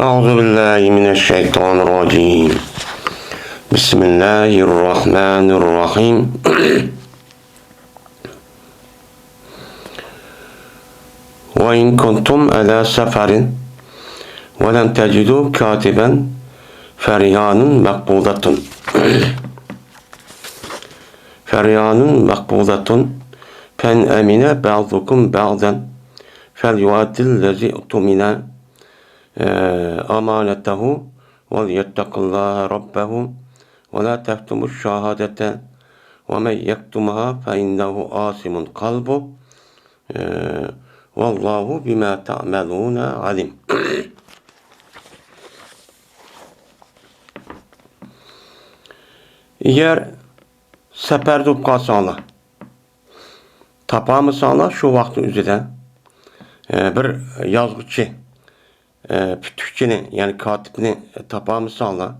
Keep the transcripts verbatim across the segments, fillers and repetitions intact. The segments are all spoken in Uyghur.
أعوذ بالله من الشيطان الرجيم. بسم الله الرحمن الرحيم. وإن كنتم على سفر ولم تجدوا كاتبا فرهان مقبوضة. فرهان مقبوضة، فإن أمن بعضكم بعضا فليؤد الذي اؤتمن، آه، أمانته وليتق الله ربه ولا تكتموا الشهادة ومن يكتمها فإنه آثم قلبه، آه، والله بما تعملون عليم. ئەگەر سەپەردە بولۇپ قالساڭلار، تاپالمىساڭلار، شۇ ۋاقىتنىڭ ئۆزىدە، ئە، بىر يازغۇچى، ئە، پۈتۈكچىنى، يەنى كاتىپنى تاپالمىساڭلار،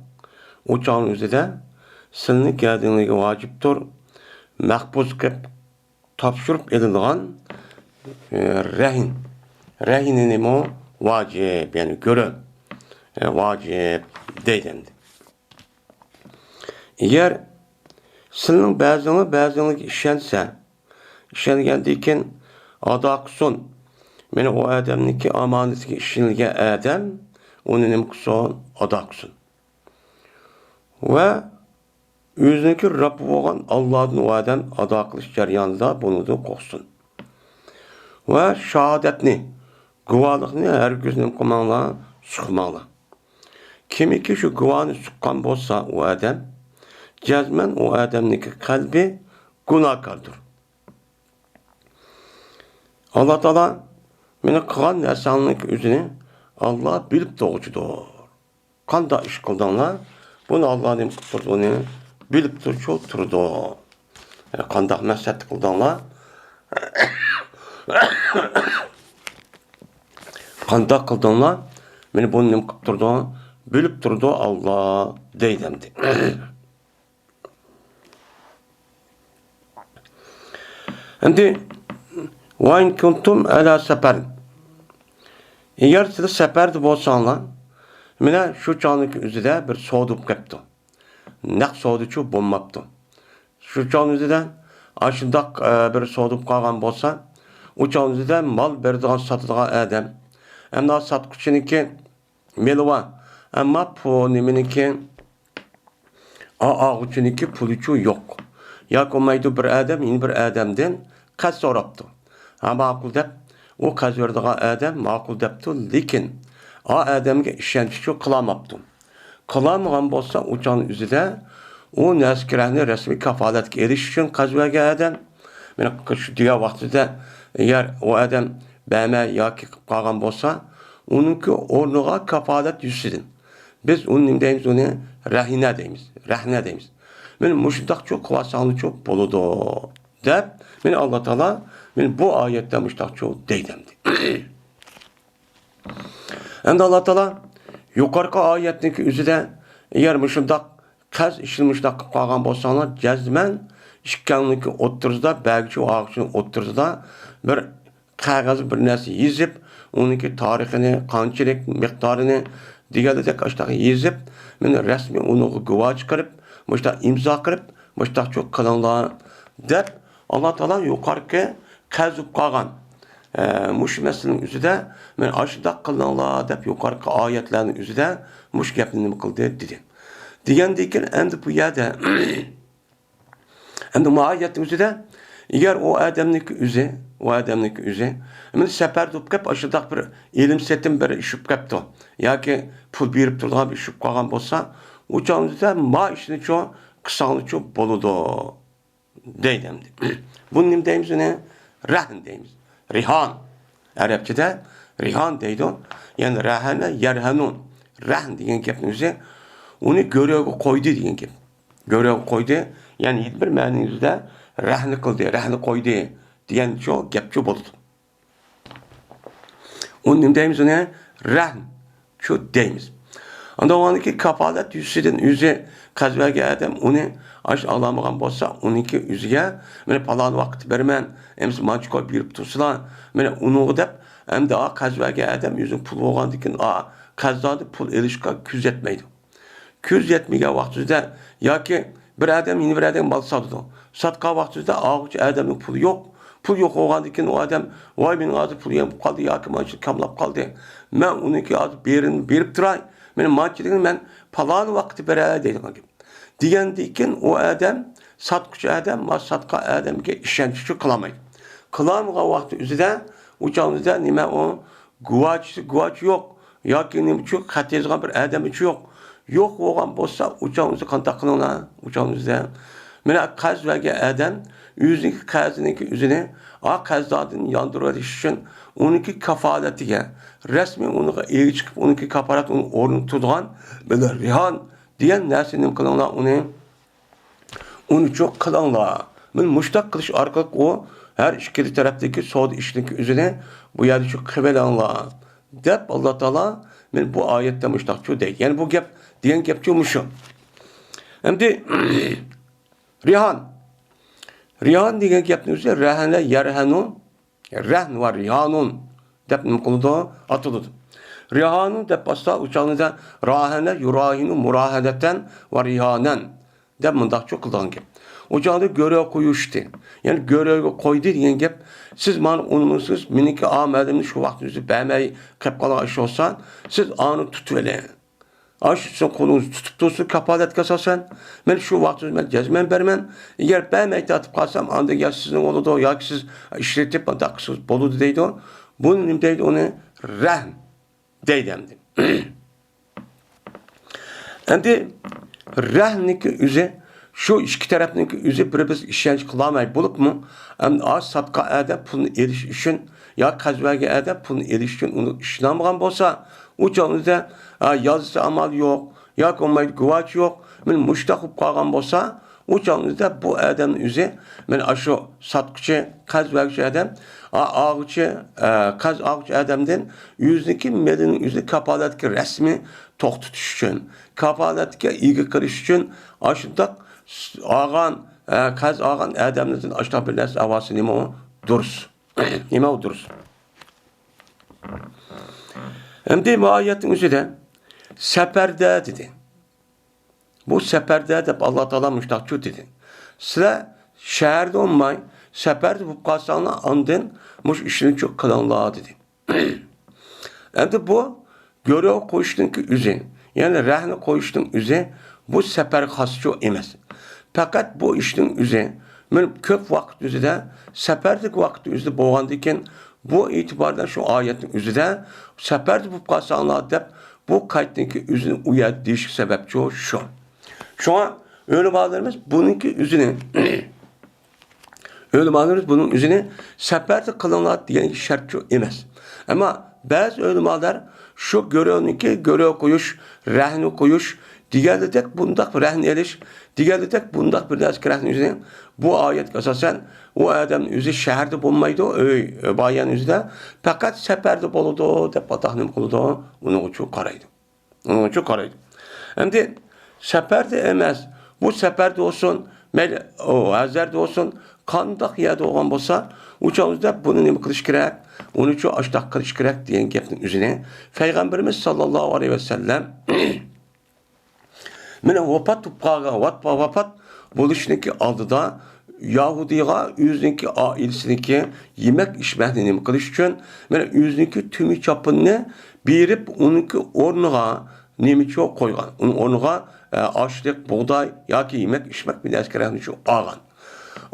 ئۇ چاغنىڭ ئۆزىدە سىلىنىڭ گەدىنىڭىزگە ۋاجىپتۇر مەھپۇز قىلىپ تاپشۇرۇپ ئېلىنغان، ئە، رەھىن. رەھىنىنىمۇ ۋاجىپ، يەنى گۆرۈ، ئە، ۋاجىپ دەيدۇ ئەمدى. ئەگەر سىلىنىڭ بەزىڭلار بەزىڭلارغا ئىشەنسە، ئىشەنگەندىن كېيىن ئادا قىلسۇن. مانا ئۇ ئادەمنىڭكى ئامانىتىگە ئىشىنىلگەن ئادەم ئۇنى نېمە قىلسۇن؟ ئادا قىلسۇن. ۋە ئۆزىنىڭكى رەببى بولغان ئاللادىن ئۇ ئادەم ئادا قىلىش جەريانىدا بۇنىڭدىن قورقسۇن. ۋە شاھادەتنى، گۇۋاھلىقنى ھەرگىز نېمە قىلماڭلار، سۇقماڭلار. كىمكى شۇ گۇۋاھنى سۇققان بولسا ئۇ ئادەم، جەزمەن ئۇ ئادەمنىڭكى قەلبى گۇناھكاردۇر. ئاللا تائالا مېنىڭ قىلغان نەرسەمنىڭ ئۆزىنى ئاللا بىلىپ تۇرغۇچىدۇر. قانداق ئىش قىلدىڭلار؟ بۇنى ئاللا نېمە قىلىپ تۇرىدۇ، ئۇنى بىلىپ تۇرۇچۇ تۇرىدۇ. ئە، قانداق مەقسەتتە قىلدىڭلار؟ قانداق قىلدىڭلار؟ مانا بۇنى نېمە قىلىپ تۇرىدۇ؟ بىلىپ تۇرىدۇ ئاللا دەيدۇ ئەمدى. ئەمدى، ۋەئىن كۇنتۇم ئەلا سەپەر. ئەگەر سىلەر سەپەردە بولساڭلار، مانا شۇ چاغنىڭ ئۆزىدە بىر سودا بولۇپ قاپتۇ. نەق سودىچۇ بولماپتۇ. شۇ چاغنىڭ ئۆزىدە ئاشۇنداق، ئە، بىر سودا بولۇپ قالغان بولسا، ئۇ چاغنىڭ ئۆزىدە مال بېرىدىغان، ساتىدىغان ئادەم، ئەمما ساتقۇچىنىڭكى مېلى بار، ئەمما پۇ-، نېمىنىڭكى، ئا-، ئالغۇچىنىڭكى پۇلىچۇ يوق. ياكى بولمايدۇ، بىر ئادەم يەنە بىر ئادەمدىن قەرز سوراپتۇ. ھە، ماقۇل دەپ، ئۇ قەرز بېرىدىغان ئادەم ماقۇل دەپتۇ، لېكىن ئا ئادەمگە ئىشەنچىچۇ قىلالماپتۇ. قىلالمىغان بولسا، ئۇ چاغنىڭ ئۆزىدە ئۇ نەرسە-كېرەكنى رەسمىي كاپالەتكە ئېلىش ئۈچۈن قەرز بەرگەن ئادەم، مانا شۇ دېگەن ۋاقتىدا، ئەگەر ئۇ ئادەم بەرمەي ياكى قىلىپ قالغان بولسا، ئۇنىڭكى ئورنىغا كاپالەت يۈزىسىدىن بىز ئۇنى نېمە دەيمىز؟ ئۇنى رەھىنە دەيمىز، رەھنە دەيمىز. مانا مۇشۇنداقچۇ قىلىۋالساڭلارچۇ بولىدۇ، دەپ، مانا ئاللا تائالا مانا بۇ ئايەتتە مۇشۇنداقچۇ دەيدۇ ئەمدى. ئەمدى ئاللا تائالا يۇقىرىقى ئايەتنىڭكى ئۆزىدە، ئەگەر مۇشۇنداق قەرز ئىشىنى مۇشۇنداق قىلىپ قالغان بولساڭلار، جەزمەن ئىككىڭلارنىڭكى ئوتتۇرىسىدا، بەرگۈچى ۋە ئالغۇچىنىڭ ئوتتۇرىسىدا بىر قەغەز، بىر نەرسە يېزىپ، ئۇنىڭكى تارىخىنى، قانچىلىك مىقدارىنى دېگەندەك ئاشۇنداق يېزىپ، مانا رەسمىي ئۇنىڭغا گۇۋاھ چىقىرىپ، مۇشۇنداق ئىمزا قىلىپ، مۇشۇنداقچۇ قىلىڭلار، دەپ، ئاللا تائالا يۇقىرىقى قەرز بولۇپ قالغان، ئە، مۇشۇ مەسىلىنىڭ ئۆزىدە، مانا ئاشۇنداق قىلىڭلار، دەپ، يۇقىرىقى ئايەتلەرنىڭ ئۆزىدە مۇشۇ گەپنى نېمە قىلدى، دېدى. دېگەندىن كېيىن، ئەمدى بۇ يەردە، ئەمدى مۇ ئايەتنىڭ ئۆزىدە، ئەگەر ئۇ ئادەمنىڭكى ئۆزى، ئۇ ئادەمنىڭكى ئۆزى، مانا سەپەردە بولۇپ كەپ، ئاشۇنداق بىر ئېلىم-سېتىم بىر ئىش بولۇپ كەپتۇ، ياكى پۇل بېرىپ تۇرىدىغان بىر ئىش بولۇپ قالغان بولسا، ئۇ چاغنىڭ ئۆزىدە ما ئىشنىچۇ قىلساڭلارچۇ بولىدۇ. دەيدۇ ئەمدى. بۇنى نېمە دەيمىز ئۇنى؟ رەھن دەيمىز. رىھان. ئەرەبچىدە رىھان دەيدۇ. يەنى رەھەنە، يەرھەنۇ. رەھن دېگەن گەپنىڭ ئۆزى ئۇنى گۆرۈگە قويدى دېگەن گەپ. گۆرۈگە قويدى. يەنى بىر مەنىنىڭ ئۆزىدە رەھنە قىلدى، رەھنە قويدى دېگەن شۇ گەپچۇ بولىدۇ. ئۇنى نېمە دەيمىز ئۇنى؟ رەھن شۇ دەيمىز. ئاندىن ئۇنىڭكى كاپالەت يۈزىسىدىن ئۆزى قەرز بەرگەن ئادەم ئۇنى ئاشۇ ئالالمىغان بولسا، ئۇنىڭكى ئۆزىگە، مانا پالان ۋاقىتتا بېرىمەن، ئەمىسە مانچە كوي بېرىپ تۇرسىلا، مانا ئۇنىڭغا دەپ، ئەمدى ئا قەرز بەرگەن ئادەم ئۆزىنىڭ پۇلى بولغاندىكىن، ئا قەرزدارنى پۇل ئېلىشقا كۆزى يەتمەيدۇ. كۆزى يەتمىگەن ۋاقتىدا ياكى بىر ئادەم يەنە بىر ئادەمگە مال ساتىدۇ. ساتقان ۋاقتىدا ئالغۇچى ئادەمنىڭ پۇلى يوق. پۇل يوق بولغاندىن كېيىن ئۇ ئادەم، ۋاي، مېنىڭ ھازىر پۇل يەم بولۇپ قالدى ياكى مانچىلىك كاملاپ قالدى. مەن ئۇنىڭكى ھازىر بېرىنى بېرىپ تۇراي. مېنىڭ مانچىلىكىنى مەن پالان ۋاقىتتا بېرەي دەيدىغان گەپ. دېگەندىن كېيىن ئۇ ئادەم، ساتقۇچى ئادەم، ما ساتقان ئادەمگە ئىشەنچ ئۈچۈن قىلالمايدۇ. قىلالمىغان ۋاقتى ئۆزىدە، ئۇ چاغ ئۆزىدە نېمە ئۇ گۇۋاچىسى، گۇۋاچى يوق ياكى نېمە ئۈچۈن خەت يازغان بىر ئادەم ئۈچۈن يوق. يوق بولغان بولسا، ئۇ چاغ ئۆزى قانداق قىلىڭلار؟ ئۇ چاغ ئۆزىدە مانا قەرز بەرگەن ئادەم ئۆزىنىڭكى قەرزىنىڭكى ئۆزىنى، ئا، قەرزداردىن ياندۇرۇۋېلىش ئۈچۈن ئۇنىڭكى كاپالىتىگە، رەسمىي ئۇنىڭغا ئىگە چىقىپ، ئۇنىڭكى كاپالەت ئۇنى ئورنىنى تۇتىدىغان بىر رىھان دېگەن نەرسىنى نېمە قىلىڭلار، ئۇنى ئۇنىچۇ قىلىڭلار. مانا مۇشتاق قىلىش ئارقىلىق ئۇ ھەر ئىككىلا تەرەپتىكى سودا ئىشىنىڭكى ئۆزىنى بۇ يەردىچۇ قىلىۋېلىڭلار، دەپ ئاللا تائالا مانا بۇ ئايەتتە مۇشتاقچۇ دەيدۇ. يەنى بۇ گەپ دېگەن گەپچۇ مۇشۇ. ئەمدى رىھان. رىھان دېگەن گەپنىڭ ئۆزى رەھەنە، يەرھەنۇ، رەھن ۋە رىھانۇن دەپ نېمە قىلىدۇ؟ ئاتىلىدۇ. رىھانۇن دەپ باسسا، ئۇ چاغدا راھەنە، يۇراھىنۇ، مۇراھەنەتەن ۋە رىھانەن دەپ مۇنداقچۇ قىلىدىغان گەپ. ئۇ چاغدا گۆرۈ قويۇشتى. يەنى گۆرۈگە قويدى دېگەن گەپ. سىز مانا ئۇنىمىسىز، مېنىڭكى ئا مەلىمنى شۇ ۋاقىت ئۆزى بەرمەي قېلىپ قالغان ئىش بولسا، سىز ئانى تۇتۇۋېلىڭ. ئاشۇ سىزنىڭ قولىڭىزدا تۇتۇپ تۇرسۇن كاپالەتكە ئاساسەن. مەن شۇ ۋاقىت ئۆزى مەن جەزمەن بەرمەن. ئەگەر بەرمەي تارتىپ قالسام، ئاندىن يا سىزنىڭ بولىدۇ، ياكى سىز ئىشلىتىپ مۇنداق قىلسىڭىز بولىدۇ دەيدۇ. بۇنى نېمە دەيدۇ؟ ئۇنى رەھن دەيدۇ ئەمدى. ئەمدى رەھننىڭكى ئۆزى، شۇ ئىككى تەرەپنىڭكى ئۆزى بىر-بىرىگە ئىشەنچ قىلالماي بولۇپمۇ، ئەمدى ئا ساتقان ئادەم پۇلنى ئېلىش ئۈچۈن يا قەرز بەرگەن ئادەم پۇلنى ئېلىش ئۈچۈن ئۇنى ئىشىنالمىغان بولسا، ئۇ چاغدا، ئا، يازسا ئامال يوق، ياكى بولمايدۇ گۇۋاچى يوق، مانا مۇشتاق بولۇپ قالغان بولسا، ئۇ چاغدا بۇ ئادەمنىڭ ئۆزى، مانا ئاشۇ ساتقۇچى، قەرز بەرگۈچى ئادەم، ئا، ئالغۇچى، ئە، قەرز ئالغۇچى ئادەمدىن ئۆزىنىڭكى مېلىنىڭ ئۆزىنى كاپالەتكە رەسمىي توختىتىش ئۈچۈن، كاپالەتكە ئىگە قىلىش ئۈچۈن ئاشۇنداق ئالغان، ئە، قەرز ئالغان ئادەملەردىن ئاشۇنداق بىر نەرسە ئاۋالسا نېمە ئۇ؟ دۇرۇس. نېمە ئۇ دۇرۇس؟ ئەمدى ماھىيەتنىڭ ئۆزىدە سەپەردە دېدى. بۇ سەپەردە دەپ ئاللا تائالا مۇشتاقچۇ دېدى. سىلەر شەھەردە بولماي، سەپەردە بولۇپ قالساڭلار، ئاندىن مۇشۇ ئىشنىچۇ قىلىڭلار دېدى. ئەمدى بۇ گۆرۈ قويۇشنىڭكى ئۆزى، يەنى رەھنە قويۇشنىڭ ئۆزى، بۇ سەپەرگە خاسچۇ ئەمەس. پەقەت بۇ ئىشنىڭ ئۆزى، مانا كۆپ ۋاقىت ئۆزىدە، سەپەردىكى ۋاقىت ئۆزىدە بولغاندىن كېيىن، بۇ ئېتىباردا شۇ ئايەتنىڭ ئۆزىدە سەپەردە بولۇپ قالساڭلار دەپ، بۇ قەيتنىڭكى ئۆزىنى ئۇ يەردە دېيىشكە سەۋەبچۇ شۇ. شۇڭا ئۆلىمالىرىمىز بۇنىڭكى ئۆزىنى، ئۆلىمالىرىمىز بۇنىڭ ئۆزىنى سەپەردە قىلىڭلار دېگەنگە شەرتچۇ ئەمەس. ئەمما بەزى ئۆلىمالار شۇ گۆرۈنىڭكى گۆرۈ قويۇش، رەھنە قويۇش، دېگەنلىدەك بۇنداق رەھنە ئېلىش، دېگەنلىدەك بۇنداق بىر نەرسىگە رەھنە ئۆزىنى بۇ ئايەتكە ئاساسەن ئۇ ئادەمنىڭ ئۆزى شەھەردە بولمايدۇ، ئۆي بايان ئۆزىدە، پەقەت سەپەردە بولىدۇ دەپ ئاتاق نېمە قىلىدۇ؟ ئۇنىڭغىچۇ قارايدۇ. ئۇنىڭغىچۇ قارايدۇ. ئەمدى سەپەردە ئەمەس، بۇ سەپەردە بولسۇن، مەيلى ئۇ ھەزەردە بولسۇن، قانداق يەردە بولغان بولسا، ئۇ چاغدا بۇنى نېمە قىلىش كېرەك؟ ئۇنىچۇ ئاشتاق قىلىش كېرەك دېگەن گەپنىڭ ئۆزىنى پەيغەمبىرىمىز ساللاللاھۇ ئەلەيھى ۋەسەللەم مانا ۋاپات بولۇپ قالغان، ۋاپ-، ۋاپات بولۇشنىڭكى ئالدىدا يەھۇدىيغا ئۆزىنىڭكى ئائىلىسىنىڭكى يېمەك ئىچمەكنى نېمە قىلىش ئۈچۈن، مانا ئۆزىنىڭكى تۈمى چاپىنىنى بېرىپ، ئۇنىڭكى ئورنىغا نېمىچۇ قويغان. ئۇنىڭ ئورنىغا، ئە، ئاشلىق، بۇغداي ياكى يېمەك ئىچمەك بىر نەرسە كېرەكنىچۇ ئالغان.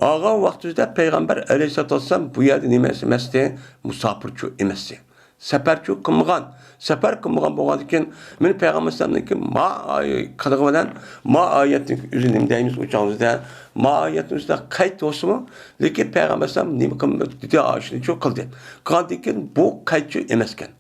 ئالغان ۋاقتىدا پەيغەمبەر ئەلەيھىسسالاتۇ ۋەسسالام بۇ يەردە نېمە ئەمەستى؟ مۇساپىرچۇ ئەمەستى. سەپەرچۇ قىلمىغان. سەپەر قىلمىغان بولغاندىكىن، مېنى پەيغەمبەر ئەلەيھىسسالامنىڭكى ما ئاي-، قىلىقى بىلەن ما ئايەتنىڭ ئۆزى نېمە دەيمىز ئۇ چاغىمىزدا؟ ما ئايەتنىڭ ئۆزىدە قەيت بولسىمۇ، لېكىن پەيغەمبەر ئەلەيھىسسالام نېمە قىلمىدى؟ ئاشۇنىچۇ قىلدى. قىلغاندىكىن بۇ قەيتچۇ ئەمەسكەن.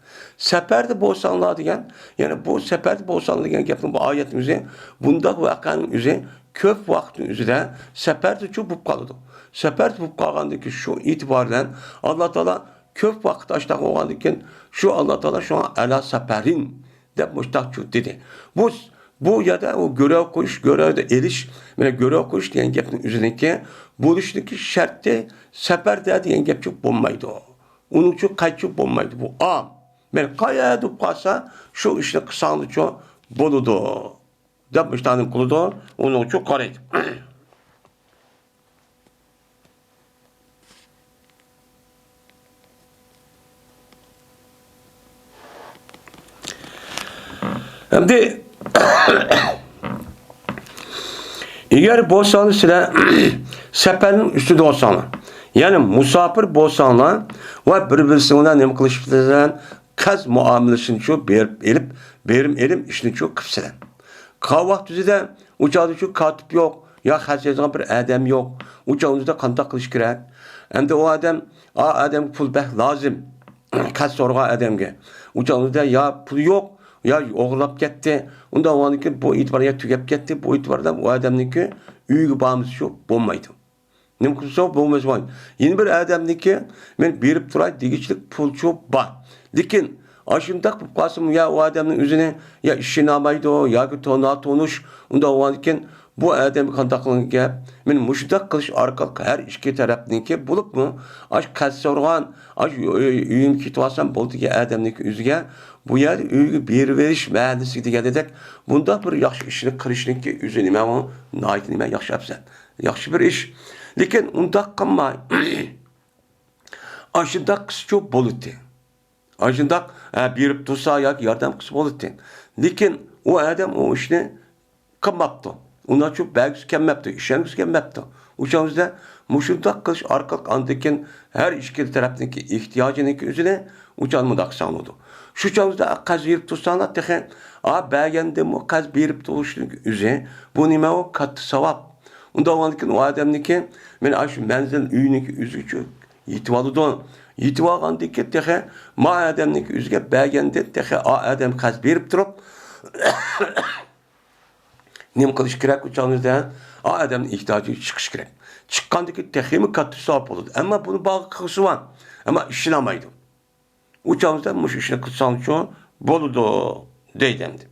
سەپەردە بولساڭلار دېگەن، يەنى بۇ سەپەردە بولساڭلار دېگەن گەپنىڭ بۇ ئايەتنىڭ ئۆزى، بۇنداق ۋەقەنىڭ ئۆزى كۆپ ۋاقىتنىڭ ئۆزىدە سەپەردىچۇ بولۇپ قالىدۇ. سەپەردە بولۇپ قالغاندىكىن شۇ ئېتىبار بىلەن ئاللا تائالا كۆپ ۋاقىت ئاشتاق بولغاندىكىن، شۇ ئاللا تائالا شۇڭا ئەلا سەپەرىن دەپ مۇشتاقچۇ دېدى. بۇ، بۇ يەردە ئۇ گۆرە قويۇش، گۆرەدە ئېلىش، مانا گۆرە قويۇش دېگەن گەپنىڭ ئۆزىنىڭكى بولۇشنىڭكى شەرتى سەپەردە دېگەن گەپچۇ بولمايدۇ. ئۇنىڭچۇ قەيتچۇ بولمايدۇ. بۇ ئام. مەن قايەردە بولۇپ قالسا، شۇ ئىشنى قىلساڭلىچۇ بولىدۇ، دەپ مۇشۇنداق نېمە قىلىدۇ، ئۇنىڭ ئۈچۈن قارايدۇ. ئەمدى ئەگەر بولساڭلار سىلەر سەپەرنىڭ ئۈستىدە بولساڭلار، يەنى مۇساپىر بولساڭلار ۋە بىر-بىرسىڭلار نېمە قىلىش بىلەن قەرز مۇئامىلىسىنىچۇ بېرىپ ئېلىپ، بېرىم ئېلىم ئىشنىچۇ قىپسىلەر. قاۋاق تۈزىدە ئۇ چاغدىچۇ كاتىپ يوق، يا خەت يازغان بىر ئادەم يوق. ئۇ چاغدا قانداق قىلىش كېرەك؟ ئەمدى ئۇ ئادەم، ئا ئادەمگە پۇل بەك لازىم. قەرز سورىغان ئادەمگە. ئۇ چاغدا يا پۇل يوق، يا ئوغرىلاپ كەتتى. ئۇنداق بولغاندىن كېيىن بۇ ئېتىبار يا تۈگەپ كەتتى، بۇ ئېتىبار بىلەن ئۇ ئادەمنىڭكى ئۆيىگە بارمىسىچۇ بولمايدۇ. نېمە قىلسا بولمىسا بولمايدۇ. يەنە بىر ئادەمنىڭكى مەن بېرىپ تۇراي دېگۈچىلىك پۇلچۇ بار. لېكىن ئاشۇنداق بولۇپ قالسىمۇ يا ئۇ ئادەمنىڭ ئۆزىنى يا ئىشىنالمايدۇ ياكى تو-، ناتونۇش، ئۇنداق بولغاندىكىن بۇ ئادەمگە قانداق قىلغان گەپ؟ مەن مۇشۇنداق قىلىش ئارقىلىق ھەر ئىككى تەرەپنىڭكى بولۇپمۇ ئاشۇ قەرز سورىغان، ئاشۇ ئۆ-، ئۆ-، ئۆيۈمگە كېتىۋالسام بولدى دېگەن ئادەمنىڭكى ئۆزىگە بۇ يەردە ئۆيگە بېرىۋېرىش مەھەللىسى دېگەندەك بۇنداق بىر ياخشى ئىشنى قىلىشنىڭكى ئۆزى نېمە ئۇ؟ ناھايىتى نېمە ياخشى ئەپسەن. ياخشى بىر ئىش. لېكىن ئۇنداق قىلماي، ئاشۇنداق قىلسىچۇ بولىدۇ. ئاشۇنداق، ھە، بېرىپ تۇرسا ياكى ياردەم قىلسا بولىدۇ. لېكىن ئۇ ئادەم ئۇ ئىشنى قىلماپتۇ. ئۇنىڭچۇ بەرگۈسى كەلمەپتۇ، ئىشەنگۈسى كەلمەپتۇ. ئۇ چاغدا مۇشۇنداق قىلىش ئارقىلىق ئاندىن كېيىن ھەر ئىككى تەرەپنىڭكى ئېھتىياجىنىڭكى ئۆزىنى ئۇ چاغدا مۇنداق قىلساڭ بولىدۇ. شۇ چاغدا قەرز بېرىپ تۇرساڭلار تېخى، ئا، بەرگەندىمۇ قەرز بېرىپ تۇرۇشنىڭكى ئۆزى، بۇ نېمە ئۇ؟ كاتتا ساۋاب. ئۇنداق بولغاندىكىن ئۇ ئادەمنىڭكى، مەن ئاشۇ مەنزىل ئۆينىڭكى ئۆزىگىچۇ يېتىۋالىدۇ. يېتىۋالغاندىن كېيىن تېخى ما ئادەمنىڭكى ئۆزىگە بەرگەندىن تېخى ئا ئادەم قەرز بېرىپ تۇرۇپ، نېمە قىلىش كېرەك ئۇ چاغدا؟ ئا ئادەمنىڭ ئېھتىياجى چىقىش كېرەك. چىققاندىن كېيىن تېخىمۇ كاتتا ساۋاب بولىدۇ. ئەمما بۇنى باغا قىلغۇسى بار. ئەمما ئىشىنالمايدۇ. ئۇ چاغدا مۇشۇ ئىشنى قىلساڭچۇ بولىدۇ، دەيدۇ ئەمدى.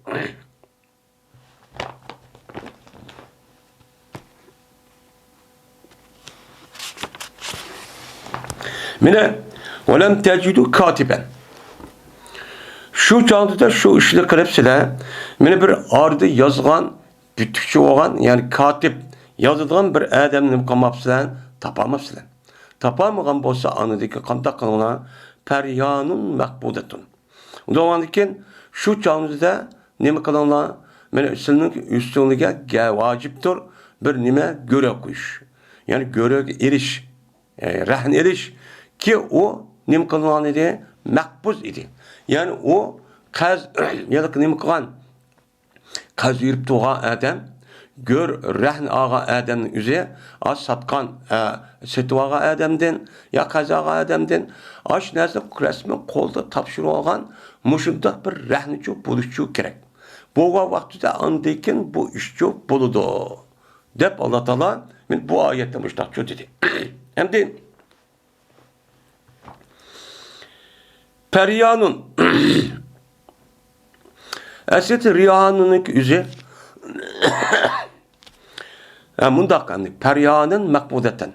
مانا، ۋەلەم تەجىدۇ كاتىبەن. شۇ چاغدا شۇ ئىشنى قىلىپ سىلەر، مانا بىر ئارىدا يازغان، پۈتۈكچى بولغان، يەنى كاتىپ، يازىدىغان بىر ئادەمنى نېمە قىلماپسىلەر؟ تاپالماپسىلەر. تاپالمىغان بولسا، ئاندىن كېيىن قانداق قىلىڭلار؟ پەريانۇن مەقبۇدەتۇن. ئۇنداق بولغاندىن كېيىن شۇ چاغنىڭىزدا نېمە قىلىڭلار؟ مانا سىلىنىڭ ئۈستۈڭلىگە گە-، ۋاجىپتۇر بىر نېمە؟ گۆرۈ قويۇش. يەنى گۆرۈگە ئېلىش، ئە، رەھنە ئېلىش. كى ئۇ نېمە قىلىنغان ئىدى؟ مەقبۇز ئىدى. يەنى ئۇ قەرز، يەنى نېمە قىلغان؟ قەرز بېرىپ تۇرغان ئادەم، گۆر رەھنە ئالغان ئادەمنىڭ ئۆزى، ئا، ساتقان، ئە، سېتىۋالغان ئادەمدىن يا قەرز ئالغان ئادەمدىن ئاشۇ نەرسىنى رەسمىي قولدا تاپشۇرۇۋالغان مۇشۇنداق بىر رەھنىچۇ بولۇشچۇ كېرەك. بولغان ۋاقتىدا ئاندىن كېيىن بۇ ئىشچۇ بولىدۇ، دەپ ئاللا تائالا مانا بۇ ئايەتتە مۇشۇنداقچۇ دېدى. ئەمدى پەريانۇن. ئەسلىدە رىيانۇننىڭ ئۆزى، ھە، مۇنداق، يەنى، پەريانۇن مەقبۇدەتەن.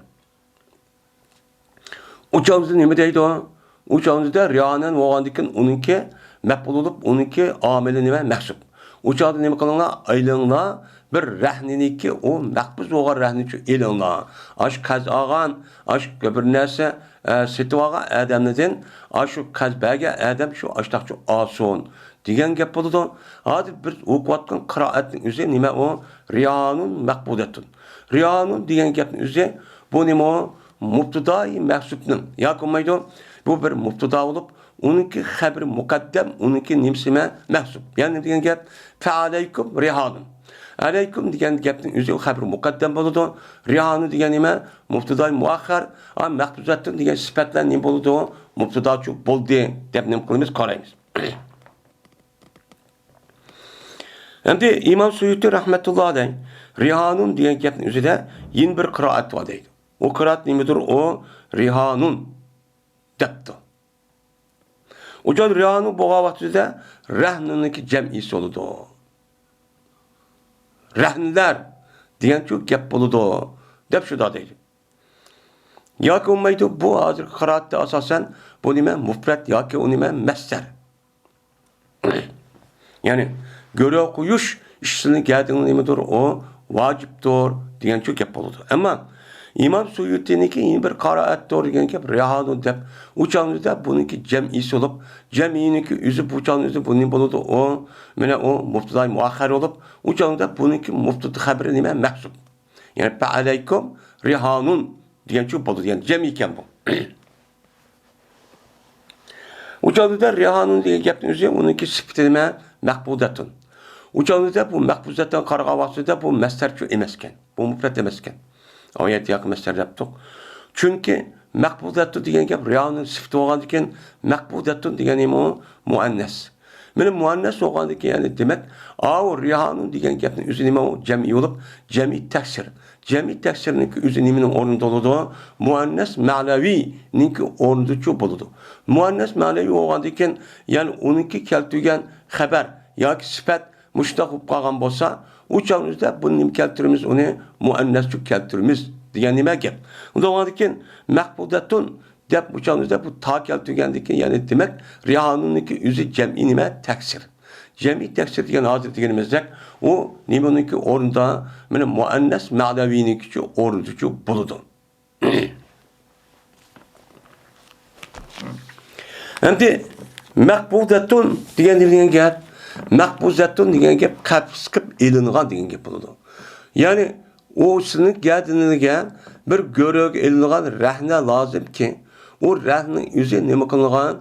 ئۇ چاغدا نېمە دەيدۇ؟ ئۇ چاغدا رىيانۇن بولغاندىن كېيىن ئۇنىڭكى مەقبۇل بولۇپ، ئۇنىڭكى ئامىلى نېمە؟ مەھسۇب. ئۇ چاغدا نېمە قىلىڭلار؟ ئېلىڭلار، بىر رەھنىنىكى ئۇ مەقبۇز بولغان رەھنىچۇ ئېلىڭلار. ئاشۇ قەرز ئالغان، ئاشۇ بىر نەرسە، ئە، سېتىۋالغان ئادەمدىن ئاشۇ قەرز بەرگەن ئادەم شۇ ئاشتاقچۇ ئالسۇن دېگەن گەپ بولىدۇ. ھازىر بىز ئوقۇۋاتقان قىرائەتنىڭ ئۆزى نېمە ئۇ؟ رىيانۇن مەقبۇدەتۇن. رىيانۇن دېگەن گەپنىڭ ئۆزى بۇ نېمە ئۇ؟ مۇبتىدائى مەھسۇبنىڭ ياكى بولمايدۇ. بۇ بىر مۇبتىدا بولۇپ، ئۇنىڭكى خەبىرى مۇقەددەم، ئۇنىڭكى نېمىسى مە-، مەھسۇب. يەنى دېگەن گەپ، فەئەلەيكۇم رىھانۇن. ئەلەيكۇم دېگەن گەپنىڭ ئۆزى خەبىرى مۇقەددەم بولىدۇ. رىھانۇن دېگەن نېمە؟ مۇبتىدائى مۇئەخخەر. ھا، مەھسۇبەتتىن دېگەن سۈپەتلەر نېمە بولىدۇ؟ مۇبتىداچۇ بولدى دەپ نېمە قىلىمىز؟ قارايمىز. ئەمدى ئىمام سۇيۇتى رەھمەتۇللا ئەلەيھ رىھانۇن دېگەن گەپنىڭ ئۆزىدە يەنە بىر قىرائەت بار دەيدۇ. ئۇ قىرائەت نېمىدۇر؟ ئۇ رىھانۇن دەپتۇ. ئۇ جايدا رىھانۇن بولغان ۋاقتىدا رەھنىنىڭكى جەمئىسى بولىدۇ. رەھنىلەر دېگەنچۇ گەپ بولىدۇ دەپ شۇنداق دەيدۇ. ياكى بولمايدۇ، بۇ ھازىرقى قىرائەتتە ئاساسەن بۇ نېمە؟ مۇپرەت ياكى ئۇ نېمە؟ مەسدەر. يەنى، گۆرۈ قويۇش ئىشىنىڭ گەدىنى نېمىدۇر؟ ئۇ ۋاجىپتۇر دېگەنچۇ گەپ بولىدۇ. ئەمما ئىمام سۇيۇتىنىڭكى يەنە بىر قىرائەتتۇر دېگەن گەپ رىھانۇن دەپ، ئۇ چاغدا بۇنىڭكى جەمئىسى بولۇپ، جەمئىنىڭكى ئۆزى بۇ چاغدا ئۆزى بۇ نېمە بولىدۇ؟ ئۇ، مانا ئۇ مۇبتىدا مۇئەخخەر بولۇپ، ئۇ چاغدا بۇنىڭكى مۇبتەدا خەبىرى نېمە؟ مەھزۇپ. يەنى، فەئەلەيكۇم رىھانۇن دېگەنچۇ بولىدۇ. يەنى جەمئىكەن بۇ. ئۇ چاغدا رىھانۇن دېگەن گەپنىڭ ئۆزى ئۇنىڭكى سۈپىتى نېمە؟ مەقبۇزەتۇن. ئۇ چاغدا بۇ مەقبۇزەتۇن قارىغان ۋاقتىدا بۇ مەسدەرچۇ ئەمەسكەن. بۇ مۇپرەت ئەمەسكەن. ئايەت ياكى مەسدەر دەپتۇق. چۈنكى مەقبۇزەتۇن دېگەن گەپ رىھانۇن سۈپىتى بولغاندىكىن، مەقبۇزەتۇن دېگەن نېمە ئۇ؟ مۇئەننەس. مانا مۇئەننەس بولغاندىكىن، يەنى دېمەك، ئاۋۇ رىھانۇن دېگەن گەپنىڭ ئۆزى نېمە ئۇ؟ جەمئىي بولۇپ، جەمئىي تەكسىر. جەمئىي تەكسىرنىڭكى ئۆزى نېمىنىڭ ئورنىدا بولىدۇ؟ مۇئەننەس مەنەۋىنىڭكى ئورنىدىچۇ بولىدۇ. مۇئەننەس مەنەۋى بولغاندىكىن، يەنى ئۇنىڭكى كەلتۈرگەن خەۋەر ياكى سۈپەت مۇشۇنداق بولۇپ قالغان بولسا، ئۇ چاغدا بۇنى نېمە كەلتۈرىمىز؟ ئۇنى مۇئەننەسچۇ كەلتۈرىمىز دېگەن نېمە گەپ. ئۇنداق بولغاندىكىن، مەقبۇزەتۇن دەپ ئۇ چاغدا بۇ تا كەلتۈرگەندىكىن، يەنى دېمەك، رىھانۇننىڭكى ئۆزى جەمئىي نېمە؟ تەكسىر. جەمئىي تەكسىر دېگەن ھازىر دېگىنىمىزدەك، ئۇ نېمىنىڭكى ئورنىدا؟ مانا مۇئەننەس مەنەۋىنىڭكىچۇ ئورنىدىچۇ بولىدۇ. ئەمدى مەقبۇزەتۇن دېگەن نېمە دېگەن گەپ؟ مەقبۇزەتۇن دېگەن گەپ قەپس قىلىپ ئېلىنغان دېگەن گەپ بولىدۇ. يەنى ئۇ سىزنىڭ گەدىنىڭىزگە بىر گۆرۈگە ئېلىنغان رەھنە لازىمكى، ئۇ رەھنىنىڭ ئۆزى نېمە قىلىنغان؟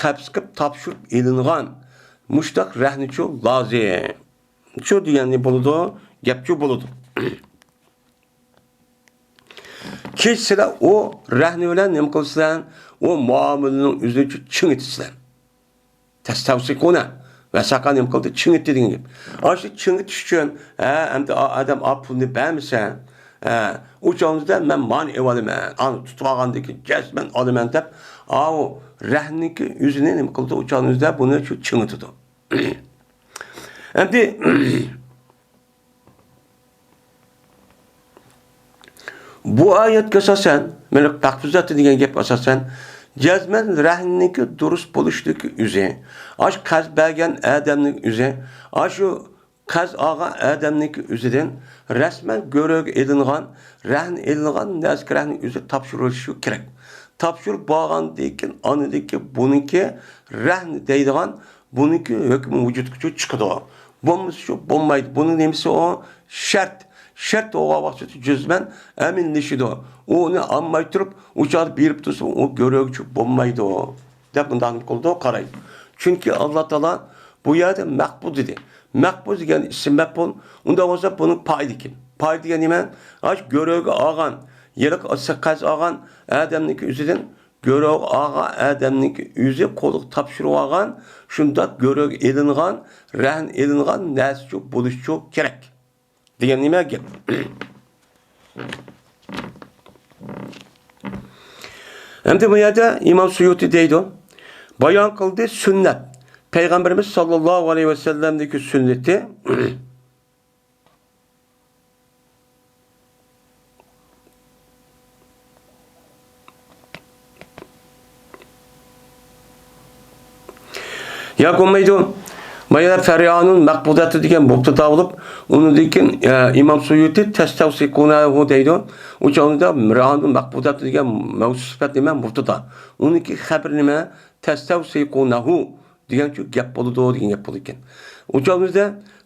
قەپس قىلىپ تاپشۇرۇپ ئېلىنغان مۇشتاق رەھنىچۇ لازىم. شۇ دېگەن نېمە بولىدۇ؟ گەپچۇ بولىدۇ. كېيىن سىلەر ئۇ رەھنە بىلەن نېمە قىلىسىلەر؟ ئۇ مۇئامىلىنىڭ ئۆزىنى چىڭىتىسىلەر. تەستەۋسىقۇنە. ۋەسەقە نېمە قىلدى؟ چىڭىتتى دېگەن گەپ. ئاشۇ چىڭىتىش ئۈچۈن، ھە، ئەمدى ئا-، ئادەم ئا پۇلنى بەرمىسە، ھە، ئۇ چاغدا مەن مانى ئېلىۋالىمەن. ئانى تۇتۇۋالغاندىن كېيىن جەزمەن ئالىمەن دەپ، ئاۋۇ رەھنىنىڭكى ئۆزىنى نېمە قىلىدۇ؟ ئۇ چاغدا بۇنى شۇ چىڭىتىدۇ. ئەمدى بۇ ئايەتكە ئاساسەن، مانا مەقبۇزەتۇن دېگەن گەپ ئاساسەن، جەزمەن رەھنىنىڭكى دۇرۇس بولۇشىدىكى ئۆزى، ئاشۇ قەرز بەرگەن ئادەمنىڭ ئۆزى، ئاشۇ قەرز ئالغان ئادەمنىڭكى ئۆزىدىن رەسمەن گۆرۈگە ئېلىنغان، رەھنە ئېلىنغان نەزىك رەھنىنىڭ ئۆزى تاپشۇرۇلۇشى كېرەك. تاپشۇرۇپ بولغاندىن كېيىن ئاندىن كېيىن بۇنىڭكى رەھنە دەيدىغان بۇنىڭكى ھۆكمى ۋۇجۇدقا چىقىدۇ. بولمىسا شۇ بولمايدۇ. بۇنىڭ نېمىسى ئۇ؟ شەرت. شەرت بولغان ۋاقتىدا جەزمەن ئەمىنلىشىدۇ. ئۇنى ئالماي تۇرۇپ، ئۇ چاغدا بېرىپ تۇرسا، ئۇ گۆرۈگە چۈشۈپ بولمايدۇ، دەپ مۇنداق نېمە قىلىدۇ؟ قارايدۇ. چۈنكى ئاللا تائالا بۇ يەردە مەقبۇز دېدى. مەقبۇز دېگەن ئىسىم مەپئۇل. ئۇنداق بولسا بۇنىڭ پائىلى كىم؟ پائىل دېگەن نېمە؟ ئاشۇ گۆرۈگە ئالغان، ھېلىقى قەرز ئالغان ئادەمنىڭكى ئۆزىدىن گۆرۈگە ئالغان ئادەمنىڭكى ئۆزى قولىغا تاپشۇرۇۋالغان، شۇنداق گۆرۈگە ئېلىنغان، رەھنە ئېلىنغان نەرسىچۇ بولۇشچۇ كېرەك دېگەن نېمە گەپ. ئەمدى بۇ يەردە ئىمام سۇيۇتى دەيدۇ، بايان قىلدى سۈننەت، پەيغەمبىرىمىز ساللاللاھۇ ئەلەيھى ۋەسەللەمدىكى سۈننىتى. ياكى بولمايدۇ. مانا رىھانۇن مەقبۇزەتۇن دېگەن مۇبتەدا بولۇپ، ئۇنىڭدىن كېيىن، ئە، ئىمام سۇيۇتى تەستەۋسىقۇنەھۇ دەيدۇ. ئۇ چاغدا رىھانۇن مەقبۇزەتۇن دېگەن مەۋسۇپ سۈپەت نېمە؟ مۇبتەدا. ئۇنىڭكى خەبىرى نېمە؟ تەستەۋسىقۇنەھۇ دېگەنچۇ گەپ بولىدۇ دېگەن گەپ بولىدىكەن. ئۇ چاغدا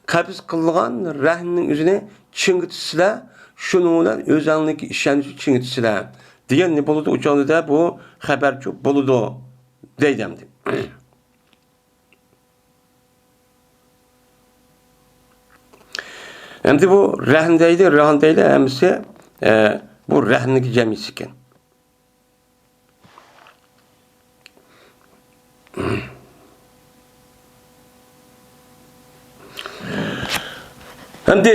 قەبز قىلغان رەھنىنىڭ ئۆزىنى چىڭىتىسىلەر، شۇنىڭ بىلەن ئۆزەڭنىڭكى ئىشەنچنى چىڭىتىسىلەر دېگەن نېمە بولىدۇ؟ ئۇ چاغدا بۇ خەبەرچۇ بولىدۇ دەيدۇ ئەمدى. ئەمدى بۇ رەھن دەيدۇ، رەھن دەيدۇ، ھەممىسى، ئە، بۇ رەھنىنىڭكى جەمئىسى ئىكەن. ئەمدى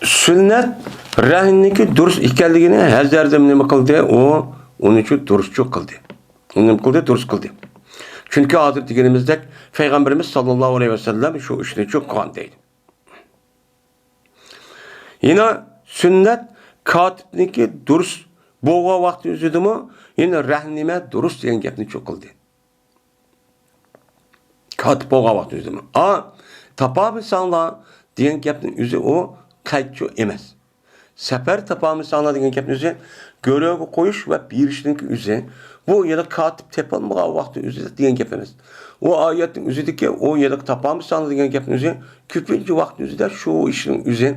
سۈننەت رەھنىنىڭكى دۇرۇس ئىكەنلىكىنى ھەزەردىن نېمە قىلدى؟ ئۇ ئۇنىچۇ دۇرۇسچۇ قىلدى. ئۇنى نېمە قىلدى؟ دۇرۇس قىلدى. چۈنكى ھازىر دېگىنىمىزدەك پەيغەمبىرىمىز ساللاللاھۇ ئەلەيھى ۋەسەللەم شۇ ئىشنىچۇ قىلغان دەيدۇ. يەنە سۈننەت كاتىپنىڭكى دۇرۇس بولغان ۋاقىتنىڭ ئۆزىدىمۇ يەنە رەھن نېمە دۇرۇس دېگەن گەپنىچۇ قىلدى. تارتىپ بولغان ۋاقتىمىزدىمۇ. ئا، تاپالمىساڭلار دېگەن گەپنىڭ ئۆزى ئۇ قەيتچۇ ئەمەس. سەپەر تاپالمىساڭلار دېگەن گەپنىڭ ئۆزى گۆرۈگە قويۇش ۋە بېرىشنىڭكى ئۆزى. بۇ يەنە كاتىپ تېپىلمىغان ۋاقىتنىڭ ئۆزىدە دېگەن گەپ ئەمەس. ئۇ ئايەتنىڭ ئۆزىدىكى ئۇ يەنە تاپالمىساڭلار دېگەن گەپنىڭ ئۆزى كۆپىنچە ۋاقىتنىڭ ئۆزىدە شۇ ئىشنىڭ ئۆزى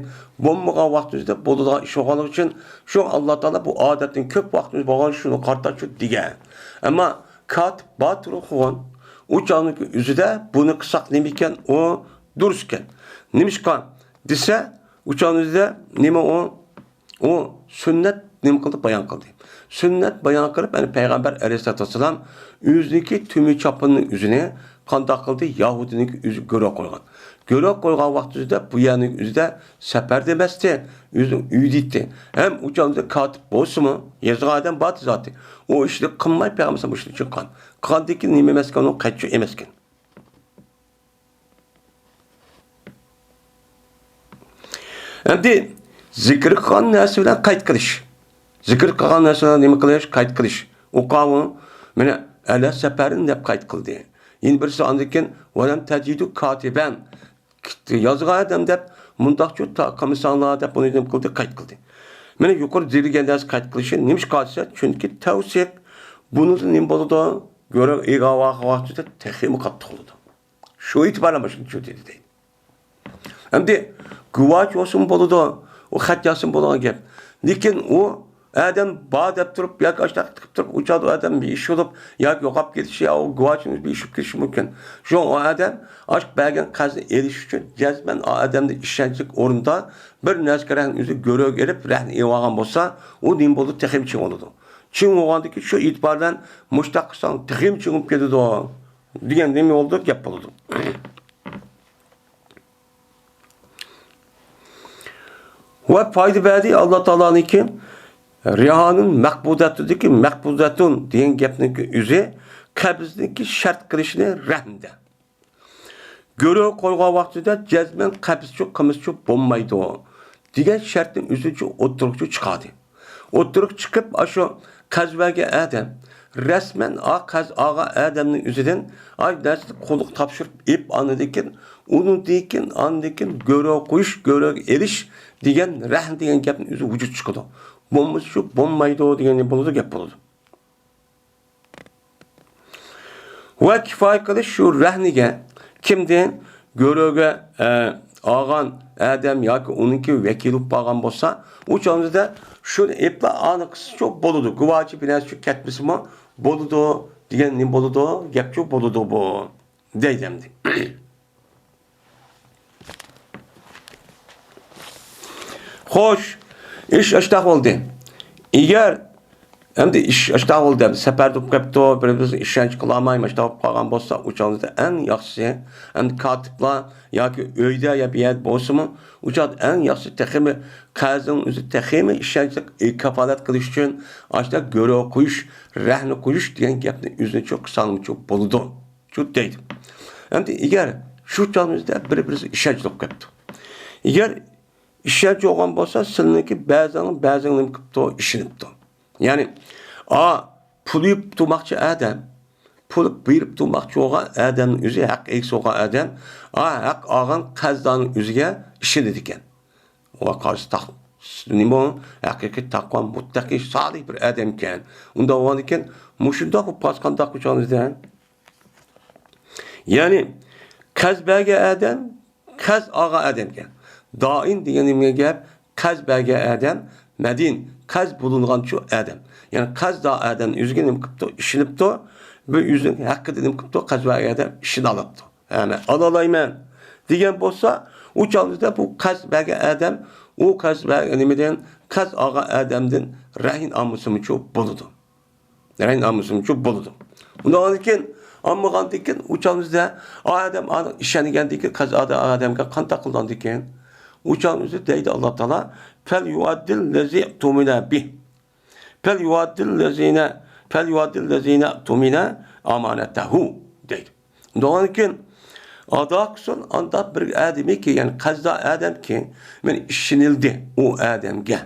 بولمىغان ۋاقىتنىڭ ئۆزىدە بولىدىغان ئىش بولغانلىقى ئۈچۈن شۇ ئاللا تائالا بۇ ئادەتنىڭ كۆپ ۋاقتىمىز بولغان شۇنى قارىتا شۇ دېگەن. ئەمما كاتىپ بار تۇرۇپ قىلغان ئۇ چاغنىڭ ئۆزىدە بۇنى قىلساق نېمە ئىكەن، ئۇ دۇرۇس ئىكەن. نېمىشقا دېسە، ئۇ چاغنىڭ ئۆزىدە نېمە ئۇ؟ ئۇ سۈننەت نېمە قىلدى؟ بايان قىلدى. سۈننەت بايان قىلىپ، يەنى پەيغەمبەر ئەلەيھىسسالاتۇ ۋەسسالام ئۆزىنىڭكى تۈمى چاپىنىنىڭ ئۆزىنى قانداق قىلدى؟ يەھۇدىينىڭكى ئۆزى گۆرۈگە قويغان. گۆرۈگە قويغان ۋاقتىدا بۇ يەرنىڭ ئۆزىدە سەپەردە ئەمەستى، ئۆزىنىڭ ئۆيىدە ئىدى. ھەم ئۇ چاغدا كاتىپ بولسىمۇ، يازغان ئادەم بار زاتى. ئۇ ئىشنى قىلماي پەيغەمبەر ئەلەيھىسسالام بۇ ئىشنى چىققان. قىلغاندىن كېيىن نېمە ئەمەسكەن، ئۇ قەيتچۇ ئەمەسكەن. ئەمدى زىكىر قىلغان نەرسە بىلەن قەيت قىلىش. زىكىر قىلغان نەرسە بىلەن نېمە قىلىش؟ قەيت قىلىش. ئۇ قاۋۇ، مانا، ئەلە سەپەرىن دەپ قەيت قىلدى. يەنە بىرسى ئاندىن كېيىن، ۋەلەم تەجىدۇ كاتىبەن. يازغان ئادەم دەپ مۇنداقچۇ تا-، قىلمىساڭلار دەپ ئۇنى نېمە قىلدى؟ قەيت قىلدى. مانا يۇقىرىدا دېيىلگەن نەرسە قەيت قىلىشى نېمىشقا دېسە، چۈنكى تەۋسىق بۇنىڭدا نېمە بولىدۇ؟ گۆرۈگە ئېغىۋالغان ۋاقتىدا تېخىمۇ قاتتىق بولىدۇ. شۇ ئېتىبار بىلەن مۇشۇنى چۈشەندۈردى دەيدۇ. ئەمدى گۇۋاچى بولسىمۇ بولىدۇ، ئۇ خەت يازسىمۇ بولىدىغان گەپ. لېكىن ئۇ ئادەم بار دەپ تۇرۇپ ياكى ئاشۇنداق قىلىپ تۇرۇپ، ئۇ چاغدا ئۇ ئادەم بىر ئىش بولۇپ ياكى يوقاپ كېتىشى يا ئۇ گۇۋاچىنىڭ بىر ئىش بولۇپ كېتىشى مۇمكىن. شۇڭا ئۇ ئادەم ئاشۇ بەرگەن قەرزنى ئېلىش ئۈچۈن جەزمەن ئۇ ئادەمدىن ئىشەنچلىك ئورۇندا بىر نەرسىگە رەھنە ئۆزى گۆرۈگە ئېلىپ رەھنە ئېلىۋالغان بولسا، ئۇ نېمە بولىدۇ؟ تېخىمۇ چىڭ بولىدۇ. چىڭ بولغاندىن كېيىن شۇ ئېتىبار بىلەن مۇشۇنداق قىلساڭ تېخىمۇ چىڭ بولۇپ كېتىدۇ دېگەن نېمە بولىدۇ؟ گەپ بولىدۇ. ۋە پايدا بەردى ئاللا تائالانىڭكى رىھانىن مەقبۇزەتىدىكى مەقبۇزەتۇن دېگەن گەپنىڭكى ئۆزى قەبزنىڭكى شەرت قىلىشىنى رەھمدە. گۆرۈگە قويغان ۋاقتىدا جەزمەن قەبزچۇ قىلمىسچۇ بولمايدۇ دېگەن شەرتنى ئۆزىچە ئوتتۇرىغىچە چىقاردى. ئوتتۇرىغا چىقىپ، ئاشۇ قەرز بەرگەن ئادەم رەسمەن ئا قەرز ئالغان ئادەمنىڭ ئۆزىدىن ئاي نەرسىنى قولىغا تاپشۇرۇپ ئېلىپ، ئاندىن كېيىن، ئۇنىڭدىن كېيىن، ئاندىن كېيىن گۆرۈگە قويۇش، گۆرۈگە ئېلىش دېگەن رەھن دېگەن گەپنىڭ ئۆزى ۋۇجۇدقا چىقىدۇ. بولمىسا شۇ بولمايدۇ دېگەن بولىدۇ، گەپ بولىدۇ. ۋە كىفايە قىلىش شۇ رەھنىگە كىمدىن گۆرۈگە، ئە، ئالغان ئادەم ياكى ئۇنىڭكى ۋەكىلى بولۇپ قالغان بولسا، ئۇ چاغدا شۇنى ئېپلا ئانىقسىچۇ بولىدۇ. گۇۋاچى بىر نەرسىچۇ كەتمىسىمۇ بولىدۇ دېگەن نېمە بولىدۇ؟ گەپچۇ بولىدۇ بۇ. دەيدۇ ئەمدى. خوش، ئىش ئاشتاق بولدى. ئەگەر ئەمدى ئىش ئاشتاق بولدى، ئەمدى سەپەردە بولۇپ قېپتۇ، بىر-بىرىمىزگە ئىشەنچ قىلالماي، ماشتاق بولۇپ قالغان بولسا، ئۇ چاغدا ئەڭ ياخشىسى، ئەمدى كاتىپلار ياكى ئۆيدە يا بىر يەردە بولسىمۇ، ئۇ چاغدا ئەڭ ياخشىسى تېخىمۇ قەرزنىڭ ئۆزى تېخىمۇ ئىشەنچلىك، ئى، كاپالەت قىلىش ئۈچۈن ئاشۇنداق گۆرۈ قويۇش، رەھنە قويۇش دېگەن گەپنى ئۆزىنى چوق قىلساڭمۇ چوق بولىدۇ. شۇ دەيدۇ. ئەمدى ئەگەر شۇ چاغىمىزدا بىر-بىرىمىزگە ئىشەنچ بولۇپ قېپتۇ. ئەگەر ئىشەنچ بولغان بولسا، سىلىنىڭكى بەزىڭ، بەزىڭ نېمە قىپتۇ؟ ئىشىنىپتۇ. يەنى، ئا، پۇل يېپىپ تۇرماقچى ئادەم، پۇل بېرىپ تۇرماقچى بولغان ئادەمنىڭ ئۆزى، ھەق ئىگىسى بولغان ئادەم، ئا، ھەق ئالغان قەرزدارنىڭ ئۆزىگە ئىشىنىدىكەن. ئۇ قارىسا تاق-، نېمە ئۇ؟ ھەقىقىي تەقۋا، مۇتتەقىي، سالىھ بىر ئادەمكەن. ئۇنداق بولغاندىكىن، مۇشۇنداق بولۇپ قالسا قانداق بۇ چاغىمىزدا؟ يەنى، قەرز بەرگەن ئادەم، قەرز ئالغان ئادەمكەن. دائىن دېگەن نېمە گەپ؟ قەرز بەرگەن ئادەم، مەدىن، قەرز بولۇنغانچۇ ئادەم. يەنى قەرزدار ئادەم ئۆزىگە نېمە قىپتۇ؟ ئىشىنىپتۇ. بۇ ئۆزىنىڭ ھەققىدە نېمە قىپتۇ؟ قەرز بەرگەن ئادەم ئىشىنالاپتۇ. ھە، مەن ئالالايمەن دېگەن بولسا، ئۇ چاغدا بۇ قەرز بەرگەن ئادەم، ئۇ قەرز بەرگەن نېمىدىن، قەرز ئالغان ئادەمدىن رەھىن ئالمىسىمۇچۇ بولىدۇ. رەھىن ئالمىسىمۇچۇ بولىدۇ. ئۇنداقتىن كېيىن، ئالمىغاندىن كېيىن، ئۇ چاغدا ئا ئادەم ئانا ئىشەنگەندىن كېيىن، قەرز ئالغان ئادەمگە قانداق قىلغاندىن كېيىن، ئۇ چاغدا دەيدۇ ئاللا تائالا، فەل يۇئەددىل لەزى تۇمىنە بىھ. فەل يۇئەددىل لەزىنە، فەل يۇئەددىل لەزىنە تۇمىنە ئامانەتەھۇ دەيدۇ. ئۇنداقتىن كېيىن، ئادا قىلسۇن ئانداق بىر ئادەمكى، يەنى قەرزدار ئادەمكى، مەن ئىشىنىلدى ئۇ ئادەمگە.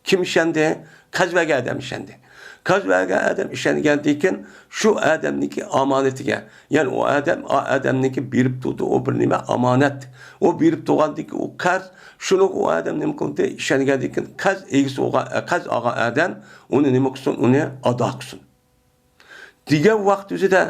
كىم ئىشەندى؟ قەرز بەرگەن ئادەم ئىشەندى. قەرز بەرگەن ئادەم ئىشەنگەندىن كېيىن، شۇ ئادەمنىڭكى ئامانىتىگە، يەنى ئۇ ئادەم، ئا ئادەمنىڭكى بېرىپ تۇرىدۇ، ئۇ بىر نېمە ئامانەت. ئۇ بېرىپ تۇرغاندىن كېيىن ئۇ قەرز، شۇنىڭغا ئۇ ئادەم نېمە قىلدى؟ ئىشەنگەندىن كېيىن قەرز ئىگىسى بولغان، قەرز ئالغان ئادەم ئۇنى نېمە قىلسۇن؟ ئۇنى ئادا قىلسۇن. دېگەن ۋاقىت ئۆزىدە،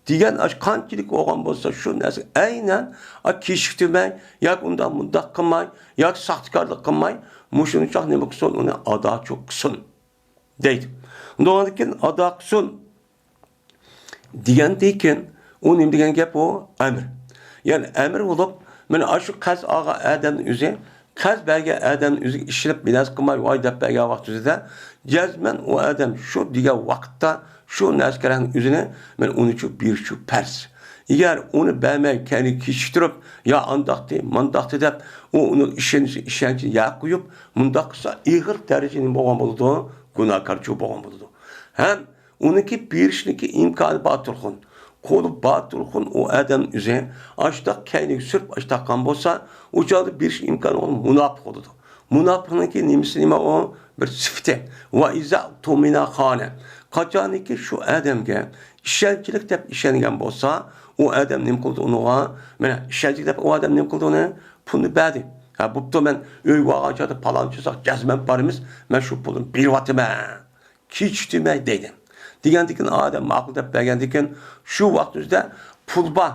دېگەن ئاش قانچىلىك بولغان بولسا، شۇ نەرسە ئەينەن، ئا، كېچىكتۈرمەي، ياكى ئۇنداق مۇنداق قىلماي، ياكى ساختىكارلىق قىلماي، مۇشۇنچە نېمە قىلسۇن، ئۇنى ئادا چوق قىلسۇن، دەيدۇ. ئۇنىڭدىن كېيىن ئادا قىلسۇن دېگەندىن كېيىن، ئۇ نېمە دېگەن گەپ ئۇ؟ ئەمىر. يەنى ئەمىر بولۇپ، مانا ئاشۇ قەرز ئالغان ئادەمنىڭ ئۆزى قەرز بەرگەن ئادەمنىڭ ئۆزىگە ئىشىنىپ بىر نەرسە قىلماي ۋاي دەپ بەرگەن ۋاقتى ئۆزىدە، جەزمەن ئۇ ئادەم شۇ دېگەن ۋاقىتتا شۇ نەرسىگە كەلگەن ئۆزىنى، مانا ئۇنىچۇ بېرىشچۇ پەرز. ئەگەر ئۇنى بەرمەي، كەينىگە كېچىكتۈرۈپ، يا ئانداقتى، مانداقتى دەپ، ئۇ ئۇنىڭ ئىشەنچ، ئىشەنچىنى يەر قويۇپ، مۇنداق قىلسا ئېغىر دەرىجىدە نېمە بولغان بولىدۇ؟ گۇناھكارچۇ بولغان بولىدۇ. ھەم ئۇنىڭكى بېرىشنىڭكى ئىمكانى بار تۇرغۇن. قولى بار تۇرغۇن ئۇ ئادەم ئۆزى ئاشتاق كەينىگە سۈرۈپ ئاشتاققان بولسا، ئۇ چاغدا بېرىش ئىمكانى بولغان مۇناپىق بولىدۇ. مۇناپىقنىڭكى نېمىسى نېمە ئۇ؟ بىر سۈپىتى. ۋە ئىزا تۇمىنا خانە. قاچانكى شۇ ئادەمگە ئىشەنچلىك دەپ ئىشەنگەن بولسا، ئۇ ئادەم نېمە قىلدى ئۇنىڭغا؟ مانا ئىشەنچلىك دەپ ئۇ ئادەم نېمە قىلدى ئۇنى؟ پۇلنى بەردى. ھە، بوپتۇ، مەن ئۆيگە بارغان چاغدا پالانچى ساق جەزمەن بارىمىز، مەن شۇ پۇلنى بېرىۋاتىمەن. كېچىكتۈرمەي دەيدۇ. دېگەندىكىن ئادەم ماقۇل دەپ بەرگەندىكىن، شۇ ۋاقىت ئۆزىدە پۇل بار،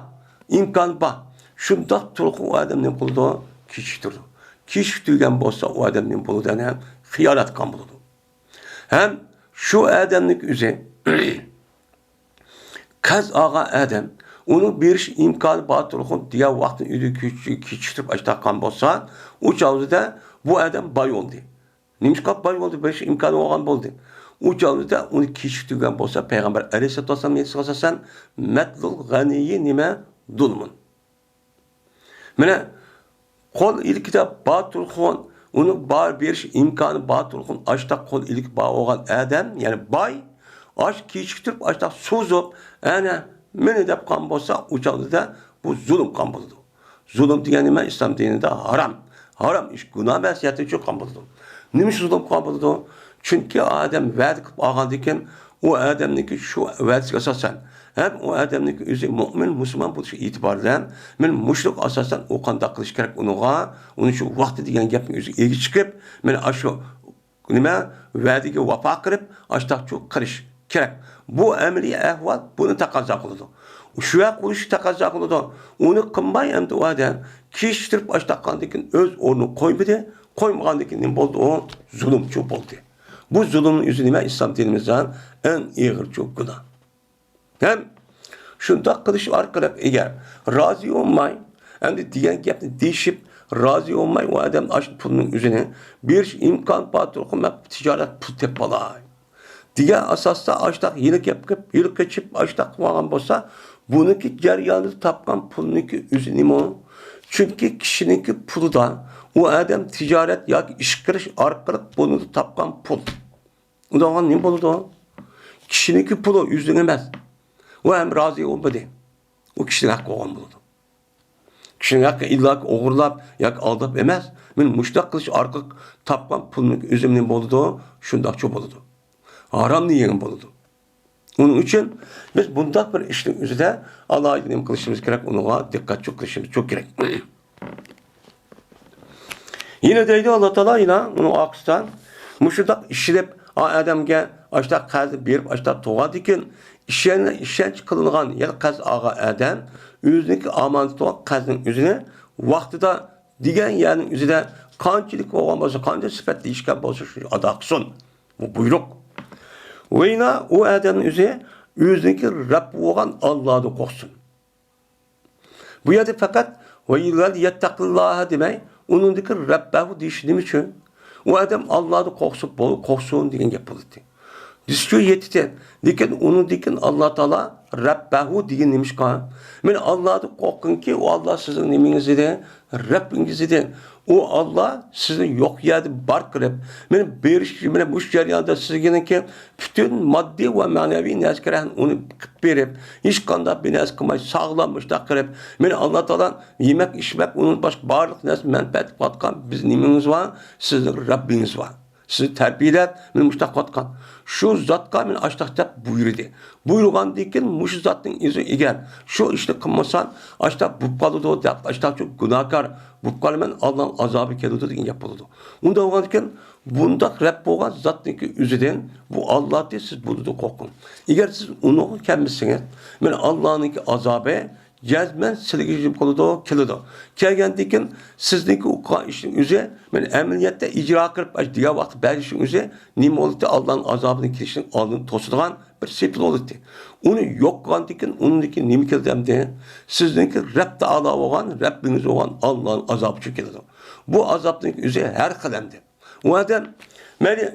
ئىمكان بار. شۇنداق تۇرۇققا ئۇ ئادەم نېمە قىلىدۇ؟ كېچىكتۈرىدۇ. كېچىكتۈرگەن بولسا، ئۇ ئادەم نېمە بولىدۇ؟ يەنە خىيانەتكار بولىدۇ. ھەم شۇ ئادەمنىڭ ئۆزى قەرز ئالغان ئادەم ئۇنىڭ بېرىش ئىمكانى بار تۇرغۇن دېگەن ۋاقىتنى ئۆزى كېچىكتۈرۈپ ئاشتاققان بولسا، ئۇ چاغدا بۇ ئادەم باي بولدى. نېمىشقا باي بولدى؟ بېرىش ئىمكانى بولغان بولدى. ئۇ چاغدا ئۇنى كېچىكتۈرگەن بولسا، پەيغەمبەر ئەلەيھىسسالاتۇ ۋەسسالام ھەدىسىگە ئاساسەن، مەتلۇل غەنىيي نېمە؟ زۇلمۇن. مانا، قول ئىلكىدە بار تۇرغۇن، ئۇنىڭ بار بېرىش ئىمكانى بار تۇرغۇن، ئاشتاق قول ئىلكى بار بولغان ئادەم، يەنى باي، ئاش كېچىكتۈرۈپ، ئاشتاق سوزۇپ، ئەنە، مېنى دەپ قالغان بولسا، ئۇ چاغدا بۇ زۇلۇم قىلغان بولىدۇ. زۇلۇم دېگەن نېمە؟ ئىسلام دىنىدا ھارام. ھارام ئىش، گۇناھ مەسىيەتنى چوققان بولىدۇ. نېمە ئۈچۈن زۇلۇم قىلغان بولىدۇ؟ چۈنكى ئادەم ۋەدە قىلىپ ئالغاندىكىن، ئۇ ئادەمنىڭكى شۇ ۋەدىسىگە ئاساسەن، ھەم ئۇ ئادەمنىڭكى ئۆزى مۆمىن، مۇسۇلمان بولۇش ئېتىبارى بىلەن، مەن مۇشۇلۇق ئاساسەن ئۇ قانداق قىلىش كېرەك ئۇنىڭغا، ئۇنى شۇ ۋاقتى دېگەن گەپنىڭ ئۆزىگە ئىگە چىقىپ، مەن ئاشۇ نېمە، ۋەدىگە ۋاپا قىلىپ، ئاشتاقچۇ قىلىش كېرەك. بۇ ئەمەلىي ئەھۋال بۇنى تەقەززا قىلىدۇ. شۇ ۋەقە قىلىشنى تەقەززا قىلىدۇ. ئۇنى قىلماي ئەمدى ئۇ ئادەم كېچىكتۈرۈپ ئاشتاققاندىن كېيىن ئۆز ئورنىنى قويمىدى. قويمىغاندىن كېيىن نېمە بولدى؟ ئۇ زۇلۇمچۇ بولدى. بۇ زۇلۇمنىڭ ئۆزى نېمە؟ ئىسلام دىنىمىزدا ئەڭ ئېغىرچۇ گۇناھ. ھەم شۇنداق قىلىش ئارقىلىق ئەگەر رازى بولماي، ئەمدى دېگەن گەپنى دېيىشىپ، رازى بولماي، ئۇ ئادەم ئاشۇ پۇلنىڭ ئۆزىنى بېرىش ئىمكان بار تۇرغۇ، مەن تىجارەت پۇل تېپىپ ئالاي دېگەن ئاساستا ئاشتاق يېنىك گەپ قىلىپ، يېنىك قېچىپ، ئاشتاق قىلىۋالغان بولسا، بۇنىڭكى جەريانىدا تاپقان پۇلنىڭكى ئۆزى نېمە؟ چۈنكى كىشىنىڭكى پۇلىدا ئۇ ئادەم تىجارەت ياكى ئىش قىلىش ئارقىلىق بۇنىڭدا تاپقان پۇل. ئۇنداق بولغان نېمە بولىدۇ؟ كىشىنىڭكى پۇلى ئۆزىنىڭ ئەمەس. ئۇ ھەم رازى بولمىدى. ئۇ كىشىنىڭ ھەققى بولغان بولىدۇ. كىشىنىڭ ھەققى ئىللاكى ئوغرىلاپ ياكى ئالداپ ئەمەس. مەن مۇشۇنداق قىلىش ئارقىلىق تاپقان پۇلنىڭ ئۆزى نېمە بولىدۇ؟ شۇنداقچۇ بولىدۇ. ھارامنى يېگەن بولىدۇ. ئۇنىڭ ئۈچۈن بىز بۇنداق بىر ئىشنىڭ ئۆزىدە ئالاھىدە نېمە قىلىشىمىز كېرەك؟ ئۇنىڭغا دىققەتچۇ قىلىشىمىز چوق كېرەك. يەنە دەيدۇ ئاللا تائالا يەنە ئۇنىڭ ئارقىسىدا مۇشۇنداق ئىشلىنىپ، ئا ئادەمگە ئاشتاق قەرزنى بېرىپ، ئاشتاق تۇغاندىكىن، ئىشەن-، ئىشەنچ قىلىنغان، يەنى قەرز ئالغان ئادەم ئۆزىنىڭكى ئامانىتى تۇغان قەرزنىڭ ئۆزىنى ۋاقتىدا دېگەن يەرنىڭ ئۆزىدە قانچىلىك بولغان بولسا، قانچە سۈپەت دېيىشكەن بولسا، شۇنى ئادا قىلسۇن. بۇ بۇيرۇق. ۋەينا ئۇ ئادەمنىڭ ئۆزى ئۆزىنىڭكى رەببى بولغان ئاللادىن قورقسۇن. بۇ يەردە پەقەت ۋەيلەل يەتتەقىللاھە دېمەي، ئۇنىڭدىكى رەببەھۇ دېيىش نېمە ئۈچۈن؟ ئۇ ئادەم ئاللادىن قورقسۇن، بول-، قورقسۇن دېگەن گەپ بولاتتى. دېسىچۇ يېتىدە، لېكىن ئۇنىڭدىن كېيىن ئاللا تائالا رەببەھۇ دېگەن نېمىشقا؟ مەن ئاللادىن قورققىنكى، ئۇ ئاللا سىزنىڭ نېمىڭىز ئىدى؟ رەببىڭىز ئىدى. ئۇ ئاللا سىزنى يوق يەردە بار قىلىپ، مەن بېرىش، مەن مۇشۇ جەرياندا سىزگىنىڭكى پۈتۈن ماددىي ۋە مەنىۋى نەرسىگە رەھمەت ئۇنى قىلىپ بېرىپ، ھېچقانداق بىر نەرسە قىلماي، ساغلام مۇشۇنداق قىلىپ، مەن ئاللا تائالا يېمەك، ئىچمەك، ئۇنىڭ باشقا بارلىق نەرسە مەنپەئەت قىلىۋاتقان بىز نېمىڭىز بار؟ سىزنىڭ رەببىڭىز بار. سىزنى تەربىيەلەپ، مېنى مۇشۇنداق قىلىۋاتقان. شۇ زاتقا مېنى ئاشتاق دەپ بۇيرۇدى. بۇيرۇغاندىن كېيىن مۇشۇ زاتنىڭ ئۆزى ئەگەر شۇ ئىشنى قىلمىسام، ئاشتاق بولۇپ قالىدۇ دەپ، ئاشتاق گۇناھكار بولۇپ قالىمەن، ئاللانىڭ ئازابى كېلىدۇ دېگەن گەپ بولىدۇ. ئۇنداق بولغاندىكىن بۇنداق رەب بولغان زاتنىڭكى ئۆزىدىن بۇ ئاللادىن سىز بۇنىڭدىن قورقۇڭ. ئەگەر سىز ئۇنىڭغا كەلمىسىڭىز، مانا ئاللانىڭكى ئازابى جەزمەن سىلىگە يۈزۈم قىلىدۇ، كېلىدۇ. كەلگەندىن كېيىن سىزنىڭكى ئۇ قىلغان ئىشنىڭ ئۆزى، مانا ئەمەلىيەتتە ئىجرا قىلىپ، ئاشۇ دېگەن ۋاقىتتا بەرىشنىڭ ئۆزى نېمە بولاتتى؟ ئاللانىڭ ئازابىنىڭ كېلىشىنىڭ ئالدىنى توسىدىغان بىر سېپىل بولاتتى. ئۇنى يوق قىلغاندىن كېيىن ئۇنىڭدىن كېيىن نېمە كېلىدۇ ئەمدى؟ سىزنىڭكى رەب تائالا بولغان، رەببىڭىز بولغان ئاللانىڭ ئازابى ئۈچۈن كېلىدۇ. بۇ ئازابنىڭ ئۆزى ھەر خىل ئەمدى. ئۇ ئادەم مەيلى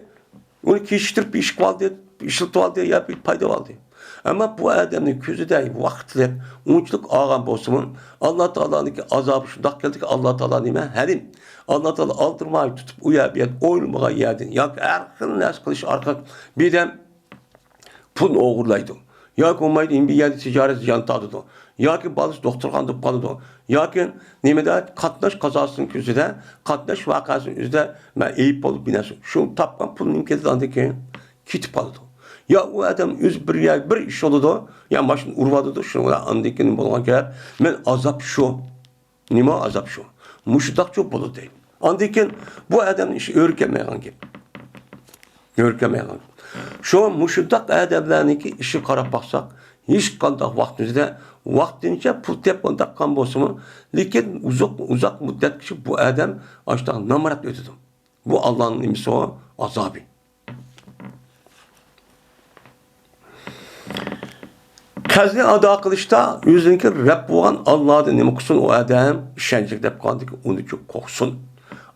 ئۇنى كېچىكتۈرۈپ ئىشقا ئالدى، ئىشلىتىۋالدى يا بىر پايدا ئالدى. ئەمما بۇ ئادەمنىڭ كۆزىدە ۋاقىتلىق ئۇنچىلىك ئالغان بولسىمۇ، ئاللا تائالانىڭكى ئازابى شۇنداق كەلدىكى، ئاللا تائالا نېمە؟ ھەلىم. ئاللا تائالا ئالدىرىماي تۇتۇپ ئۇ يەر بۇ يەر ئويلىمىغان يەردىن ياكى ھەر خىل نەرسە قىلىش ئارقىلىق بىردەم پۇل ئوغرىلايدۇ. ياكى بولمايدۇ، بىر يەردە تىجارەت زىيان تارتىدۇ. ياكى بالىسى دوختۇرخانىدا قالىدۇ. ياكى نېمىدە قاتناش قازاسىنىڭ ئۆزىدە، قاتناش ۋەقەسىنىڭ ئۆزىدە مەن ئەيىب بولۇپ بىر نەرسە. شۇ تاپقان پۇل نېمە كېلىدۇ ئاندىن كېيىن؟ كېتىپ قالىدۇ. يا ئۇ ئادەم ئۆزى بىر يەر، بىر ئىش بولىدۇ، يا ماشىنا ئۇرۇۋالىدۇ، شۇنىڭ بىلەن ئاندىن كېيىن بولغان گەپ، مەن ئازاب شۇ. نېمە ئازاب شۇ؟ مۇشۇنداقچۇ بولىدۇ. ئاندىن كېيىن بۇ ئادەمنىڭ ئىشى ئۆركەلمەيدىغان گەپ. ئۆركەلمەيدىغان گەپ. شۇڭا مۇشۇنداق ئادەملەرنىڭكى ئىشىغا قاراپ باقساق، ھېچقانداق ۋاقىتنىڭ ئۆزىدە ۋاقتىنچە پۇل تېپىپ ئۇنداق قىلغان بولسىمۇ، لېكىن ئۇزاق، ئۇزاق مۇددەتكىچە بۇ ئادەم ئاشۇنداق نامرات ئۆتىدۇ. بۇ ئاللانىڭ نېمىسى ئۇ؟ ئازابى. قەرزنى ئادا قىلىشتا ئۆزىنىڭكى رەب بولغان ئاللادىن نېمە قىلسۇن ئۇ ئادەم؟ ئىشەنچىگە دەپ قالدىكى ئۇنىچۇ قورقسۇن.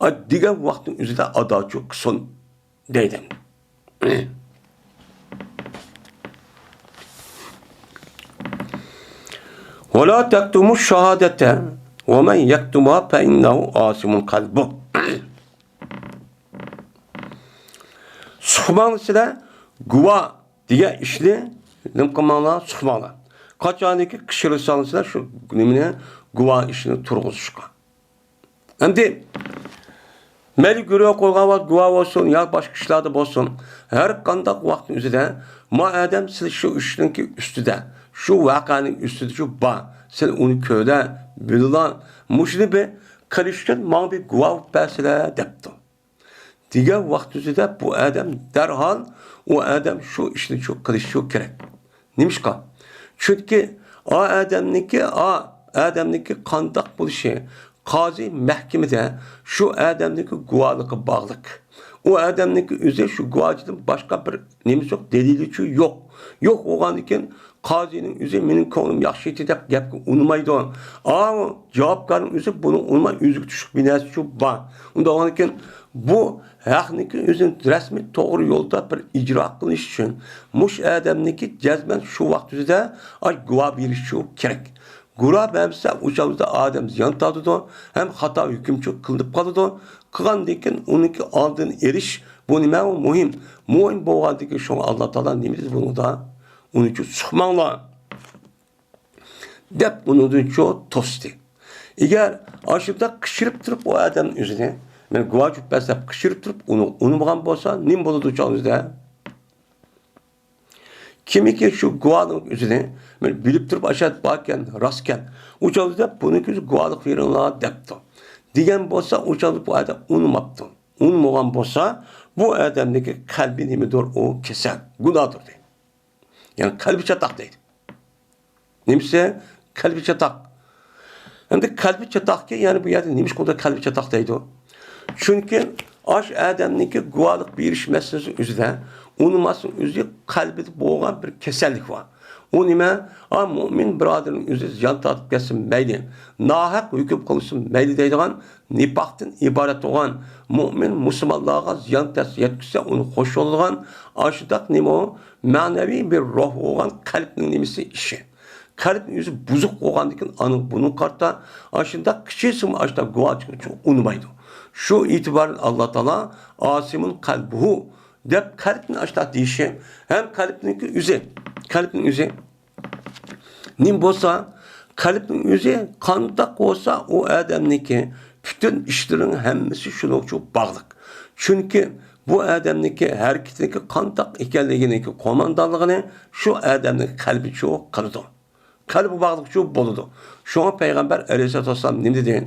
ئا، دېگەن ۋاقىتنىڭ ئۆزىدە ئاداچۇ قىلسۇن دەيدۇ. ولا تكتموا الشهادة ومن يكتمها فإنه آثم قلبه. سۇقماڭلار سىلەر گۇۋا دېگەن ئىشنى نېمە قىلماڭلار، سۇقماڭلار. قاچانكى قىچقىرساڭلار سىلەر شۇ نېمىنى، گۇۋا ئىشنى تۇرغۇزۇشقا. ئەمدى مەيلى گۇۋا قويغان ۋاقىت گۇۋا بولسۇن يا باشقا ئىشلاردا بولسۇن، ھەر قانداق ۋاقىتنىڭ ئۆزىدە ما ئادەم سىلەر شۇ ئىشنىڭكى ئۈستىدە، شۇ ۋەقەنىڭ ئۈستىدە شۇ بار، سىلەر ئۇنى كۆرە، بىلىلا، مۇشۇنى بىر قىلىش ئۈچۈن ماڭا بىر گۇۋا بولۇپ بەرسىلە دەپتۇ. دېگەن ۋاقىت ئۆزىدە بۇ ئادەم دەرھال ئۇ ئادەم شۇ ئىشنى شۇ قىلىشى كېرەك. نېمىشقا؟ چۈنكى ئا ئادەمنىڭكى، ئا ئادەمنىڭكى قانداق بولۇشى قازى مەھكىمىدە شۇ ئادەمنىڭكى گۇۋاھلىقى باغلىق. ئۇ ئادەمنىڭكى ئۆزى شۇ گۇۋاھچىدىن باشقا بىر نېمىسى يوق، دەلىلىچۇ يوق. يوق بولغاندىن كېيىن قازىنىڭ ئۆزى مېنىڭ كۆڭلۈم ياخشى ئىدى دەپ گەپكە ئۇنىمايدۇ. ئاۋۇ جاۋابكارنىڭ ئۆزى بۇنىڭ ئۇنىماي، ئۆزىگە تۇشلۇق بىر نەرسىچۇ بار. ئۇنداق بولغاندىن كېيىن بۇ ھەقنىڭكى ئۆزىنى رەسمىي توغرا يولدا بىر ئىجرا قىلىش ئۈچۈن مۇشۇ ئادەمنىڭكى جەزمەن شۇ ۋاقىت ئۆزىدە ئاي گۇۋاھ بېرىشى كېرەك. گۇۋاھ بەرمىسە، ئۇ چاغدا ئادەم زىيان تارتىدۇ ھەم خاتا ھۆكۈمچى قىلىنىپ قالىدۇ. قىلغاندىن كېيىن ئۇنىڭكى ئالدىنى ئېلىش، بۇ نېمە؟ ئۇ مۇھىم. مۇھىم بولغاندىن كېيىن شۇڭا ئاللا تائالا نېمە دېدى بۇنىڭدا؟ ئۇنىڭ ئۈچۈن سۇقماڭلار دەپ ئۇنىڭدىن چوڭ توستى. ئەگەر ئاشۇنداق قىچقىرىپ تۇرۇپ ئۇ ئادەم ئۆزىنى، مەن گۇۋاھ چۈپ بەرسەم قىچقىرىپ تۇرۇپ ئۇنى ئۇنىمىغان بولسا، نېمە بولىدۇ چاغىمىزدا؟ كىمكى شۇ گۇۋاھنىڭ ئۆزىنى مەن بىلىپ تۇرۇپ ئاشۇ باركەن، راستكەن، ئۇ چاغدا بۇنىڭكى ئۆزى گۇۋاھلىق بېرىڭلار دەپتۇ. دېگەن بولسا ئۇ چاغدا بۇ ئادەم ئۇنىماپتۇ. ئۇنىمىغان بولسا بۇ ئادەمنىڭكى قەلبى نېمىدۇر؟ ئۇ كېسەل، گۇناھدۇر دەيدۇ. يەنى قەلبى چاتاق دەيدۇ. نېمىسى؟ قەلبى چاتاق. ئەمدى قەلبى چاتاقكى، يەنى بۇ يەردە نېمىشقا ئۇنداق قەلبى چاتاق دەيدۇ؟ چۈنكى ئاش ئادەمنىڭكى گۇۋاھلىق بېرىش مەسىلىسى ئۆزىدە ئۇنىماسنىڭ ئۆزى قەلبىدە بولغان بىر كېسەللىك بار. ئۇ نېمە؟ ئا، مۇئمىن بۇرادىرىنىڭ ئۆزى زىيان تارتىپ كەتسۇن مەيلى، ناھەق ھۆكۈم قىلسۇن مەيلى دەيدىغان نىپاقتىن ئىبارەت بولغان، مۇئمىن مۇسۇلمانلارغا زىيان تەس-، يەتكۈزسە ئۇنى خوش بولىدىغان، ئاشۇنداق نېمە ئۇ؟ مەنىۋى بىر روھ بولغان قەلبنىڭ نېمىسى ئىشى. قەلبنىڭ ئۆزى بۇزۇق بولغاندىكىن ئانىڭ بۇنىڭغا قارىتا ئاشۇنداق كىچىكسىمۇ ئاشۇنداق گۇۋاچىلىق ئۇنىمايدۇ. شۇ ئېتىبارەن ئاللا تائالا ئاسىمۇن قەلبۇھۇ دەپ قەلبنى ئاشۇنداق دېيىشى ھەم قەلبنىڭكى ئۆزى، قەلبنىڭ ئۆزى نېمە بولسا، قەلبنىڭ ئۆزى قانداق بولسا، ئۇ ئادەمنىڭكى پۈتۈن ئىشلىرىنىڭ ھەممىسى شۇنىڭغا باغلىق. چۈنكى بۇ ئادەمنىڭكى ھەرىكىتىنىڭكى قانداق ئىكەنلىكىنىڭكى قوماندانلىقىنى شۇ ئادەمنىڭ قەلبىچۇ قىلىدۇ. قەلبى باغلىقچۇ بولىدۇ. شۇڭا پەيغەمبەر ئەلەيھىسسالاتۇ ۋەسسالام نېمە دېدى؟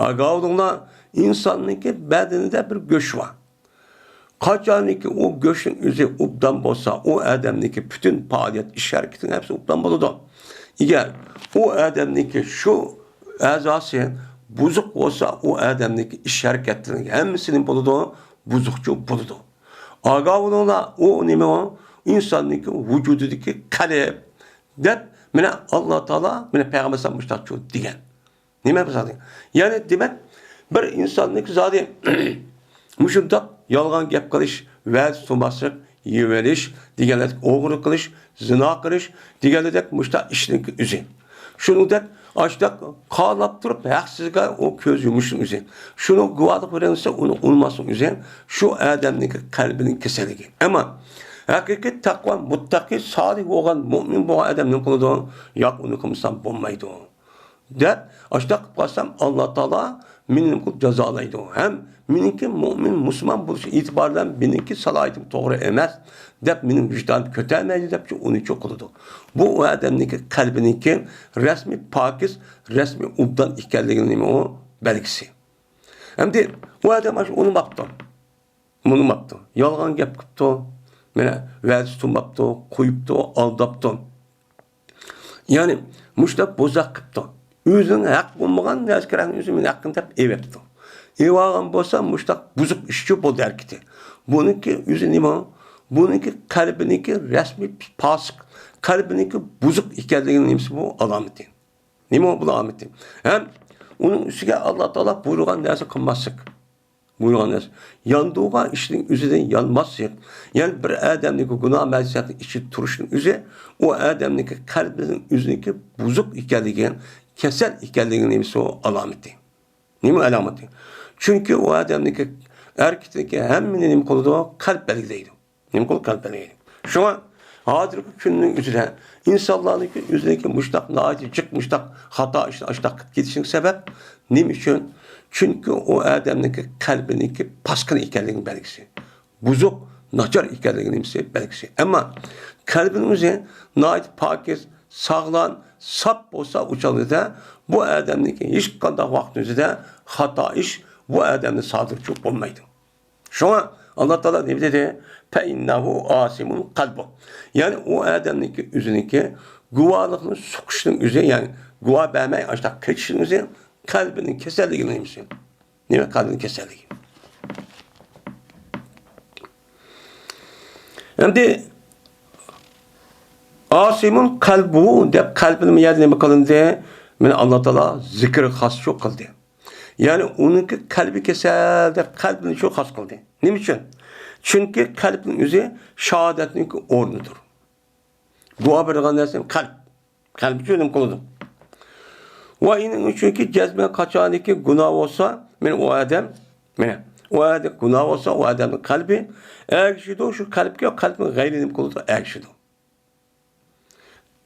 ئاگاھ بولۇڭلار، ئىنساننىڭكى بەدىنىدە بىر گۆش بار. قاچانكى ئۇ گۆشنىڭ ئۆزى ئوبدان بولسا، ئۇ ئادەمنىڭكى پۈتۈن پائالىيەت، ئىش ھەرىكىتىنىڭ ھەممىسى ئوبدان بولىدۇ. ئەگەر ئۇ ئادەمنىڭكى شۇ ئەزاسى بۇزۇق بولسا، ئۇ ئادەمنىڭكى ئىش ھەرىكەتلىرىنىڭ ھەممىسى نېمە بولىدۇ؟ بۇزۇقچۇ بولىدۇ. ئاگاھ بولۇڭلار، ئۇ نېمە ئۇ؟ ئىنساننىڭكى ۋۇجۇدىدىكى قەلب دەپ، مانا، ئاللا تائالا، مانا، پەيغەمبەر ئەلەيھىسسالام مۇشۇنداقچۇ دېگەن. نېمە بۇ زادى؟ يەنى دېمەك، بىر ئىنساننىڭكى زادى مۇشۇنداق يالغان گەپ قىلىش، ۋەز تۇتماسلىق، يېۋېلىش دېگەنلەردەك، ئوغرىلىق قىلىش، زىنا قىلىش دېگەنلەردەك مۇشۇنداق ئىشنىڭكى ئۆزى. شۇنىڭدەك ئاشۇنداق قالاپ تۇرۇپ ھەقسىزگە ئۇ كۆز يۇمۇشنىڭ ئۆزى. شۇنىڭ گۇۋاھلىق بېرىلسە ئۇنى ئۇنىماسنىڭ ئۆزى شۇ ئادەمنىڭكى قەلبىنىڭ كېسەللىكى. ئەمما ھەقىقىي تەقۋا، مۇتتەقى، سالىھ بولغان مۇئمىن بولغان ئادەم نېمە قىلىدۇ؟ ياق، ئۇنى قىلمىسام بولمايدۇ. دەپ، ئاشۇنداق قىلىپ قالسام، ئاللا تائالا مېنى نېمە قىلىپ جازالايدۇ ھەم مېنىڭكى مۇئمىن، مۇسۇلمان بولۇش ئېتىبارى بىلەن مېنىڭكى سالاھىيىتىم توغرا ئەمەس دەپ، مېنىڭ ۋىجدانىم كۆتەرمەيدۇ دەپ، ئۇنى چۇ قىلىدۇ. بۇ ئۇ ئادەمنىڭكى قەلبىنىڭكى رەسمىي پاكىز، رەسمىي ئوبدان ئىكەنلىكىنىڭ نېمە ئۇ بەلگىسى. ئەمدى ئۇ ئادەم ئاشۇ ئۇنىماپتۇ. ئۇنىماپتۇ. يالغان گەپ قىپتۇ. مانا، ۋەدىسى تۇتماپتۇ، قويۇپتۇ، ئالداپتۇ. يەنى مۇشۇنداق بوزەك قىپتۇ. ئۆزىنىڭ ھەق بولمىغان نەرسىگە رەھمىتى ئۆزى مېنىڭ ھەققىمنى دەپ ئېۋەپتۇ. ئېۋالغان بولسا مۇشۇنداق بۇزۇق ئىشچۇ بولدى ھەرىكىتى. بۇنىڭكى ئۆزى نېمە؟ بۇنىڭكى قەلبىنىڭكى رەسمىي پاسىق، قەلبىنىڭكى بۇزۇق ئىكەنلىكىنىڭ نېمىسى بۇ؟ ئالامىتى. نېمە بۇ ئالامىتى؟ ھەم ئۇنىڭ ئۈستىگە ئاللا تائالا بۇيرۇغان نەرسە قىلماسلىق. بۇيرۇغان نەرسە. ياندۇرغان ئىشنىڭ ئۆزىدىن يانماسلىق. يەنى بىر ئادەمنىڭكى گۇناھ مەسىيەتنىڭ ئىچىدە تۇرۇشنىڭ ئۆزى ئۇ ئادەمنىڭكى قەلبىنىڭ ئۆزىنىڭكى بۇزۇق ئىكەنلىكى، كېسەل ئىكەنلىكىنىڭ نېمىسى ئۇ؟ ئالامىتى. نېمە ئالامىتى؟ چۈنكى ئۇ ئادەمنىڭكى ھەرىكىتىدىكى ھەممىنى نېمە قىلىدۇ؟ قەلب بەلگىلەيدۇ. نېمە قىلىپ قەلب بەلگىلەيدۇ؟ شۇڭا ھازىرقى كۈننىڭ ئۆزىدە ئىنسانلارنىڭكى ئۆزىنىڭكى مۇشۇنداق ناھايىتى جىق مۇشۇنداق خاتا ئىشنى ئاشۇنداق قىلىپ كېتىشىنىڭ سەۋەب نېمە ئۈچۈن؟ چۈنكى ئۇ ئادەمنىڭكى قەلبىنىڭكى پاسكىنا ئىكەنلىكىنىڭ بەلگىسى. بۇزۇق، ناچار ئىكەنلىكىنىڭ نېمىسى؟ بەلگىسى. ئەمما قەلبىنىڭ ئۆزى ناھايىتى پاكىز، ساغلام، ساپ بولسا، ئۇ چاغدا بۇ ئادەمنىڭكى ھېچقانداق ۋاقىتنىڭ ئۆزىدە خاتا ئىش بۇ ئادەمدە سادىرچۇ بولمايدۇ. شۇڭا ئاللا تائالا نېمە دېدى؟ فَإِنَّهُ عَاصِمٌ قَلْبُهُ. يەنى ئۇ ئادەمنىڭكى ئۆزىنىڭكى گۇۋاھلىقنى سوقۇشنىڭ ئۆزى، يەنى گۇۋاھ بەرمەي ئاشۇنداق قېچىشنىڭ ئۆزى قەلبىنىڭ كېسەللىكىنىڭ نېمىسى؟ نېمە قەلبىنىڭ كېسەللىكى؟ ئەمدى «عَاصِمٌ قَلْبُهُ» دەپ قەلبىنى بۇ يەردە نېمە قىلىندى؟ مانا ئاللا تائالا زىكرى خاسچۇ قىلدى. يەنى ئۇنىڭكى قەلبى كېسەل دەپ قەلبىنى شۇ خاس قىلدى. نېمە ئۈچۈن؟ چۈنكى قەلبنىڭ ئۆزى شاھادەتنىڭكى ئورنىدۇر. گۇۋاھ بېرىدىغان نەرسە قەلب. قەلب شۇ نېمە قىلىدۇ. ۋە ئىنىڭ ئۈچۈنكى جەزمەن قاچانكى گۇناھ بولسا، مانا ئۇ ئادەم، مانا ئۇ ئادەم گۇناھ بولسا، ئۇ ئادەمنىڭ قەلبى ئەگىشىدۇ، شۇ قەلبكە، قەلبنىڭ غەيرى نېمە قىلىدۇ؟ ئەگىشىدۇ.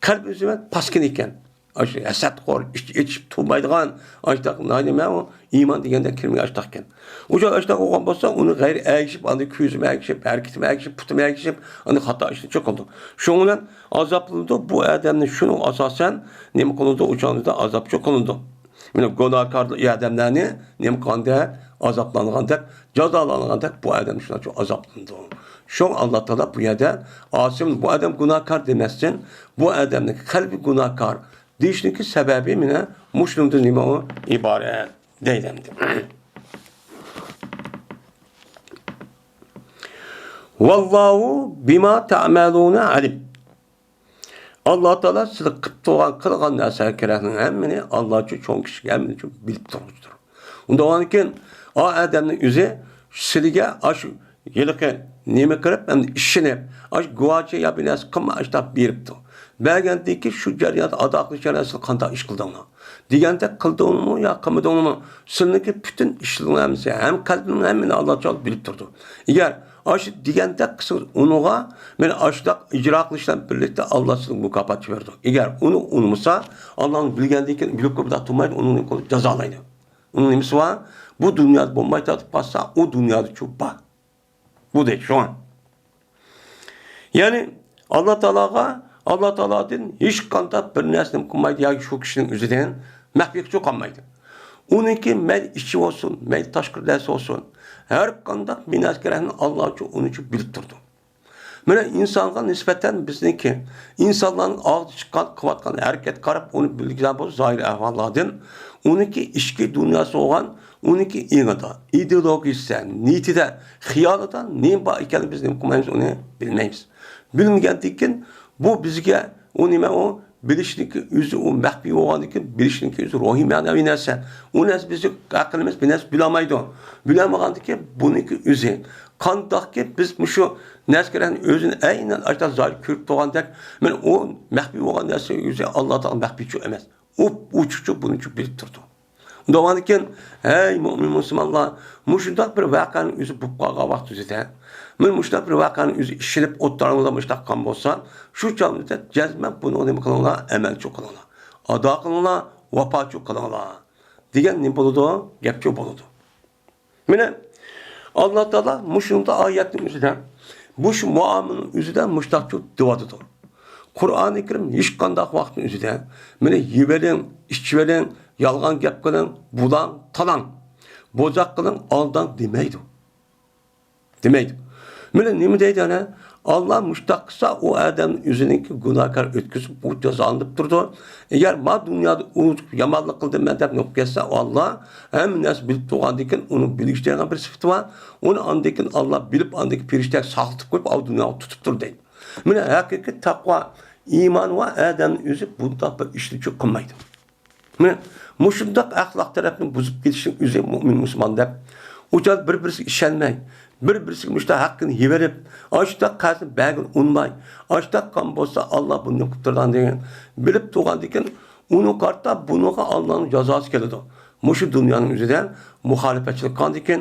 قەلب ئۆزى پاسكىنا ئىكەن. ئاشۇ ھەسەتخور، ئىچ ئېچىشىپ تۇرمايدىغان، ئاشۇنداق نېمە ئۇ ئىمان دېگەندە كىرمىگەن ئاشۇنداق ئىكەن. ئۇ چاغ ئاشۇنداق بولغان بولسا، ئۇنى غەيرى ئەگىشىپ، ئاندىن كۆزىمۇ ئەگىشىپ، ھەرىكىتىمۇ ئەگىشىپ، پۇتىمۇ ئەگىشىپ، ئاندىن خاتا ئىشنى چوقۇلدۇ. شۇنىڭ بىلەن ئازابلىنىدۇ. بۇ ئادەمنى شۇنىڭ ئاساسەن نېمە قىلىدۇ؟ ئۇ چاغدا ئازاب چوقۇلىدۇ. مانا گۇناھكار ئادەملەرنى نېمە قىلغاندەك، ئازابلانغاندەك، جازالانغاندەك بۇ ئادەم شۇنىڭچە ئازابلىنىدۇ. شۇڭا ئاللا تائالا بۇ يەردە ئاسىم، بۇ ئادەم گۇناھكار دېمەستىن، بۇ ئادەمنىڭ قەلبى گۇناھكار دېيىشنىڭكى سەۋەبى مانا مۇشۇنىڭدىن نېمە ئۇ ئىبارەت دەيدۇ ئەمدى. «ۋاللاھۇ بىما تەئمەلۇنە ئەلىم». ئاللا تائالا سىلەر قىلىپ تۇرغان، قىلغان نەرسىلەرنىڭ ھەممىنى ئاللاچۇ چوڭ، كىچىك ھەممىنى بىلىپ تۇرغۇچىدۇر. ئۇنداق بولغاندىكىن ئا ئادەمنىڭ ئۆزى سىلىگە ئاشۇ ھېلىقى نېمە قىلىپ، ئەمدى ئىشىنىپ، ئاشۇ گۇۋاچى يا بىر نەرسە قىلما ئاشۇنداق بېرىپتۇ. بەرگەندىن كېيىن شۇ جەرياندا ئادا قىلىش جەريانىدا سىلەر قانداق ئىش قىلدىڭلار؟ دېگەندەك قىلدىڭمۇ يا قىلمىدىڭمۇ؟ سىلىنىڭكى پۈتۈن ئىشلىرىڭ ھەممىسى، ھەم قەلبىڭ ھەممىنى ئاللا تائالا بىلىپ تۇرىدۇ. ئەگەر ئاشۇ دېگەندەك قىلسىڭىز ئۇنىڭغا، مانا ئاشۇنداق ئىجرا قىلىش بىلەن بىرلىكتە ئاللا سىزگە مۇكاپات بېرىدۇ. ئەگەر ئۇنى ئۇنىمىسا، ئاللا ئۇنى بىلگەندىن كېيىن بىلىپ قويۇپ تۇرمايدۇ، ئۇنى نېمە قىلىدۇ؟ جازالايدۇ. ئۇنىڭ نېمىسى بار؟ بۇ دۇنيادا بولماي تارتىپ قالسا، ئۇ دۇنيادىچۇ بار. بۇ دەيدۇ شۇڭا. يەنى ئاللا تائالاغا، ئاللا تائالادىن ھېچقانداق بىر نەرسىنى قىلمايدۇ ياكى شۇ كىشىنىڭ ئۆزىدىن مەخپىي قىلىپ قالمايدۇ. ئۇنىڭكى مەيلى ئىچى بولسۇن، مەيلى تاشقى نەرسە بولسۇن، ھەر قانداق بىناسىكرەنى ئاللا ئۈچۈن ئۇنى ئۈچۈن بىلىپ تۇرىدۇ. مانا ئىنسانغا نىسبەتەن بىزنىڭكى، ئىنسانلارنىڭ ئالدىدا چىققان، قىلىۋاتقان ھەرىكەتكە قاراپ ئۇنى بىلگىلى بولىدۇ زاھىرىي ئەھۋاللاردىن. ئۇنىڭكى ئىچكى دۇنياسى بولغان، ئۇنىڭكى ئېڭىدا، ئىدېئولوگىيىسىدە، نىيىتىدە، خىيالىدا نېمە بار ئىكەنلىكىنى بىز نېمە قىلمايمىز، ئۇنى بىلمەيمىز. بىلمىگەندىن كېيىن بۇ بىزگە ئۇ نېمە ئۇ بىلىشنىڭكى ئۆزى ئۇ مەخپىي بولغاندىكىن، بىلىشنىڭكى ئۆزى روھىي مەنىۋى نەرسە. ئۇ نەرسە بىزنىڭ ئەقلىمىز بىر نەرسە بىلەلمەيدۇ. بىلەلمىغاندىكىن بۇنىڭكى ئۆزى. قانداقكى بىز مۇشۇ نەرسىلەرنى ئۆزىنى ئەينەن ئاشۇنداق زاھىر كۆرۈپ تۇرغاندەك، مانا ئۇ مەخپىي بولغان نەرسە ئۆزى ئاللا تائالا مەخپىيچۇ ئەمەس. ئۇ ئوچۇقچۇ بۇنىچۇ بىلىپ تۇرىدۇ. ئۇنداق بولغاندىكىن، ھەي مۆمىن مۇسۇلمانلار، مۇشۇنداق بىر ۋەقەنىڭ ئۆزى بولۇپ قالغان ۋاقىت ئۆزىدە، مانا مۇشۇنداق بىر ۋەقەنىڭ ئۆزى ئىشلىنىپ ئوتتۇرىڭىزدا مۇشۇنداق قىلغان بولسا، شۇ چاغدا جەزمەن بۇنى نېمە قىلىڭلار؟ ئەمەلچۇ قىلىڭلار، ئادا قىلىڭلار، ۋاپاچۇ قىلىڭلار دېگەن نېمە بولىدۇ؟ گەپچۇ بولىدۇ. مانا، ئاللا تائالا مۇشۇنداق ئايەتنىڭ ئۆزىدە، مۇشۇ مۇئامىلىنىڭ ئۆزىدە مۇشۇنداقچۇ دېۋاتىدۇ. قۇرئانى كەرىم ھېچقانداق ۋاقىتنىڭ ئۆزىدە، مانا، يېۋېلىڭ، ئىچىۋېلىڭ، يالغان گەپ قىلىڭ، بۇلاڭ، تالاڭ، بوزەك قىلىڭ، ئالداڭ دېمەيدۇ. دېمەيدۇ. مانا نېمە دەيدۇ ئەنە؟ ئاللا مۇشۇنداق قىلسا، ئۇ ئادەمنى ئۆزىنىڭكى گۇناھكار ئۆتكۈزۈپ، ئۇ جازالىنىپ تۇرىدۇ. ئەگەر ما دۇنيادا ئۇ يامانلىق قىلدىم مەن دەپ نوقۇپ كەتسە، ئاللا ھەممە نەرسە بىلىپ تۇرغاندىن كېيىن ئۇنىڭ بىلىش دېگەن بىر سۈپىتى بار. ئۇنى ئاندىن كېيىن ئاللا بىلىپ، ئاندىن كېيىن پېرىشتە ساقلىتىپ قويۇپ، ئاۋۇ دۇنياغا تۇتۇپ تۇر دەيدۇ. مانا ھەقىقىي تەقۋا، ئىمان ۋە ئادەمنىڭ ئۆزى بۇنداق بىر ئىشنى قىلمايدۇ. مانا مۇشۇنداق ئەخلاق تەرەپنى بۇزۇپ كېتىشنىڭ ئۆزى مۆمىن مۇسۇلمان دەپ، ئۇ چاغدا بىر-بىرسىگە ئىشەنمەي، بىر-بىرسىگە مۇشۇنداق ھەققىنى يېۋېرىپ، ئاشۇنداق قەرزنى بەرگىلى ئۇنىماي، ئاشۇنداق قىلغان بولسا ئاللا بۇنى قىلىپ تۇرىدىغان دېگەن بىلىپ تۇرغاندىكىن، ئۇنىڭ قارىتا بۇنىڭغا ئاللانىڭ جازاسى كېلىدۇ. مۇشۇ دۇنيانىڭ ئۆزىدە مۇخالىپەتچىلىك قىلغاندىكىن،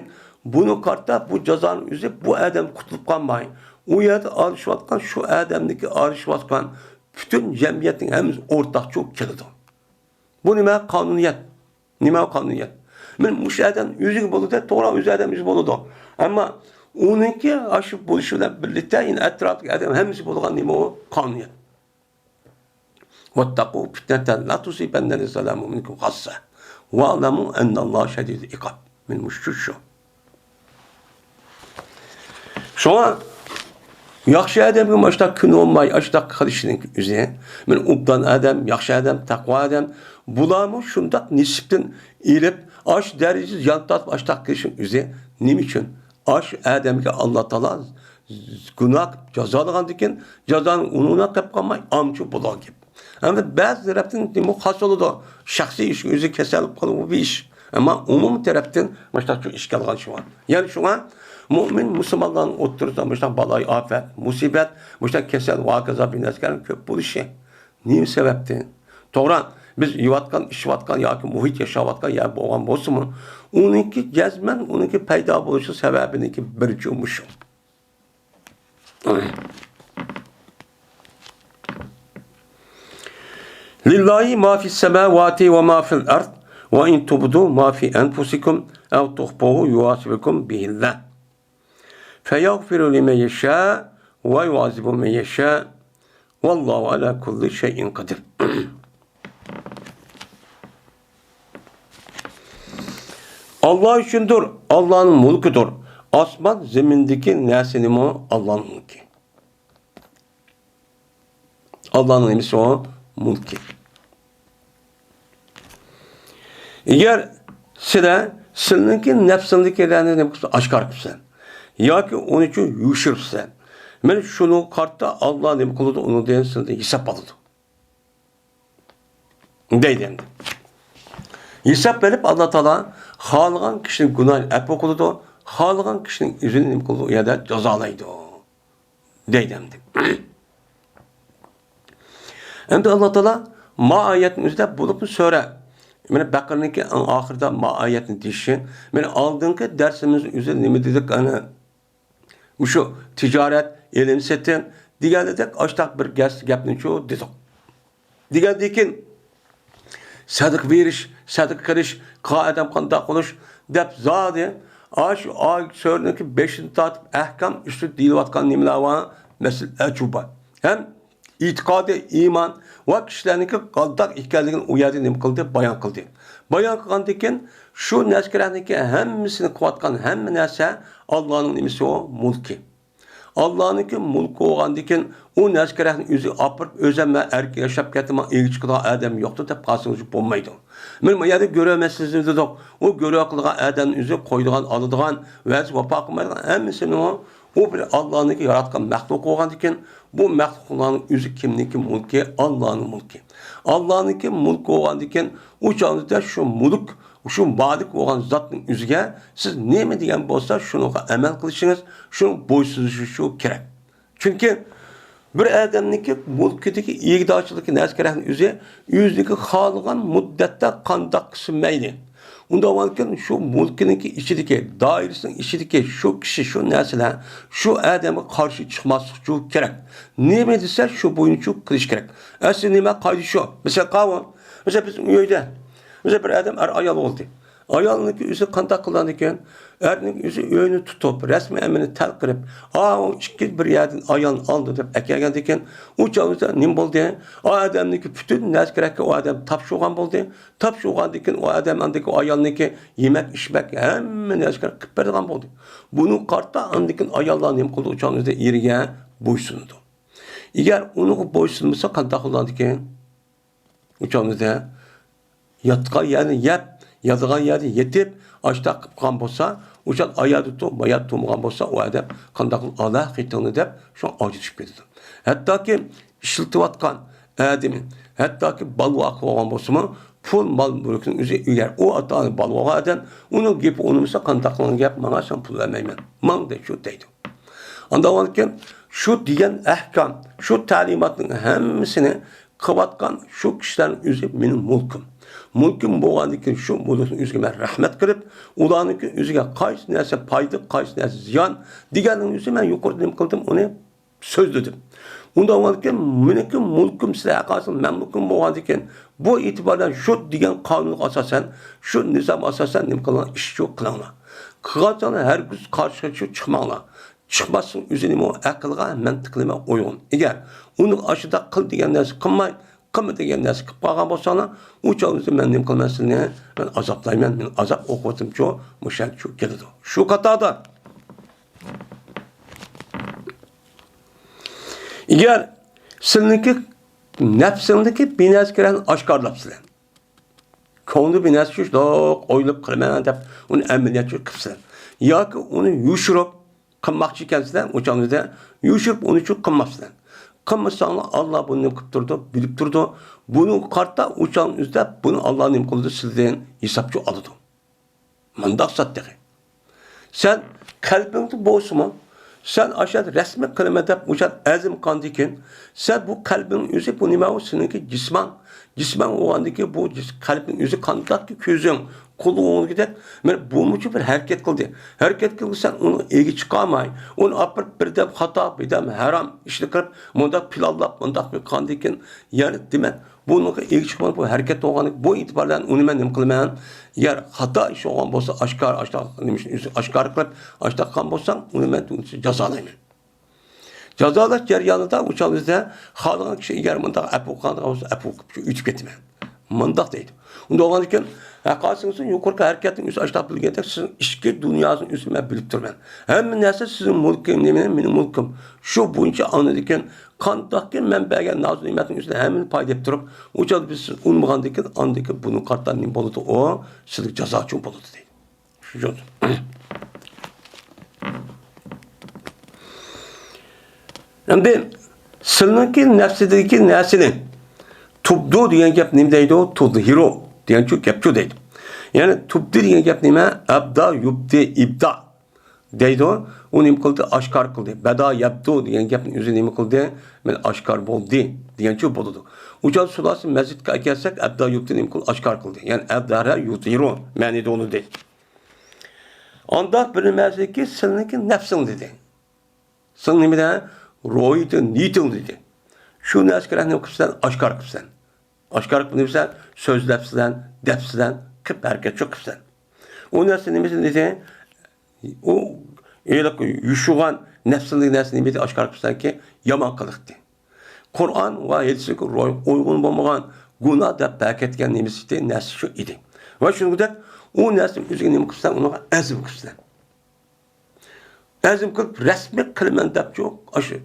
بۇنىڭ قارىتا بۇ جازانىڭ ئۆزى بۇ ئادەم قۇتۇلۇپ قالماي، ئۇ يەردە ئارىلىشىۋاتقان، شۇ ئادەمدىكى ئارىلىشىۋاتقان پۈتۈن جەمئىيەتنىڭ ھەممىسى ئورتاقچۇ كېلىدۇ. بۇ نېمە؟ قانۇنىيەت. نېمە قانۇنىيەت؟ مانا مۇشۇ ئادەم ئۆزىگە بولىدۇ، توغرا، ئۆز ئادەم ئۆزى بولىدۇ. ئەمما ئۇنىڭكى ئاشۇ بولۇشى بىلەن بىرلىكتە يەنە ئەتراپتىكى ئادەم ھەممىسى بولىدىغان نېمە ئۇ؟ قانۇنىيەت. واتقوا فتنة لا تصيبن الذين ظلموا منكم خاصة واعلموا أن الله شديد العقاب. مانا مۇشۇ شۇ. شۇڭا ياخشى ئادەمگە مۇشۇنداق كۈن بولماي، ئاشۇنداق قىلىشنىڭ ئۆزى، مانا ئوبدان ئادەم، ياخشى ئادەم، تەقۋا ئادەم، بۇلارمۇ شۇنداق نېسىپتىن ئېلىپ، ئاشۇ دەرىجىدە يان تارتىپ، ئاشۇنداق قىلىشنىڭ ئۆزى نېمە ئۈچۈن؟ ئاشۇ ئادەمگە ئاللا تائالا گۇناھ قىلىپ جازالىغاندىكىن، جازانى ئۇنىڭ قىلىپ قالماي، ئامچۇ بولغان گەپ. ئەمدى بەزى تەرەپتىن نېمە خاس بولىدۇ؟ شەخسىي ئىش، ئۆزى كېسەل بولۇپ قالغان بىر ئىش. ئەمما ئومۇمىي تەرەپتىن مۇشۇنداق ئىش كەلگەن شۇڭا. يەنى شۇڭا مۆمىن مۇسۇلمانلارنىڭ ئوتتۇرىسىدا مۇشۇنداق بالايىئاپەت، مۇسىبەت، مۇشۇنداق كېسەل، ھاكازا بىر نەرسىلەرنىڭ كۆپ بولۇشى نېمە سەۋەبتىن؟ توغرا، بىز يەۋاتقان، ئىچىۋاتقان ياكى مۇھىت ياشاۋاتقان يەر بولغان بولسىمۇ، ئۇنىڭكى جەزمەن ئۇنىڭكى پەيدا بولۇشى سەۋەبىنىڭكى بىرىنچى مۇشۇ. لله ما في السماوات وما في الأرض وإن تبدوا ما في أنفسكم أو تخفوه يحاسبكم به الله فيغفر لمن يشاء ويعذب من يشاء والله على كل شيء قدير. ئاللا ئۈچۈندۇر، ئاللانىڭ مۈلكىدۇر. ئاسمان، زېمىندىكى نەرسىنىمۇ ئاللانىڭ مۈلكى. ئاللانىڭ نېمىسى ئۇ؟ مۈلكى. ئەگەر سىلەر سىلىنىڭكى نەپسىڭدىكىلەرنى نېمە قىلسا ئاشكارا قىلسا ياكى ئۇنى يوشۇرسا، مانا شۇنىڭغا قارىتا ئاللا نېمە قىلىدۇ؟ ئۇنىڭدىن سىلىدىن ھېساب ئالىدۇ. دەيدۇ ئەمدى. ھېساب بېرىپ، ئاللا تائالا خالىغان كىشىنىڭ گۇناھىنى ئەپۇ قىلىدۇ، خالىغان كىشىنىڭ ئۆزىنى نېمە قىلىدۇ؟ ئۇ يەردە جازالايدۇ. دەيدۇ ئەمدى. ئەمدى ئاللا تائالا ما ئايەتنىڭ ئۆزىدە بولۇپمۇ سۈرە، مانا بەقەرىنىڭكى ئەڭ ئاخىرىدا ما ئايەتنى دېيىشى، مانا ئالدىنقى دەرسىمىزنىڭ ئۆزىدە نېمە دېدۇق؟ ئەنە مۇشۇ تىجارەت، ئېلىم-سېتىم دېگەندەك ئاشتاق بىر گەس-، گەپنىچۇ دېدۇق. دېگەندىن كېيىن سەدىقە بېرىش، سەدىقە قىلىش، قا ئادەم قانداق قىلىش دەپ زادى ئاشۇ ئايەت سۈرىنىڭكى بېشىدىن تارتىپ ئەھكام ئۈستىدە دېيىلىۋاتقان نېمىلەر بار؟ مەسىلە ئەجۇبا. ھەم ئېتىقادى، ئىمان ۋە كىشىلەرنىڭكى قانداق ئىكەنلىكىنى ئۇ يەردە نېمە قىلدى؟ بايان قىلدى. بايان قىلغاندىن كېيىن شۇ نەسكىرەنىڭكى ھەممىسىنى قىلىۋاتقان ھەممە نەرسە ئاللانىڭ نېمىسى ئۇ؟ مۇلكى. ئاللانىڭكى مۇلكى بولغاندىن كېيىن ئۇ نەسكىرەنى ئۆزى ئاپىرىپ، ئۆزۈم مەن ئەركىن ياشاپ كەتتىم، ماڭا ئىگە چىقىدىغان ئادەم يوقتۇر دەپ قالسىڭىز بولمايدۇ. مانا بۇ يەردە كۆرۈۋالماسلىقنى دېدۇق. ئۇ كۆرۈۋالىدىغان ئادەمنى ئۆزى قويىدىغان، ئالىدىغان، ۋەدىسىگە ۋاپا قىلمايدىغان ھەممىسىنى ئۇ بىر ئاللانىڭكى ياراتقان مەخلۇق بولغاندىكىن، بۇ مەخلۇقلارنىڭ ئۆزى كىمنىڭكى مۇلكى؟ ئاللانىڭ مۇلكى. ئاللانىڭكى مۇلكى بولغاندىكىن، ئۇ چاغدا شۇ مۇلك، شۇ مالىك بولغان زاتنىڭ ئۆزىگە سىز نېمە دېگەن بولسا، شۇنىڭغا ئەمەل قىلىشىڭىز، شۇنىڭغا بويسۇنۇشىڭىز كېرەك. چۈنكى بىر ئادەمنىڭكى مۇلكىدىكى ئىگىدارچىلىكى نەسكىرەكنىڭ ئۆزى ئۆزىنىڭكى خالىغان مۇددەتتە قانداق قىلسا مەيلى. ئۇنداق بولغاندىكىن شۇ مۇلكىنىڭكى ئىچىدىكى، دائىرىسىنىڭ ئىچىدىكى شۇ كىشى، شۇ نەرسىلەر شۇ ئادەمگە قارشى چىقماسلىق ئۈچۈن كېرەك. نېمە دېسە شۇ بويىچە قىلىش كېرەك. ئەسلى نېمە قائىدە شۇ. مىسال قاۋۇ. مىسال بىزنىڭ ئۆيدە. مىسال بىر ئادەم ئەر ئايال بولدى. ئايالنىڭكى ئۆزى قانداق قىلغاندىكىن، ئەرنىڭ ئۆزى ئۆينى تۇتۇپ، رەسمىي ئەمىلىنى تەل قىلىپ، ئاۋۇ ئىككى بىر يەردىن ئايالنى ئالدى دەپ ئەكەلگەندىكىن، ئۇ چاغدا نېمە بولدى؟ ئۇ ئادەمنىڭكى پۈتۈن نەسكىرەككە ئۇ ئادەم تاپشۇرغان بولدى. تاپشۇرغاندىكىن ئۇ ئادەم ئاندىكى ئايالنىڭكى يېمەك ئىچمەك ھەممە نەسكىرەك قىلىپ بېرىدىغان بولدى. بۇنىڭغا قارىتا ئاندىكىن ئاياللار نېمە قىلىدۇ؟ ئۇ چاغدا ئېرىگە بويسۇنىدۇ. ئەگەر ئۇنىڭغا بويسۇنمىسا قانداق بولىدىكىن؟ ئۇ چاغدا ياتقان يەرنى يەپ، ياتىدىغان يەردە يېتىپ، ئاشتاق قىلىپ قالغان بولسا، ئۇ چاغ ئاياغدا تۇر، باياغدا تۇرمىغان بولسا، ئۇ ئادەم قانداق ئالا قېتىڭنى دەپ، شۇ ئاجرىشىپ كېتىدۇ. ھەتتاكى ئىشلىتىۋاتقان ئادىمى، ھەتتاكى بالۋاقى بولغان بولسىمۇ، پۇل، مال، مۈلۈكنىڭ ئۆزى ئەگەر ئۇ ئاتا-ئانا بالۋاق ئادەم، ئۇنىڭ گېپى ئۇنىمىسا، قانداق قىلغان گەپ، ماڭا سەن پۇل بەرمەيمەن، ماڭ دەپ شۇ دەيدۇ. ئاندىن كېيىن شۇ دېگەن ئەھكام، شۇ تەلىماتنىڭ ھەممىسىنى قىلىۋاتقان شۇ كىشىلەرنىڭ ئۆزى مېنىڭ مۇلكۇم. مۇلكۇم بولغاندىن كېيىن شۇ مۇلكنىڭ ئۆزىگە مەن رەھمەت قىلىپ، ئۇلارنىڭكى ئۆزىگە قايسى نەرسە پايدا، قايسى نەرسە زىيان دېگەننىڭ ئۆزى مەن يۇقىرىدا نېمە قىلدىم، ئۇنى سۆزلىدىم. ئۇنداق بولغاندىكىن مېنىڭكى مۇلكۇم سىلەر ھەققاسىڭ مەملۇكۇم بولغاندىكىن، بۇ ئېتىبار بىلەن شۇ دېگەن قانۇنغا ئاساسەن، شۇ نىزامغا ئاساسەن نېمە قىلىڭلار، ئىش شۇ قىلىڭلار. قىلغانساڭلار ھەرگىز قارشى شۇ چىقماڭلار. چىقماسلىق ئۆزى نېمە ئەقىلغا، مەنتىققا نېمە ئۇيغۇن. ئەگەر ئۇنى ئاشۇنداق قىل دېگەن نەرسە قىلماي، قىلما دېگەن نەرسە قىلىپ قالغان بولساڭلار، ئۇ چاغدا مەن نېمە قىلىمەن سىلىنى؟ مەن ئازابلايمەن، مېنىڭ ئازاب ئوقۇبىتىم شۇ، مۇشۇ كېلىدۇ. شۇ قاتاردا ئەگەر سىلىنىڭكى نەپسىڭدىكى بىر نەرسە كىرەن ئاشكارىلاپسىلەر. كۆڭلىدە بىر نەرسە شۇنداق ئويلاپ قىلىمەن دەپ ئۇنى ئەمەلىيەتچى قىپسىلەر. ياكى ئۇنى يوشۇرۇپ قىلماقچى ئىكەنسىلەر، ئۇ چاغدا يوشۇرۇپ ئۇنى شۇ قىلماپسىلەر. قىلمىساڭلار ئاللا بۇنى نېمە قىلىپ تۇرىدۇ، بىلىپ تۇرىدۇ. بۇنىڭغا قارىتا ئۇ چاغنى ئىزدەپ بۇنى ئاللا نېمە قىلىدۇ، سىلىدىن ھېسابچى ئالىدۇ. مۇنداق زات تېخى. سەن قەلبىڭدە بولسىمۇ، سەن ئاشۇ رەسمىي قىلىمەن دەپ ئۇشۇ ئەزىم قاندىكىن، سەن بۇ قەلبىڭ ئۆزى بۇ نېمە ئۇ سېنىڭكى جىسماڭ. جىسماڭ بولغاندىكىن بۇ جىس-، قەلبىڭ ئۆزى قانداقكى كۆزۈڭ، قۇلىقىڭدىكىدەك، مانا بۇمۇچۇ بىر ھەرىكەت قىلدى. ھەرىكەت قىلغان سەن ئۇنىڭ ئېگى چىقالماي، ئۇنى ئاپىرىپ بىردەم خاتا، بىردەم ھارام ئىشنى قىلىپ، مۇنداق پىلانلاپ، مۇنداق بىر قاندىكىن، يەنى دېمەك، بۇنىڭغا ئىگە چىقماي، بۇ ھەرىكەت بولغان، بۇ ئېتىبار بىلەن ئۇنى مەن نېمە قىلىمەن؟ يەر خاتا ئىش بولغان بولسا، ئاشكارا، ئاشتا-، نېمە ئىشنى ئاشكارا قىلىپ، ئاشتا قىلغان بولساڭ، ئۇنى مەن جازالايمەن. جازالاش جەريانىدا ئۇ چاغدا بىزدە خالىغان كىشى ئەگەر مۇنداق ئەپۇ قىلغان بولسا، ئەپۇ قىلىپ ئۆتۈپ كېتىمەن. مۇنداق دەيدۇ. ئۇنداق بولغاندىكىن، ھەققاسىڭىزدىن يۇقىرىقى ھەرىكەتنىڭ ئۆزى ئاشتا بىلگەندەك، سىزنىڭ ئىچكى دۇنياسىنىڭ ئۆزىنى مەن بىلىپ تۇرىمەن. ھەممە نەرسە سىزنىڭ مۇلكى، نېمە، مېنىڭ مۇلكۇم. شۇ بويىچە ئاڭلىدىكىن، قانداقكى مەن بەرگەن نازۇ نېمەتنىڭ ئۈستىدە ھەممىنى پايدا ئېلىپ تۇرۇپ، ئۇ چاغدا بىز سىز ئۇنىمىغاندىكىن، ئاندىكىن بۇنىڭغا قارىتا نېمە بولىدۇ؟ ئۇ سىزگە جازاچى بولىدۇ دەيدۇ. شۇ جاز-، ئەمدى سىلىنىڭكى نەپسىدىكى نەرسىنى تۇبدۇ دېگەن گەپ نېمە دەيدۇ؟ تۇزھىرۇ دېگەنچۇ گەپچۇ دەيدۇ. يەنى تۇبدى دېگەن گەپ نېمە؟ ئەبدا، يۇبدى، ئىبدا. دەيدۇ، ئۇ نېمە قىلدى؟ ئاشكارا قىلدى. بەدا يەبدۇ دېگەن گەپنى ئۆزى نېمە قىلدى؟ مەن ئاشكارا بولدى دېگەنچە بولىدۇ. ئۇ چاغدا سۇلاسى مەزىدكە ئەكەلسەك، ئەبدا يۇبدى نېمە قىلدى؟ ئاشكارا قىلدى. يەنى ئەبدەرە يۇزھىرۇ مەنىدە ئۇنى دەيدۇ. ئانداق بىر نېمەسىكى سىلنىڭكى نەپسىڭ دېدى. سىلنىڭ نېمىدە؟ روھىيىتىڭ، نىيىتىڭ دېدى. شۇ نەرسىگە نېمە قىپسەن؟ ئاشكارا قىپسەن. ئاشكارا قىلىپ نېمىسەن؟ سۆزلەپسىلەن، دەپسىلەن، قىپ ھەرىكەتچۇ قىپسەن. ئۇ نەرسە نېمىسى دېدى؟ ئۇ ھېلىقى يوشۇرغان نەپسىڭدىكى نەرسىنى نېمە ئىدى؟ ئاشكارا قىلساڭكى، يامان قىلىقتى. قۇرئان ۋە ھەدىسكە روي-، ئۇيغۇن بولمىغان گۇناھ دەپ بەكەتكەن نېمىسى ئىدى؟ نەرسە شۇ ئىدى. ۋە شۇنىڭدەك ئۇ نەرسىنى ئۆزىگە نېمە قىلساڭ، ئۇنىڭغا ئەزم قىلسىلەر. ئەزم قىلىپ، رەسمىي قىلىمەن دەپچۇ، ئاشۇ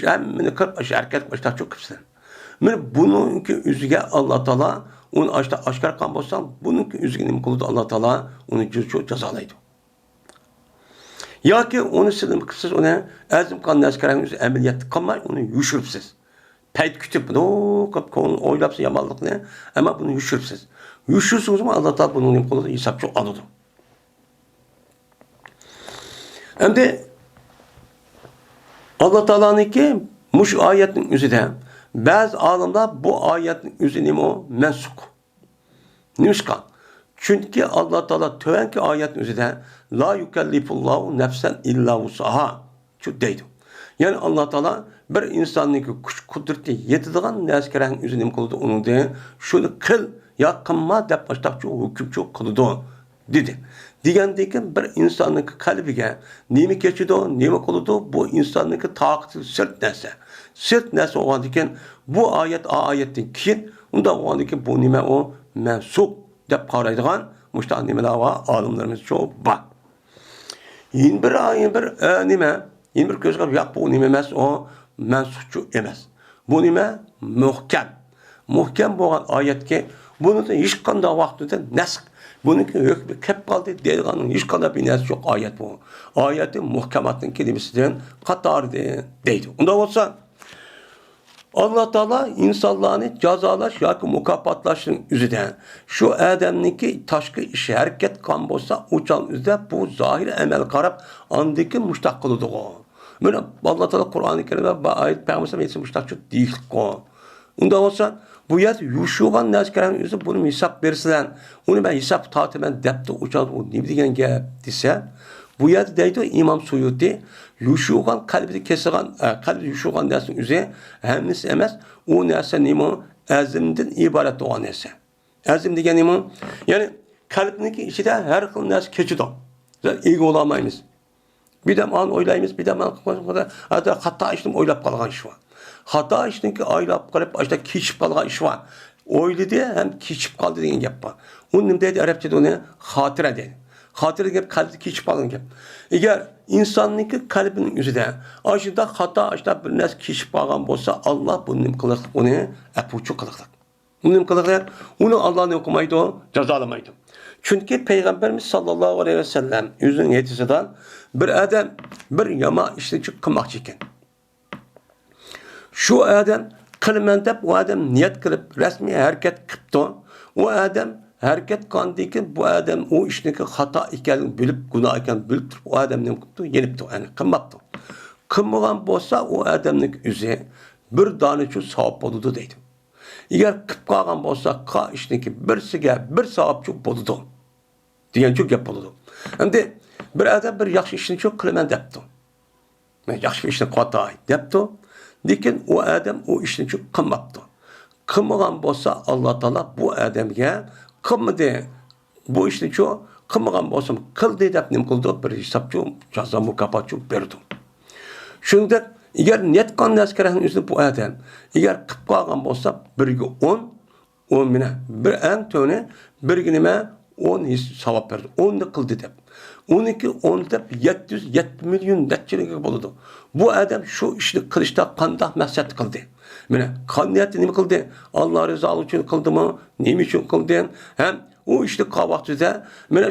ھەممىنى قىلىپ، ئاشۇ ھەرىكەت قىلىشتاقچۇ قىلسىلەر. مانا بۇنىڭكى ئۆزىگە ئاللا تائالا ئۇنى ئاشتا ئاشكارا قىلغان بولساڭ، بۇنىڭكى ئۆزىگە نېمە قىلىدۇ؟ ئاللا تائالا ئۇنى جۇ-، جۇ-، جازالايدۇ. ياكى ئۇنى سىز نېمە قىلىسىز؟ ئۇنى ئەزم قىلغان نەرسە كەرەكنى ئۆزى ئەمەلىيەتتە قىلماي، ئۇنى يوشۇرۇپسىز. پەيت كۈتۈپ، بۇ قىلىپ كۆڭلىنى ئويلاپسىز يامانلىقنى، ئەمما بۇنى يوشۇرۇپسىز. يوشۇرسىڭىزمۇ ئاللا تائالا بۇنىڭ نېمە قىلىدۇ؟ ھېسابچۇ ئالىدۇ. ئەمدى ئاللا تائالانىڭكى مۇشۇ ئايەتنىڭ ئۆزىدە بەزى ئالىملار بۇ ئايەتنىڭ ئۆزى نېمە ئۇ؟ مەنسۇخ. نېمىشقا؟ چۈنكى ئاللا تائالا تۆۋەنكى ئايەتنىڭ ئۆزىدە، لا يكلف الله نفسا إلا وسعها، شۇ دەيدۇ. يەنى ئاللا تائالا بىر ئىنساننىڭكى كۈچ قۇدرىتى يېتىدىغان نەرسە كەرەكنى ئۆزى نېمە قىلىدۇ؟ ئۇنىڭدىن شۇنى قىل يا قىلما دەپ ئاشتاقچۇ ھۆكۈمچۇ قىلىدۇ، دېدى. دېگەندىن كېيىن بىر ئىنساننىڭكى قەلبىگە نېمە كېچىدۇ، نېمە قىلىدۇ، بۇ ئىنساننىڭكى تاقىتىدىن سىرت نەرسە. سىرت نەرسە بولغاندىن كېيىن بۇ ئايەت، ئا ئايەتتىن كېيىن، ئۇنداق بولغاندىن كېيىن بۇ نېمە ئۇ؟ مەنسۇخ دەپ قارايدىغان مۇشۇنداق نېمىلەر بار، ئالىملىرىمىزچۇ بار. يەنە بىر، يەنە بىر، ئە، نېمە؟ يەنە بىر كۆزگە، ياق، بۇ نېمە ئەمەس، ئۇ مەنسۇخچۇ ئەمەس. بۇ نېمە؟ مۇھكەم. مۇھكەم بولغان ئايەتكى، بۇنىڭدا ھېچقانداق ۋاقىتتا نەسخ، بۇنىڭكى ھۆكمى كەپ قالدى دەيدىغان ھېچقانداق بىر نەرسە يوق ئايەت بۇ. ئايەتى مۇھكەماتنىڭكى نېمىسىدىن، قاتارىدىن دەيدۇ. ئۇنداق بولسا، ئاللا تائالا ئىنسانلارنى جازالاش ياكى مۇكاپاتلاشنىڭ ئۆزىدە، شۇ ئادەمنىڭكى تاشقى ئىش ھەرىكەت قىلغان بولسا، ئۇ چاغنىڭ ئۆزىدە بۇ زاھىر ئەمەلگە قاراپ، ئاندىن كېيىن مۇشتاق قىلىدىغۇ. مانا ئاللا تائالا قۇرئانى كەرىمدە بار ئايەت پەيغەمبەر ئېيتسا مۇشتاقچۇ دېيىشلىكقۇ. ئۇنداق بولسا، بۇ يەردە يوشۇرغان نەرسە كەرەكنى ئۆزى بۇنى ھېساب بېرىسىلەر، ئۇنى مەن ھېساب تارتىمەن دەپتۇ، ئۇ چاغدا ئۇ نېمە دېگەن گەپ دېسە، بۇ يەردە دەيدۇ ئىمام سۇيۇتى، يوشۇرغان قەلبىدە كېسىغان، ئە، قەلبىدە يوشۇرغان نەرسىنىڭ ئۆزى ھەممىسى ئەمەس، ئۇ نەرسە نېمە؟ ئەزمدىن ئىبارەت بولغان نەرسە. ئەزم دېگەن نېمە؟ يەنى قەلبنىڭكى ئىچىدە ھەر خىل نەرسە كېچىدۇ. بىز ئىگە بولالمايمىز. بىردەم ئانى ئويلايمىز، بىردەم ئانى قىلمايمىز. ھەتتا خاتا ئىشنى ئويلاپ قالغان ئىش بار. خاتا ئىشنىڭكى ئويلاپ قېلىپ، ئاشۇنداق كېچىپ قالغان ئىش بار. ئويلىدى ھەم كېچىپ قالدى دېگەن گەپ بار. ئۇنى نېمە دەيدۇ؟ ئەرەبچىدە ئۇنى خاتىرە دەيدۇ. خاتىرە دېگەن قەلبىدە كېچىپ قالغان گەپ. ئەگەر ئىنساننىڭكى قەلبىنىڭ ئۆزىدە ئاشۇنداق خاتا، ئاشۇنداق بىر نەرسە كېچىپ قالغان بولسا، ئاللا بۇنى نېمە قىلىقلىق؟ ئۇنى ئەپۇچۇ قىلىقلىق. ئۇنى نېمە قىلىقلىق؟ ئۇنى ئاللا نېمە قىلمايدۇ؟ جازالىمايدۇ. چۈنكى پەيغەمبىرىمىز ساللاللاھۇ ئەلەيھى ۋەسەللەم ئۆزىنىڭ ھەدىسىدە بىر ئادەم بىر يامان ئىشنى قىلماقچى ئىكەن. شۇ ئادەم قىلىمەن دەپ، ئۇ ئادەم نىيەت قىلىپ، رەسمىي ھەرىكەت قىپتۇ. ئۇ ئادەم ھەرىكەت قىلغاندىن كېيىن، بۇ ئادەم ئۇ ئىشنىڭكى خاتا ئىكەنلىكىنى بىلىپ، گۇناھ ئىكەنلىكىنى بىلىپ تۇرۇپ، ئۇ ئادەم نېمە قىپتۇ؟ يېنىپتۇ، يەنى قىلماپتۇ. قىلمىغان بولسا، ئۇ ئادەمنىڭ ئۆزى بىر دانىچۇ ساۋاب بولىدۇ دەيدۇ. ئەگەر قىپ قالغان بولسا، قىلغان ئىشنىڭكى بىرسىگە بىر ساۋابچۇ بولىدۇ. دېگەنچۇ گەپ بولىدۇ. ئەمدى بىر ئادەم بىر ياخشى ئىشنىچۇ قىلىمەن دەپتۇ. مەن ياخشى بىر ئىشنى قىلىۋاتاي دەپتۇ. لېكىن ئۇ ئادەم ئۇ ئىشنىچۇ قىلماپتۇ. قىلمىغان بولسا، ئاللا تائالا بۇ ئادەمگە قىلمىدى، بۇ ئىشنىچۇ قىلمىغان بولسىمۇ قىلدى دەپ نېمە قىلىدۇ؟ بىر ھېسابچۇ، جازا، مۇكاپاتچۇ بېرىدۇ. شۇنىڭدەك، ئەگەر نىيەت قىلغان نەرسە كېرەكنىڭ ئۆزىنى بۇ ئادەم ئەگەر قىلىپ قالغان بولسا، بىرگە ئون، ئون مىنە، بىر ئەڭ تۆۋىنى بىرگە نېمە، ئون ھېس ساۋاب بېرىدۇ. ئوننى قىلدى دەپ. ئوننىڭكى ئون دەپ يەتتە يۈز يەتتە مىليون نەچچىلىكى بولىدۇ. بۇ ئادەم شۇ ئىشنى قىلىشتا قانداق مەقسەتتە قىلدى؟ مانا، قان نىيەتتە نېمە قىلدى؟ ئاللا رىزالىقى ئۈچۈن قىلدىمۇ؟ نېمە ئۈچۈن قىلدى؟ ھەم ئۇ ئىشنى قىلغان ۋاقتىدا، مانا،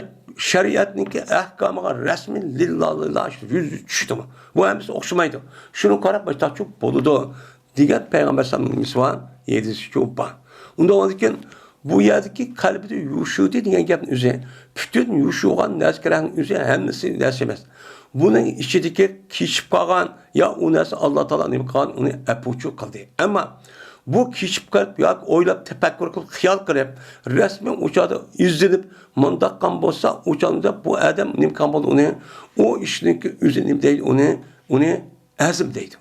شەرىئەتنىڭكى ئەھكامىغا رەسمىي لىللا لىللا يۈز چۈشتىمۇ؟ بۇ ھەممىسى ئوخشىمايدۇ. شۇنىڭغا قاراپ مۇشتاقچۇ بولىدۇ. دېگەن پەيغەمبەر ئەلەيھىسسالامنىڭ نېمىسى بار؟ ھەدىسىچۇ بار. ئۇنداق بولغاندىكىن، بۇ يەردىكى قەلبىدە يوشۇردى دېگەن گەپنىڭ ئۆزى، پۈتۈن يوشۇرغان نەرسە كېرەكنىڭ ئۆزى ھەممىسى نەرسە ئەمەس. بۇنىڭ ئىچىدىكى كېچىپ قالغان يا ئۇ نەرسە ئاللا تائالا نېمە قىلغان، ئۇنى ئەپۇچۇ قىلدى. ئەمما بۇ كېچىپ قېلىپ ياكى ئويلاپ، تەپەككۇر قىلىپ، خىيال قىلىپ، رەسمىي ئۇ چاغدا ئىزدىنىپ، مۇنداق قىلغان بولسا، ئۇ چاغدا بۇ ئادەم نېمە قىلغان بولىدۇ ئۇنى؟ ئۇ ئىشنىڭكى ئۆزى نېمە دەيدۇ ئۇنى؟ ئۇنى ئەزم دەيدۇ.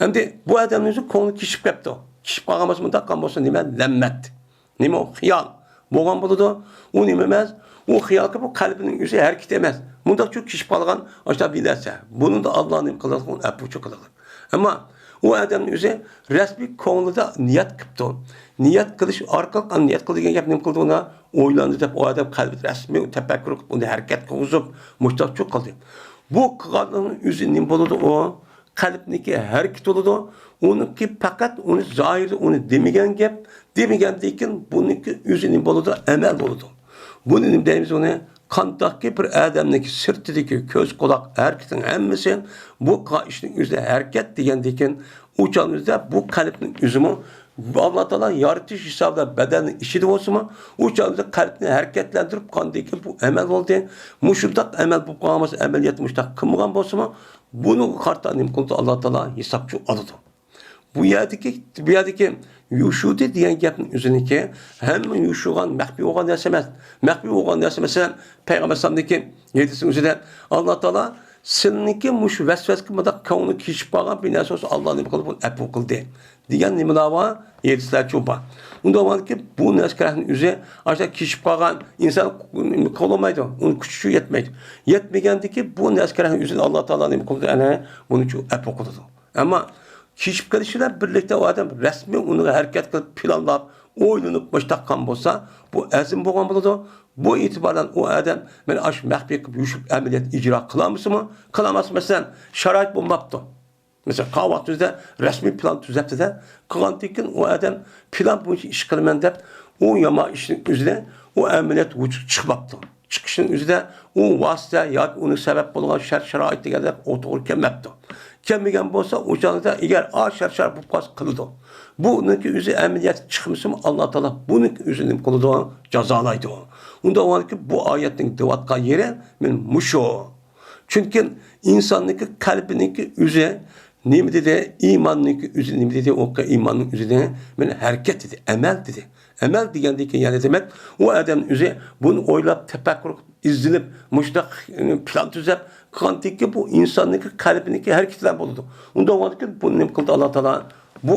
ئەمدى بۇ ئادەمنىڭ ئۆزى كۆڭلى كېچىپ قېپتۇ. كېچىپ قالغان بولسا، مۇنداق قىلغان بولسا نېمە؟ لەممەت. نېمە ئۇ؟ خىيال. بولغان بولىدۇ. ئۇ نېمە ئەمەس؟ ئۇ خىيالكى بۇ قەلبىنىڭ ئۆزى ھەرىكىتى ئەمەس. مۇنداقچۇ كېشىپ قالغان ئاشۇنداق بىر نەرسە. بۇنىڭدا ئاللا نېمە قىلىدۇ؟ ئۇنى ئەپۇچۇ قىلىدۇ. ئەمما ئۇ ئادەمنىڭ ئۆزى رەسمىي كۆڭلىدە نىيەت قىپتۇ. نىيەت قىلىش ئارقىلىق، نىيەت قىل دېگەن گەپ نېمە قىلدى ئۇنى؟ ئويلاندى دەپ ئۇ ئادەم قەلبىدە رەسمىي تەپەككۇر قىلىپ، ئۇنى ھەرىكەتكە قىلغۇزۇپ، مۇشۇنداقچۇ قىلدى. بۇ قىلغاننىڭ ئۆزى نېمە بولىدۇ ئۇ؟ قەلبنىڭكى ھەرىكىتى بولىدۇ. ئۇنىڭكى پەقەت ئۇنى زاھىردا ئۇنى دېمىگەن گەپ، دېمىگەندىن كېيىن بۇنىڭكى ئۆزى نېمە بولىدۇ؟ ئەمەل بولىدۇ. بۇنى نېمە دەيمىز ئۇنى؟ قانداقكى بىر ئادەمنىڭكى سىرتىدىكى كۆز، قۇلاق، ھەرىكىتىنىڭ ھەممىسى بۇ قىلغان ئىشنىڭ ئۆزى ھەرىكەت دېگەندىن كېيىن، ئۇ چاغنىڭ ئۆزىدە بۇ قەلبنىڭ ئۆزىمۇ ئاللا تائالا يارىتىش ھېسابىدا بەدەننىڭ ئىچىدە بولسىمۇ، ئۇ چاغدا قەلبنى ھەرىكەتلەندۈرۈپ قاندىكى بۇ ئەمەل بولدى. مۇشۇنداق ئەمەل بولۇپ قالغان بولسا، ئەمەلىيەتتە مۇشۇنداق قىلمىغان بولسىمۇ، بۇنىڭغا قارىتا نېمە قىلىدۇ؟ ئاللا تائالا ھېسابچۇ ئالىدۇ. بۇ يەردىكى، بۇ يەردىكى يوشۇردى دېگەن گەپنىڭ ئۆزىنىكى ھەممە يوشۇرغان مەخپىي بولغان نەرسە ئەمەس. مەخپىي بولغان نەرسە، مەسىلەن، پەيغەمبەر ئەلەيھىسسالامنىڭكى ھەدىسىنىڭ ئۆزىدە ئاللا تائالا سىلىنىڭكى مۇشۇ ۋەسۋەسىگە مۇنداق كۆڭلى كېشىپ قالغان بىر نەرسە بولسا، ئاللا نېمە قىلدى؟ بۇنى ئەپۇ قىلدى دېگەن نېمىلەر بار؟ ھەدىسلەرچۇ بار. ئۇنداق بولغاندىكى بۇ نەرسە كېرەكنىڭ ئۆزى ئاشۇنداق كېشىپ قالغان ئىنسان قىلالمايدۇ. ئۇنىڭ كۈچى شۇ يەتمەيدۇ. يەتمىگەندىكى بۇ نەرسە كېرەكنىڭ ئۆزىنى ئاللا تائالا نېمە قىلدى؟ ئەنە بۇنىچۇ ئەپۇ قىلىدۇ. ئەمما كېشىپ قېلىشى بىلەن بىرلىكتە ئۇ ئادەم رەسمىي ئۇنىڭغا ھەرىكەت قىلىپ، پىلانلاپ، ئويلىنىپ مۇشۇنداق قىلغان بولسا، بۇ ئەزىم بولغان بولىدۇ. بۇ ئېتىبار بىلەن ئۇ ئادەم مانا ئاشۇ مەخپىي قىلىپ يوشۇرۇپ ئەمەلىيەت ئىجرا قىلالمىسىمۇ؟ قىلالماس. مەسىلەن، شارائىت بولماپتۇ. مەسىلەن، قالغان ۋاقتىمىزدا رەسمىي پىلان تۈزەپتىدە، قىلغاندىن كېيىن ئۇ ئادەم پىلان بويىچە ئىش قىلىمەن دەپ، ئۇ يامان ئىشنىڭ ئۆزىدە ئۇ ئەمەلىيەت ۋۇجۇدقا چىقماپتۇ. چىقىشنىڭ ئۆزىدە ئۇ ۋاسىتە ياكى ئۇنىڭ سەۋەب بولغان شەرت-شارائىت دېگەندەك ئوتتۇرىغا كەلمەپتۇ. كەلمىگەن بولسا، ئۇ چاغدا ئەگەر ئا شەرت-شارائىت بولۇپ قالسا قىلىدۇ. بۇنىڭكى ئۆزى ئەمەلىيەتكە چىقمىسىمۇ، ئاللا تائالا بۇنىڭكى ئۆزىنى نېمە قىلىدۇ؟ جازالايدۇ. ئۇنداق بولغاندىكى بۇ ئايەتنىڭ دەۋاتقان يېرى مانا مۇشۇ. چۈنكى ئىنساننىڭكى قەلبىنىڭكى ئۆزى نېمە دېدى؟ ئىماننىڭكى ئۆزى نېمە دېدى؟ ئۇ ئىماننىڭ ئۆزىدە مانا ھەرىكەت دېدى، ئەمەل دېدى. ئەمەل دېگەندىن كېيىن يەنە دېمەك، ئۇ ئادەم ئۆزى بۇنى ئويلاپ، تەپەككۇر قىلىپ، ئىزدىنىپ، مۇشۇنداق، ئى، پىلان تۈزەپ قىلغاندىكى بۇ ئىنساننىڭكى قەلبىنىڭكى ھەرىكىتى بىلەن بولىدۇ. ئۇنداق بولغاندىكى بۇنى نېمە قىلدى ئاللا تائالا؟ بۇ،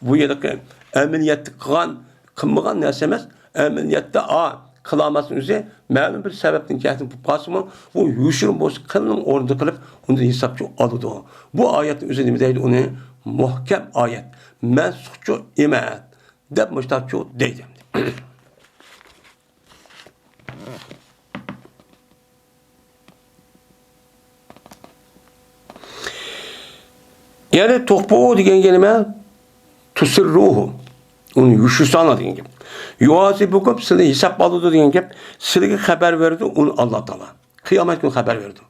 بۇ يەردىكى ئەمەلىيەتتە قىلغان، قىلمىغان نەرسە ئەمەس. ئەمەلىيەتتە، ئا، قىلالماسنىڭ ئۆزى مەلۇم بىر سەۋەبتىن جەھەتتىن بولۇپ قالسىمۇ، بۇ يوشۇرۇن بولسا قىلنىڭ ئورنىدا قىلىپ، ئۇنى ھېسابچۇ ئالىدۇ. بۇ ئايەتنىڭ ئۆزى نېمە دەيدۇ ئۇنى؟ مۇھكەم ئايەت، مەنسۇخچۇ ئەمەس دەپ مۇشتاقچۇ دەيدۇ. يەنى تۇخفۇ دېگەنگە نېمە؟ تۇسىررۇھۇ. ئۇنى يوشۇرساڭلار دېگەن گەپ. يۇھاسىبۇكۇم، سىلىنى ھېساب ئالىدۇ دېگەن گەپ. سىلىگە خەۋەر بېرىدۇ ئۇنى ئاللا تائالا. قىيامەت كۈنى خەۋەر بېرىدۇ.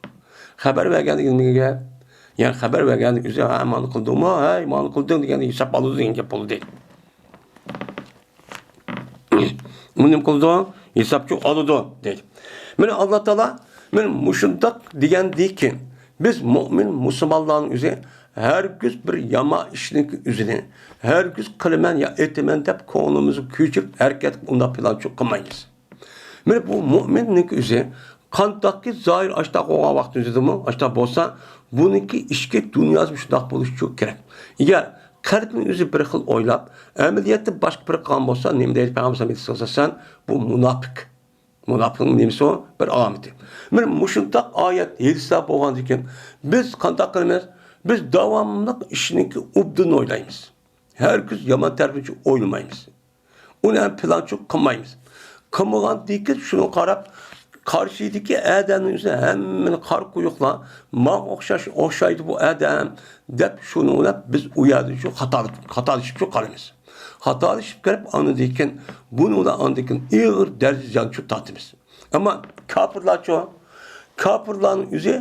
خەۋەر بەرگەن دېگەن نېمە گەپ؟ يەنى خەۋەر بەرگەن ئۆزى، ھە، مانا قىلدىڭمۇ؟ ھەي، مانا قىلدىڭ دېگەندە ھېساب ئالىدۇ دېگەن گەپ بولدى. ئۇ نېمە قىلىدۇ؟ ھېسابچۇ ئالىدۇ دەيدۇ. مانا ئاللا تائالا مانا مۇشۇنداق دېگەندىكىن، بىز مۇئمىن مۇسۇلمانلارنىڭ ئۆزى ھەرگىز بىر يامان ئىشنىڭ ئۆزىنى ھەرگىز قىلىمەن يا ئېتىمەن دەپ كۆڭلىمىزگە كۆچۈرۈپ ھەرىكەت قىلىپ ئۇنداق پىلانچۇ قىلمايمىز. مانا بۇ مۇئمىننىڭ ئۆزى قانداقكى زاھىر ئاشتاق بولغان ۋاقتىمىزدىمۇ ئاشتاق بولسا، بۇنىڭكى ئىچكى دۇنياسى شۇنداق بولۇشى كېرەك. ئەگەر قەلبنىڭ ئۆزى بىر خىل ئويلاپ، ئەمەلىيەتتە باشقا بىر قىلغان بولسا، نېمە دەيدۇ پەيغەمبەر ئەلەيھىسسالام؟ بۇ مۇناپىق. مۇناپىقنىڭ نېمىسى ئۇ؟ بىر ئالامىتى. مانا مۇشۇنداق ئايەت، ھەدىسلەر بولغاندىكىن، بىز قانداق قىلىمىز؟ بىز داۋاملىق ئىشنىڭكى ئوبدىنىنى ئويلايمىز. ھەرگىز يامان تەرىپىنى ئويلىمايمىز. ئۇنى ھەم پىلانچۇ قىلمايمىز. قىلمىغاندىن كېيىن شۇنىڭغا قاراپ، قارشىدىكى ئادەمنىڭ ئۆزى ھەممىنى قارا قويۇقلار، ماڭا ئوخشاش، ئوخشايدۇ بۇ ئادەم، دەپ شۇنىڭ بىلەن بىز ئۇ يەردىن شۇ خاتالىشىپ، خاتالىشىپچۇ قالىمىز. خاتالىشىپ كىرىپ، ئاندىن كېيىن بۇنىڭ بىلەن ئاندىن كېيىن ئېغىر دەرىجىدە زىيانچۇ تارتىمىز. ئەمما كاپىرلارچۇ؟ كاپىرلارنىڭ ئۆزى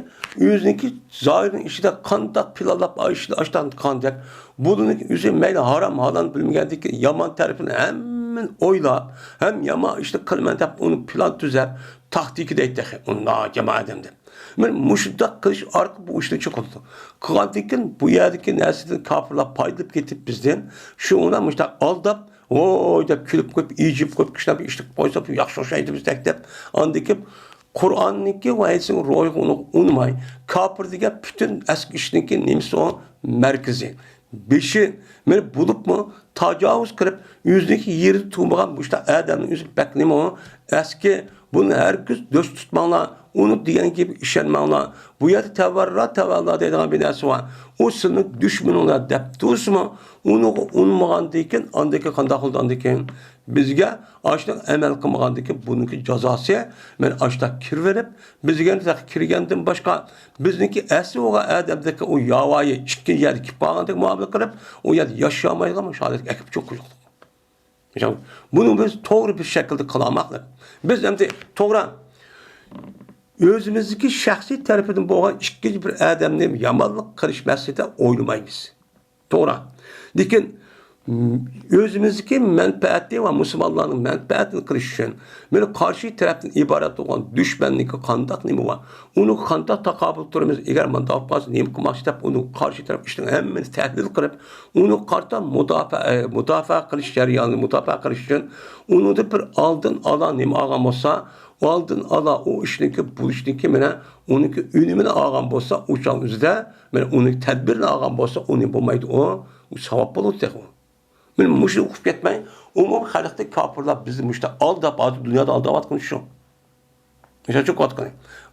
ئۆزىنىڭكى زاھىرىنىڭ ئىچىدە قانداق پىلانلاپ ئاشتان قاندەك، بۇنىڭ ئۆزى مەيلى ھارام، ھالال بىلمىگەندىكى يامان تەرىپىنى ھەممىنى ئويلاپ، ھەم يامان ئىشنى قىلىمەن دەپ ئۇنى پىلان تۈزەپ، تاكتىكا دەيدۇ تېخى، ئۇنداق يامان ئادەم دەپ. مانا مۇشۇنداق قىلىش ئارقىلىق بۇ ئىشنى چوقۇدۇ. قىلغاندىن كېيىن بۇ يەردىكى نەرسىدىن كاپىرلار پايدىلىنىپ كېتىپ بىزدىن، شۇ ئۇلار مۇشۇنداق ئالداپ، ۋوي دەپ كۈلۈپ قويۇپ، ئىجىپ قويۇپ، كىشىلەر بىر ئىشنى قويسا، بۇ ياخشى ئوخشايدۇ بىزدەك دەپ، ئاندىن كېيىن قۇرئاننىڭكى ۋە ھەدىسنىڭ روھىغا ئۇنى ئۇنىماي، كاپىر دېگەن پۈتۈن ئەسكى ئىشنىڭكى نېمىسى ئۇ؟ مەركىزى. بېشى، مانا بولۇپمۇ تاجاۋۇز قىلىپ، ئۆزىنىڭكى يېرىدە تۇرمىغان مۇشۇنداق ئادەمنىڭ ئۆزى بەك نېمە ئۇ؟ ئەسكى بۇنى ھەرگىز دوست تۇتماڭلار، ئۇنى دېگەن گېپىگە ئىشەنمەڭلار. بۇ يەردە تەۋەررا، تەۋەللا دەيدىغان بىر نەرسە بار. ئۇ سىلىنىڭ دۈشمىنىڭلار دەپ تۇرسىمۇ، ئۇنىڭغا ئۇنىمىغاندىن كېيىن، ئاندىن كېيىن قانداق قىلىدۇ ئاندىن كېيىن؟ بىزگە ئاشۇنداق ئەمەل قىلمىغاندىن كېيىن بۇنىڭكى جازاسى، مەن ئاشۇنداق كىرىۋېرىپ، بىزگە تېخى كىرگەندىن باشقا، بىزنىڭكى ئەسلى بولغان ئادەمدىكى ئۇ ياۋايى ئىككى يەردە كېلىپ قالغاندەك مۇئامىلە قىلىپ، ئۇ يەردە ياشىيالمايدىغان مۇشۇ ھالەتكە ئەكىپ چوققۇزۇق. بۇنى بىز توغرا بىر شەكىلدە قىلالماقلىق. بىز ئەمدى توغرا ئۆزىمىزدىكى شەخسىي تەرىپىدىن بولغان ئىككىنچى بىر ئادەمنى يامانلىق قىلىش مەقسىتىدە ئويلىمايمىز. توغرا. لېكىن، م، ئۆزىمىزدىكى مەنپەئەتى ۋە مۇسۇلمانلارنىڭ مەنپەئەتىنى قىلىش ئۈچۈن، مانا قارشى تەرەپتىن ئىبارەت بولغان دۈشمەننىڭكى قانداق نېمە بار؟ ئۇنىڭغا قانداق تاقابىل تۇرىمىز؟ ئەگەر مۇنداق بولۇپ قالسا، نېمە قىلماقچى دەپ، ئۇنىڭ قارشى تەرەپ ئىشنىڭ ھەممىنى تەھلىل قىلىپ، ئۇنىڭغا قارىتا مۇداپىئە، ئە، مۇداپىئە قىلىش جەريانىنى مۇداپىئە قىلىش ئۈچۈن، ئۇنىڭدىن بىر ئالدىن ئالا نېمە ئالغان بولسا، ئالدىن ئالا ئۇ ئىشنىڭكى بولۇشىنىڭكى، مانا، ئۇنىڭكى ئۈنۈمىنى ئالغان بولسا، ئۇ چاغ ئۆزىدە، مانا، ئۇنىڭ تەدبىرىنى ئالغان بولسا، ئۇنى بولمايدۇ، ئۇ، ئۇ ساۋاب بولىدۇ تېخى. مانا مۇشۇنى ئۇقۇپ كەتمەي، ئومۇمىي خەلقتە كاپىرلار بىزنى مۇشۇنداق ئالداپ، ھازىر دۇنيادا ئالداۋاتقىنى شۇ. مىسال ئۈچۈن قىلىۋاتقىنى،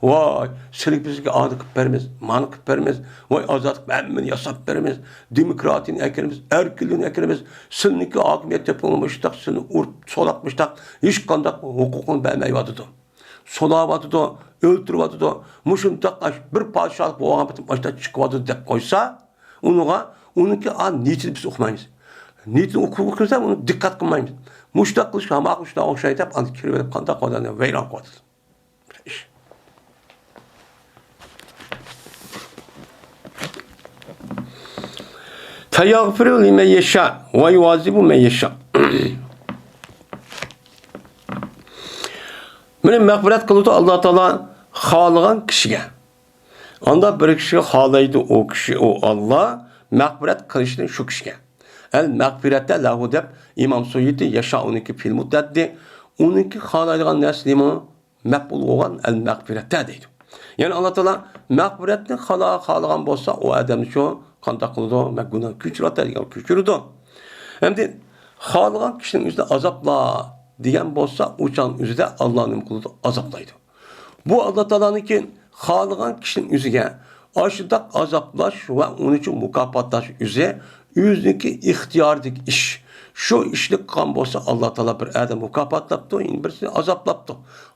ۋاي، سىلىگە بىزگە ئانى قىلىپ بېرىمىز، مانى قىلىپ بېرىمىز، ۋاي، ئازادلىق، ھەممىنى ياساپ بېرىمىز، دېموكراتىيىنى ئەكىرىمىز، ئەركىنلىكنى ئەكىرىمىز، سىلىنىڭكى ھاكىمىيەت تېپىڭلار مۇشۇنداق، سىلىنى ئۇرۇپ، سولاپ مۇشۇنداق، ھېچقانداق ھوقۇقىڭ بەرمەيۋاتىدۇ. سولاۋاتىدۇ، ئۆلتۈرۈۋاتىدۇ. مۇشۇنداق ئاش-، بىر پادىشاھلىق بولغان پېتىم ئاشۇنداق چىقىۋاتىدۇ دەپ قويسا، ئۇنىڭغا، ئۇنىڭكى ئا-، نىيىتىنى بىز ئۇقمايمىز. نىيىتىنى ئۇقۇپ كىرسە، ئۇنى دىققەت قىلمايمىز. مۇشۇنداق قىلىش ھاماقى شۇنداق ئوخشايدۇ دەپ، ئاندىن كىرىۋېلىپ قانداق ئادەمنى ۋەيران قىلىۋاتىدۇ. ئىش. فَيَغْفِرُ لِمَنْ يَشَاءُ وَيُعَذِّبُ مَنْ يَشَاءُ. مانا مەغپىرەت قىلىدۇ ئاللا تائالا خالىغان كىشىگە. ئاندا بىر كىشى خالايدۇ، ئۇ كىشى، ئۇ ئاللا مەغپىرەت قىلىشنى شۇ كىشىگە. ئەل مەغپىرەتە لەھۇ دەپ ئىمام سۇيۇتى ياشائۇنىڭكى فىل مۇتەددى، ئۇنىڭكى خالايدىغان نەرسە نېمە؟ مەقبۇل بولغان ئەل مەغپىرەتە دەيدۇ. يەنى ئاللا تائالا مەغپىرەتنى خالا-، خالىغان بولسا، ئۇ ئادەمنى شۇ قانداق قىلىدۇ؟ مەن گۇناھ كۆچۈرۈۋاتىمەن دېگەن كۆچۈرىدۇ. ئەمدى خالىغان كىشىنىڭ ئۆزىدە ئازابلا دېگەن بولسا، ئۇ چاغنىڭ ئۆزىدە ئاللا نېمە قىلىدۇ؟ ئازابلايدۇ. بۇ ئاللا تائالانىڭكى خالىغان كىشىنىڭ ئۆزىگە ئاشۇنداق ئازابلاش ۋە ئۇنى شۇ مۇكاپاتلاش ئۆزى، ئۆزىنىڭكى ئىختىيارىدىكى ئىش. شۇ ئىشنى قىلغان بولسا، ئاللا تائالا بىر ئادەم مۇكاپاتلاپتۇ، يەنە بىرسىنى ئازابلاپتۇ.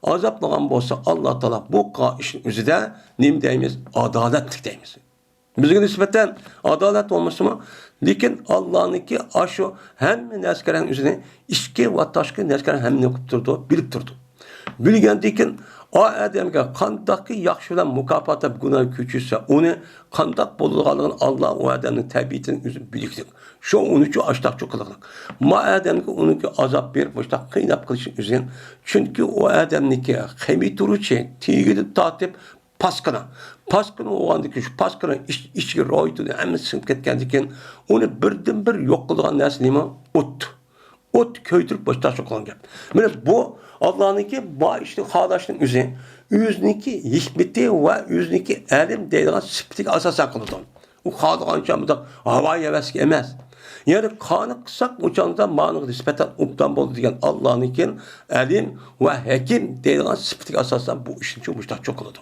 ئازابلىغان بولسا، ئاللا تائالا بۇ قىلغان ئىشنىڭ ئۆزىدە نېمە دەيمىز؟ ئادالەتلىك دەيمىز. بىزگە نىسبەتەن ئادالەت بولمىسىمۇ، لېكىن ئاللانىڭكى ئاشۇ ھەممە نەرسىگە ئۆزىنى ئىچكى ۋە تاشقى نەرسىگە ھەممىنى قىلىپ تۇرىدۇ، بىلىپ تۇرىدۇ. بىلگەندىن كېيىن ئا ئادەمگە قانداقكى ياخشى بىلەن مۇكاپاتلاپ گۇناھ كۆچۈرسە، ئۇنى قانداق بولىدىغانلىقىنى ئاللا ئۇ ئادەمنىڭ تەبىئىتىنى ئۆزى بىلىكلىك. شۇ ئۇنى ئۈچۈن ئاشتاقچۇ قىلىقلىق. ما ئادەمگە ئۇنىڭكى ئازاب بېرىپ، مۇشتاق قىيناپ قىلىشى ئۆزى. چۈنكى ئۇ ئادەمنىڭكى قېمى تۇرۇچى، تېگىدىن تارتىپ، پاسكىنا. پاسكىنا بولغاندىكىن شۇ پاسكىنا ئىچ-، ئىچىگە روھىتىنى ھەممىسى سىڭىپ كەتكەندىن كېيىن، ئۇنى بىردىن بىر يوق قىلىدىغان نەرسە نېمە؟ ئوت. ئوت كۆيدۈرۈپ باشقا قىلغان گەپ. مانا بۇ ئاللانىڭكى بار ئىشنى خالاشنىڭ ئۆزى، ئۆزىنىڭكى ھېكمىتى ۋە ئۆزىنىڭكى ئەلىم دەيدىغان سۈپىتىگە ئاساسەن قىلىدۇ. ئۇ خالىغانچە مۇنداق ھاۋايى ھەۋەسكە ئەمەس. يەنى قانى قىلساق، ئۇ چاغدا مانىڭغا نىسبەتەن ئوبدان بولدى دېگەن ئاللانىڭكى ئەلىم ۋە ھەكىم دەيدىغان سۈپىتىگە ئاساسەن بۇ ئىشنى شۇ مۇشتاق چوقۇلىدۇ.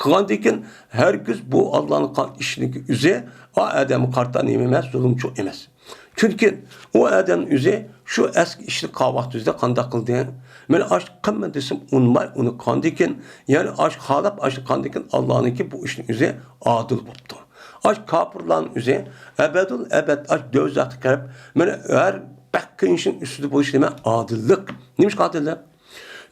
قىلغاندىن كېيىن ھەرگىز بۇ ئاللانىڭ قىلغان ئىشىنىڭكى ئۆزى ئا ئادەمگە قارىتا نېمە ئەمەس، زۇلۇمچۇ ئەمەس. چۈنكى ئۇ ئادەم ئۆزى شۇ ئەسكى ئىشنى قىلغان ۋاقتى ئۆزىدە قانداق قىلدى؟ مەن ئاشۇ قىلمىدىم دېسەم ئۇنىماي، ئۇنى قىلغاندىن كېيىن، يەنى ئاشۇ خالاپ ئاشۇ قىلغاندىن كېيىن ئاللانىڭكى بۇ ئىشنىڭ ئۆزى ئادىل بوپتۇ. ئاش كاپىرلارنىڭ ئۆزى ئەبەدۇل ئەبەد ئاش دوزاخقا كىرىپ، مانا ھەر بەك قىيىنچىنىڭ ئۈستىدە بولۇش نېمە؟ ئادىللىق. نېمىشقا ئادىللىق؟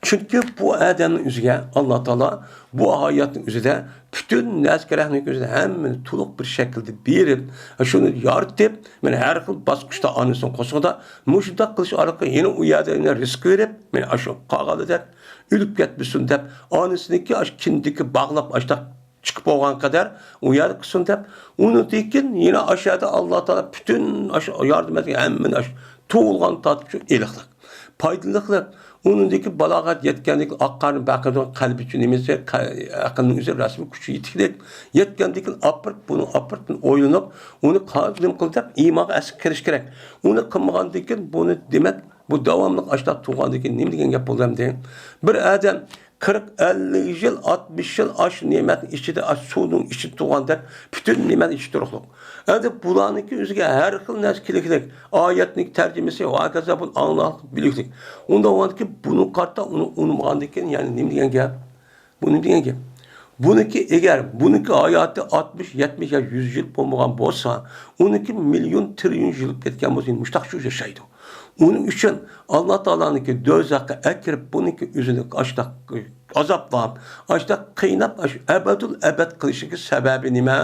چۈنكى بۇ ئادەمنىڭ ئۆزىگە ئاللا تائالا بۇ ھاياتنىڭ ئۆزىدە پۈتۈن نەرسە كېرەكنىڭ ئۆزىدە ھەممىنى تولۇق بىر شەكىلدە بېرىپ، شۇنى يارىتىپ، مانا ھەر خىل باسقۇچتا ئانىسىنىڭ قورسىقىدا مۇشۇنداق قىلىش ئارقىلىق يەنە ئۇ يەردە يەنە رىزىق بېرىپ، مانا ئاشۇ قالغاندا دەپ ئۆلۈپ كەتمىسۇن دەپ ئانىسىنىڭكى ئاشۇ كىندىكى باغلاپ ئاشۇنداق چىقىپ بولغان قەدەر ئۇ يەردە قىلسۇن دەپ، ئۇنىڭدىن كېيىن يەنە ئاشۇ يەردە ئاللا تائالا پۈتۈن ئاشۇ ياردىمەتكە ھەممىنى ئاشۇ تۇغۇلغان تارتىپ شۇ ئېلىقلىق، پايدىلىقلىق. ئۇنىڭدىن كېيىن بالاغەت يەتكەندىن كېيىن ئاق قارنى بەقىرىدىغان قەلبى نېمىسى، قە-، ئەقىلنىڭ ئۆزى رەسمىي كۈچى يېتىكلىك. يەتكەندىن كېيىن ئاپىرىپ، بۇنى ئاپىرىپ، بۇنى ئويلىنىپ، ئۇنى قانداق قىل دەپ ئىمانغا ئەسلى كىرىش كېرەك. ئۇنى قىلمىغاندىن كېيىن بۇنى دېمەك بۇ داۋاملىق ئاشۇنداق تۇرغاندىن كېيىن نېمە دېگەن گەپ بولدى ئەمدى؟ بىر ئادەم قىرىق، ئەللىك يىل، ئاتمىش يىل ئاشۇ نېمەتنىڭ ئىچىدە، ئاشۇ سۇنىڭ ئىچىدە تۇرغاندەك پۈتۈن نېمەتنىڭ ئىچىدە تۇرۇقلۇق. ئەمدى بۇلارنىڭكى ئۆزىگە ھەر خىل نەرسە كېلىكلىك، ئايەتنىڭ تەرجىمىسى ۋە ھاكازا بۇنى ئاڭلاقلىق بىلىكلىك. ئۇنداق بولغاندىكىن بۇنى قارىتا ئۇنى ئۇنىمىغاندىن كېيىن يەنى نېمە دېگەن گەپ؟ بۇنى دېگەن گەپ. بۇنىڭكى ئەگەر بۇنىڭكى ھاياتى ئاتمىش، يەتمىش يا يۈز يىل بولمىغان بولسا، ئۇنىڭكى مىليون، تىرىليون يىل كەتكەن بولسا، مۇشتاق شۇ ياشايدۇ. ئۇنىڭ ئۈچۈن ئاللا تائالانىڭكى دوزاخقا ئەكىرىپ، بۇنىڭكى ئۆزىنى ئاشتاق ئازابلاپ، ئاشتاق قىيناپ، ئاشۇ ئەبەدۇل ئەبەد قىلىشىنىڭكى سەۋەبى نېمە؟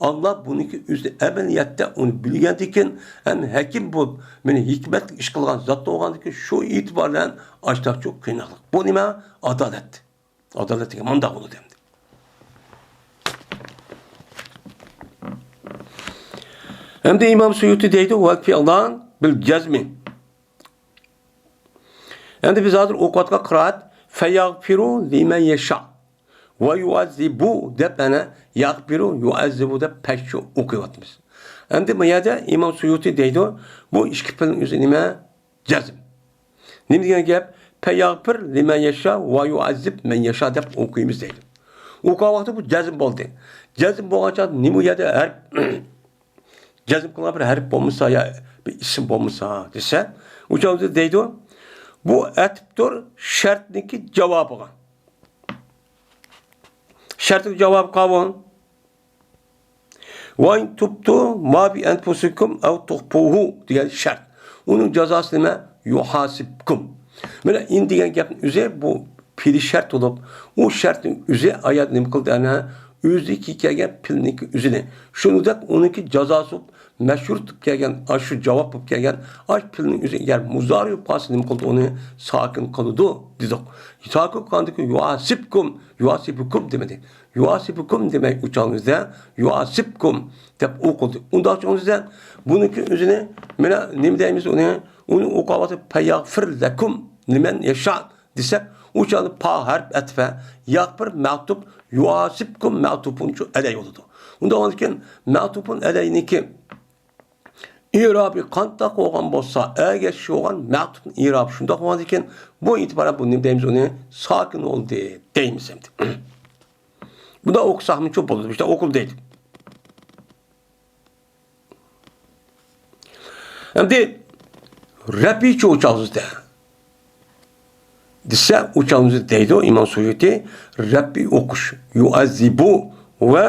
ئاللا بۇنىڭكى ئۆزىنى ئەمەلىيەتتە ئۇنى بىلگەندىكىن ھەم ھەكىم بولۇپ، مېنى ھېكمەتلىك ئىش قىلغان زات بولغاندىكىن شۇ ئېتىبار بىلەن ئاشتاق شۇ قىيناقلىق. بۇ نېمە؟ ئادالەت. ئادالەت دېگەن مۇنداق بولىدۇ ئەمدى. ئەمدى ئىمام سۇيۇتى دەيدۇ، ۋەل فىئلان بىل جەزمى. ئەمدى بىز ھازىر ئوقۇۋاتقان قىرائەت فەيەغفىرۇ لىمەن يەشا ۋە يۇئەززىبۇ دەپ، ئەنە يەغفىرۇ يۇئەززىبۇ دەپ پەششۇ ئوقۇۋاتىمىز. ئەمدى بۇ يەردە ئىمام سۇيۇتى دەيدۇ، بۇ ئىككى پېئىلنىڭ ئۆزى نېمە؟ جەزم. نېمە دېگەن گەپ؟ فەيەغفىر لىمەن يەشا ۋە يۇئەززىب مەن يەشا دەپ ئوقۇيمىز دەيدۇ. ئوقۇغان ۋاقتى بۇ جەزم بولدى. جەزم بولغان چاغدا نېمە ئۇ يەردە ھەرپ، جەزم قىلغان بىر ھەرپ بولمىسا يا بىر ئىسىم بولمىسا دېسە، ئۇ چاغدا دەيدۇ، بۇ ئەتىپتۇر شەرتنىڭكى جاۋابىغا. شەرتنىڭ جاۋابى قاۋۇن. ۋە ئىن تۇبتۇ ما بى ئەنفۇسىكۇم ئەۋ تۇخفۇھۇ دېگەن شەرت. ئۇنىڭ جازاسى نېمە؟ يۇھاسىبكۇم. مانا ئىن دېگەن گەپنىڭ ئۆزى بۇ پېئىلى شەرت بولۇپ، ئۇ شەرتنىڭ ئۆزى ئايەت نېمە قىلدى ئەنە؟ ئۆزىدىكى كەلگەن پېئىلنىڭكى ئۆزىنى. شۇنىڭدەك ئۇنىڭكى جازاسى بولۇپ مەشھۇر بولۇپ كەلگەن، ئاشۇ جاۋاب بولۇپ كەلگەن، ئاشۇ پېئىلنىڭ ئۆزى ئەگەر مۇزارى بولۇپ قالسا نېمە قىلدى؟ ئۇنى ساكىن قىلىدۇ دېدۇق. ساكىن قىلغاندىكىن يۇھاسىبكۇم، يۇھاسىبكۇم دېمىدى. يۇھاسىبكۇم دېمەي ئۇ چاغىمىزدا يۇھاسىبكۇم دەپ ئوقۇلدى. ئۇنداق چاغىمىزدا بۇنىڭكى ئۆزىنى مانا نېمە دەيمىز ئۇنى؟ ئۇنى ئوقۇۋاتىپ پەيەغفىر لەكۇم لىمەن يەشا دېسەك، ئۇ چاغدا پا ھەرپ ئەتفە، يەغفىر مەتۇپ، يۇھاسىبكۇم مەتۇپۇن شۇ ئەلەي بولىدۇ. ئۇنداق بولغاندىكىن مەتۇپۇن ئەلەينىڭكى ئىرابى قانداق بولغان بولسا، ئەگەشكۈچى بولغان مەتۇپنىڭ ئىرابى شۇنداق بولغاندىكىن، بۇ ئېتىبارەن بۇ نېمە دەيمىز ئۇنى؟ ساكىن بولدى دەيمىز ئەمدى. بۇنداق ئوقۇساقمۇچۇ بولىدۇ، مۇشۇنداق ئوقۇلدى دەيدۇ. ئەمدى رەپىچۇ ئۇ چاغىمىزدا دېسە، ئۇ چاغىمىزدا دەيدۇ ئىمام سۇيۇتى، رەپى ئوقۇش، يۇئەززىبۇ ۋە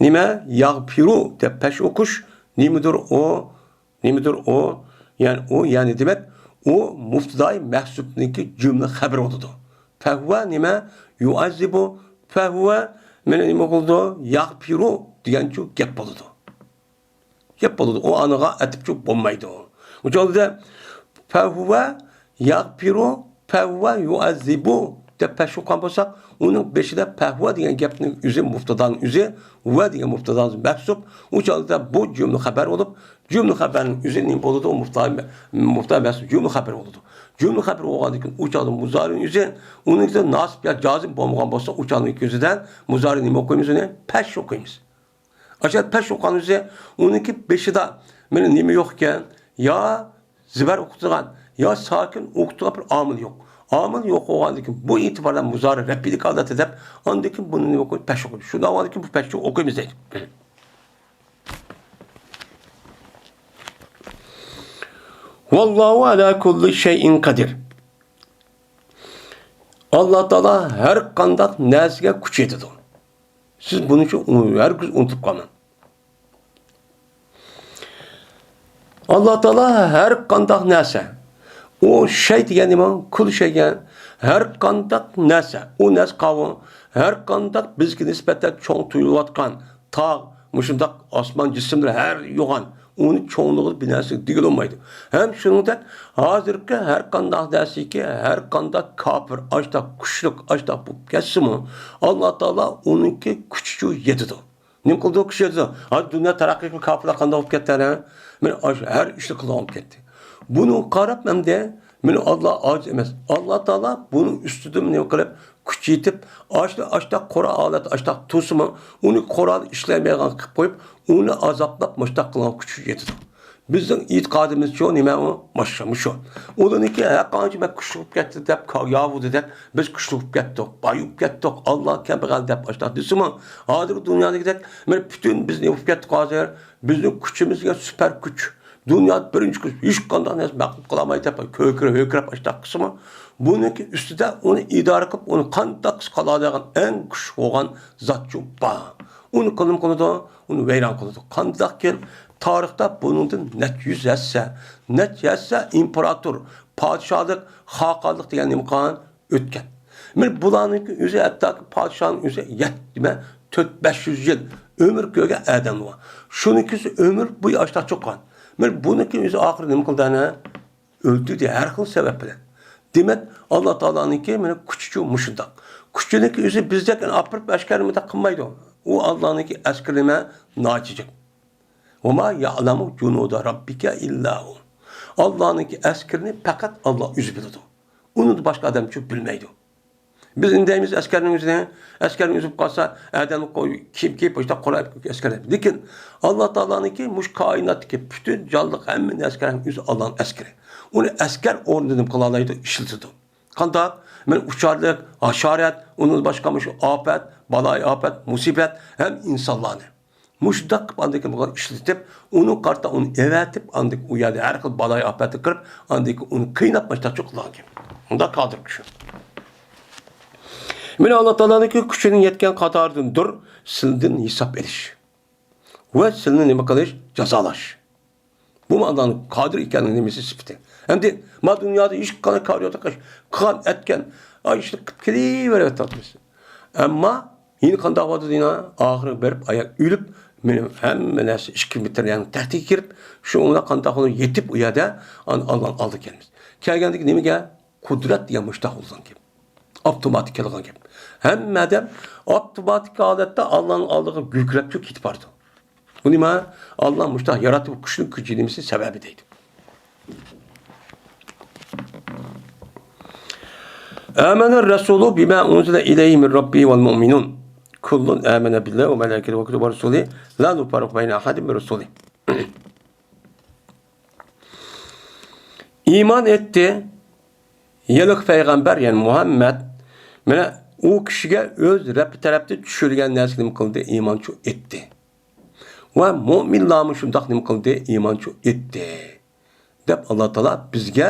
نېمە، يەغپىرۇ دەپ پەش ئوقۇش، نېمىدۇر ئۇ، نېمىدۇر ئۇ، يەنى ئۇ، يەنى دېمەك، ئۇ مۇبتىدائى مەھزۇپنىڭكى جۈملە خەبىرى بولىدۇ. فەھۇۋە نېمە؟ يۇئەززىبۇ، فەھۇۋە مانا نېمە بولىدۇ؟ يەغپىرۇ دېگەنچۇ گەپ بولىدۇ. گەپ بولىدۇ. ئۇ ئانىغا ئەتىپچۇ بولمايدۇ. ئۇ چاغدا فەھۇۋە يەغپىرۇ، فەھۇۋە يۇئەززىبۇ دەپ پەش ئوقۇغان بولساق، ئۇنىڭ بېشىدا فەھۇۋە دېگەن گەپنىڭ ئۆزى مۇبتادانىڭ ئۆزى، ۋە دېگەن مۇبتادانىڭ مەھزۇپ. ئۇ چاغدا بۇ جۈملە خەبەر بولۇپ، جۈملە خەبەرنىڭ ئۆزى نېمە بولىدۇ؟ مۇبتدا، مۇبتدا مەھزۇپ جۈملە خەبەر بولىدۇ. جۈملە خەبەر بولغاندىن كېيىن ئۇ چاغدا مۇزارىنىڭ ئۆزى، ئۇنىڭ ئۆزى ناسىب يا جازىم بولمىغان بولسا، ئۇ چاغنىڭ كۆزىدە مۇزارىنى نېمە ئوقۇيمىز ئۇنى؟ پەش ئوقۇيمىز. ئاشۇ پەش ئوقۇغان ئۆزى ئۇنىڭكى بېشىدا مانا نېمە يوق ئىكەن، يا زىبەر ئوقۇتىدىغان، يا ساكىن ئوقۇتىدىغان بىر ئامىل يوق. ئامىل يوق بولغاندىن كېيىن بۇ ئېتىباردا مۇزارى رەپىدىكى ھالەتتە دەپ، ئاندىن كېيىن بۇنى نېمە قويۇپ پەش ئوقۇيمىز. شۇنداق بولغاندىن كېيىن بۇ پەشنى ئوقۇيمىز دەيدۇ. ۋاللاھۇ ئەلا كۇللى شەيئىن قەدىر. ئاللا تائالا ھەر قانداق نەرسىگە كۈچ يېتىدۇ. سىز بۇنى شۇ ھەرگىز ئۇنتۇپ قالماڭ. ئاللا تائالا ھەر قانداق نەرسە، ئۇ شەي دېگەن نېمە؟ كۇل شەي دېگەن ھەر قانداق نەرسە، ئۇ نەرسە قاۋۇ، ھەر قانداق بىزگە نىسبەتەن چوڭ تۇيۇلۇۋاتقان تاغ، مۇشۇنداق ئاسمان جىسىملىرى ھەر يوغان، ئۇنى چوڭلۇقىدا بىر نەرسە دېگىلى بولمايدۇ. ھەم شۇنىڭدەك ھازىرقى ھەر قانداق نەرسىكى، ھەر قانداق كاپىر، ئاشتاق كۈچلۈك، ئاشتاق بولۇپ كەتسىمۇ، ئاللا تائالا ئۇنىڭكى كۈچىچۇ يېتىدۇ. نېمە قىلىدۇ؟ كۈچ يېتىدۇ. ھازىر دۇنيا تەرەققىي قىلىپ، كاپىرلار قانداق بولۇپ كەتتى ھە؟ مانا ئاشۇ ھەر ئىشنى قىلىدىغان بولۇپ كەتتى. بۇنىڭغا قاراپ ئەمدى، مانا ئاللا ئاجىز ئەمەس. ئاللا تائالا بۇنىڭ ئۈستىدىن نېمە قىلىپ، كۈچ يېتىپ، ئاشتا، ئاشتا قورال ھالەت، ئاشتا تۇرسىمۇ، ئۇنى قورال ئىشلەيمەيدىغان قىلىپ قويۇپ، ئۇنى ئازابلاپ، مۇشتاق قىلغان كۈچ يېتىدۇ. بىزنىڭ ئېتىقادىمىزچۇ نېمە ئۇ؟ ماشۇ، مۇشۇ. ئۇلارنىڭكى ھەر قانچە بەك كۈچلۈك بولۇپ كەتتى دەپ، ياۋۇدى دەپ، بىز كۈچلۈك بولۇپ كەتتۇق، باي بولۇپ كەتتۇق، ئاللا كەمبەغەل دەپ ئاشۇنداق دېسىمۇ، ھازىرقى دۇنيادىكىدەك بىر پۈتۈن بىز نېمە بولۇپ كەتتۇق ھازىر؟ بىزنىڭ كۈچىمىز دېگەن سۈپەر كۈچ. دۇنيادا بىرىنچى كۈچ، ھېچقانداق نەرسە مەغلۇپ قىلالمايدۇ دەپ كۆكىرەپ، ھۆكۈرەپ ئاشۇنداق قىلسىمۇ، بۇنىڭكى ئۈستىدە ئۇنى ئىدارە قىلىپ، ئۇنى قانداق قىلسا قالىدىغان ئەڭ كۈچ بولغان زاتچۇ بار. ئۇنى قىلىم قىلىدۇ، ئۇنى ۋەيران قىلىدۇ. قانداقكىن تارىختا بۇنىڭدىن نەچچە يۈز ھەسسە، نەچچە ھەسسە ئىمپېراتور، پادىشاھلىق، خاقانلىق دېگەن نېمە قىلغان؟ ئۆتكەن. مانا بۇلارنىڭكى ئۆزى، ھەتتاكى پادىشاھنىڭ ئۆزى يەتمە تۆت، بەش يۈز يىل ئۆمۈر كۆرگەن ئادەم بار. شۇنىڭكى ئۆزى ئۆمۈر بويى ئاشۇنداق چوققان. مانا بۇنىڭكى ئۆزى ئاخىرى نېمە قىلدى ئەنە؟ ئۆلتۈردى ھەر خىل سەۋەب بىلەن. دېمەك، ئاللا تائالانىڭكى مانا كۈچىچۇ مۇشۇنداق. كۈچىنىڭكى ئۆزى بىزدەك ئاپىرىپ ئەسكەرلىمە قىلمايدۇ. ئۇ ئاللانىڭكى ئەسكىرىلىمە ناچىجىك. ۋەما يەئلەمۇ جۇنۇدە رەببىكە ئىللا ھۇ. ئاللانىڭكى ئەسكىرىنى پەقەت ئاللا ئۆزى بىلىدۇ. ئۇنى باشقا ئادەمچۇ بىلمەيدۇ. بىز ئىندەيمىز ئەسكەرنىڭ ئۆزىنى، ئەسكەرنىڭ ئۆزى بولۇپ قالسا، ئادەمنى قوي-، كىيىم كىيىپ، مۇشۇنداق قوراپ ئەسكەر. لېكىن ئاللا تائالانىڭكى مۇشۇ كائىناتتىكى پۈتۈن جانلىق ھەممە ئەسكەرنىڭ ئۆزى ئاللانىڭ ئەسكىرى. ئۇنى ئەسكەر ئورنىدا نېمە قىلالايدۇ؟ ئىشلىتىدۇ. قانداق؟ مانا ئۇچارلىق، ھاشارات، ئۇنىڭدىن باشقا مۇشۇ ئاپەت، بالايىئاپەت، مۇسىبەت ھەم ئىنسانلارنى. مۇشۇنداق قىلىپ ئاندىن كېيىن بۇلار ئىشلىتىپ، ئۇنىڭ قارىتا ئۇنى ئەۋەتىپ، ئاندىن كېيىن ئۇ يەردە ھەر خىل بالايىئاپەتنى قىلىپ، ئاندىن كېيىن ئۇنى قىيناپ ماشۇنداق قىلغان گەپ. ئۇنداق قادىر كۈچ. مانا ئاللا تائالانىڭكى كۈچىنىڭ يەتكەن قاتارىدىندۇر سىلىدىن ھېساب ئېلىش. ۋە سىلىنى نېمە قىلىش؟ جازالاش. بۇمۇ ئاللانىڭ قادىر ئىكەنلىكىنىڭ نېمىسى؟ سۈپىتى. ئەمدى ما دۇنيادا ھېچقانداق كارى يوق، قىلغان ئەتكەن، ئاي، ئىشنى قىلىپ كېلىۋېرىۋاتىمىز. ئەمما يەنە قانداق بولىدۇ دېگەن، ئاخىرى بېرىپ ئاياغ ئۆلۈپ، مېنىڭ ھەممە نەرسە ئىككى مېتىر يەرنىڭ تەختىگە كىرىپ، شۇ ئوڭدا قانداق بولۇپ يېتىپ ئۇ يەردە ئان-، ئاللانىڭ ئالدىغا كەلىمىز. كەلگەندىكى نېمىگە؟ قۇدرەت دېگەن مۇشتاق بولغان گەپ. ئاپتوماتىك كېلىدىغان گەپ. ھەممە ئادەم ئاپتوماتىك ھالەتتە ئاللانىڭ ئالدىغا گۈركىرەپچۇ كېتىپ بارىدۇ. بۇ نېمە؟ ئاللا مۇشتاق ياراتتى، بۇ كۈچنىڭ كۈچى نېمىسى سەۋەبى دەيدۇ. ئامەنە رەسۇلۇ بىما ئۇنزىلە ئىلەيھى مىن رەببىھى ۋەل مۇئمىنۇن. كۇللۇن ئامەنە بىللاھى ۋە مەلائىكەتىھى ۋە كۇتۇبىھى ۋە رۇسۇلىھى لا نۇفەررىقۇ بەينە ئەھەدىن مىن رۇسۇلىھى. ئىمان ئېيتتى. ھېلىقى پەيغەمبەر، يەنى مۇھەممەد، مانا ئۇ كىشىگە ئۆز رەببى تەرەپتىن چۈشۈرگەن نەرسىگە نېمە قىلدى؟ ئىمانچۇ ئېيتتى. ۋە مۇئمىنلارمۇ شۇنداق نېمە قىلدى؟ ئىمانچۇ ئېيتتى. دەپ ئاللا تائالا بىزگە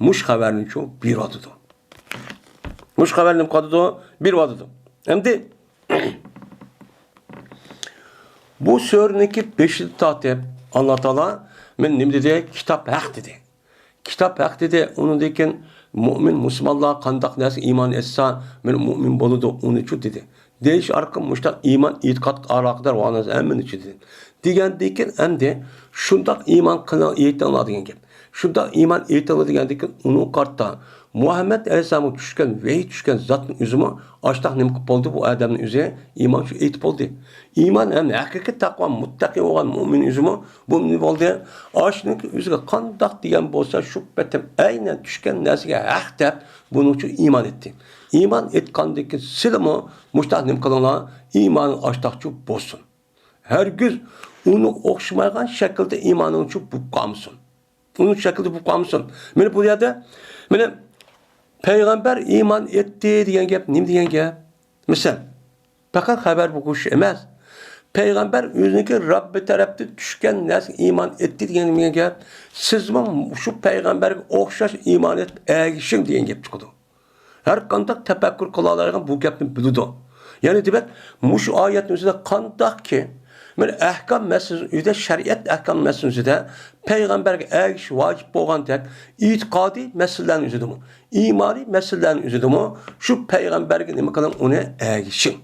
مۇشۇ خەۋەرنىچۇ بېرىۋاتىدۇ. مۇشۇ خەۋەرنى نېمە قىلىۋاتىدۇ؟ بېرىۋاتىدۇ. ئەمدى بۇ سۈرىنىڭكى بېشىدىن تارتىپ ئاللا تائالا مانا نېمە دېدى؟ كىتاب ھەق دېدى. كىتاب ھەق دېدى. ئۇنىڭدىن كېيىن مۇئمىن، مۇسۇلمانلار قانداق نەرسىگە ئىمان ئېيتسا، مانا مۇئمىن بولىدۇ، ئۇنىچۇ دېدى. دېيىش ئارقىلىق مۇشۇنداق ئىمان، ئېتىقادقا ئالاقىدار بولغان نەرسە ھەممىنى دېدى. دېگەندىن كېيىن ئەمدى شۇنداق ئىمان قىلىڭ، ئېيتىڭلار دېگەن گەپ. شۇنداق ئىمان ئېيتىڭلار دېگەندىن كېيىن ئۇنىڭغا قارىتا مۇھەممەد ئەلەيھىسسالامغا چۈشكەن ۋەھىي، چۈشكەن زاتنىڭ ئۆزىمۇ ئاشتاق نېمە قىلىپ بولدى؟ بۇ ئادەمنىڭ ئۆزى ئىمان شۇ ئېيتىپ بولدى. ئىمان ھەم ھەقىقىي تەقۋا، مۇتتەقى بولغان مۇئمىن ئۆزىمۇ بۇ نېمە بولدى؟ ئاشۇنىڭكى ئۆزىگە قانداق دېگەن بولسا، شۇ پېتىم ئەينەن چۈشكەن نەرسىگە ھەق دەپ، بۇنىڭ ئۈچۈن ئىمان ئېيتتى. ئىمان ئېيتقاندىن كېيىن سىلىمۇ مۇشۇنداق نېمە قىلىڭلار، ئىمانىڭ ئاشتاقچۇ بولسۇن. ھەرگىز ئۇنىڭغا ئوخشىمايدىغان شەكىلدە ئىمانىڭچۇ بولۇپ قالمىسۇن. ئۇنىڭ شەكلىدە بولۇپ قالمىسۇن. مانا بۇ يەردە، مانا، پەيغەمبەر ئىمان ئېيتتى دېگەن گەپ نېمە دېگەن گەپ؟ مىسال، پەقەت خەۋەر بولۇش ئەمەس. پەيغەمبەر ئۆزىنىڭكى رەببى تەرەپتىن چۈشكەن نەرسىگە ئىمان ئېيتتى دېگەن نېمە گەپ؟ سىزمۇ شۇ پەيغەمبەرگە ئوخشاش ئىمان ئېيتىپ ئەگىشىڭ دېگەن گەپ چىقىدۇ. ھەر قانداق تەپەككۇر قىلالايدىغان بۇ گەپنى بىلىدۇ. يەنى دېمەك، مۇشۇ ئايەتنىڭ ئۆزىدە قانداقكى، مانا ئەھكام مەسىلىسى ئۆزىدە، شەرىئەت ئەھكام مەسىلىسى ئۆزىدە پەيغەمبەرگە ئەگىشىش ۋاجىپ بولغاندەك، ئېتىقادىي مەسىلىلەرنىڭ ئۆزىدىمۇ، ئىمانىي مەسىلىلەرنىڭ ئۆزىدىمۇ شۇ پەيغەمبەرگە نېمە قىلىڭ، ئۇنى ئەگىشىڭ.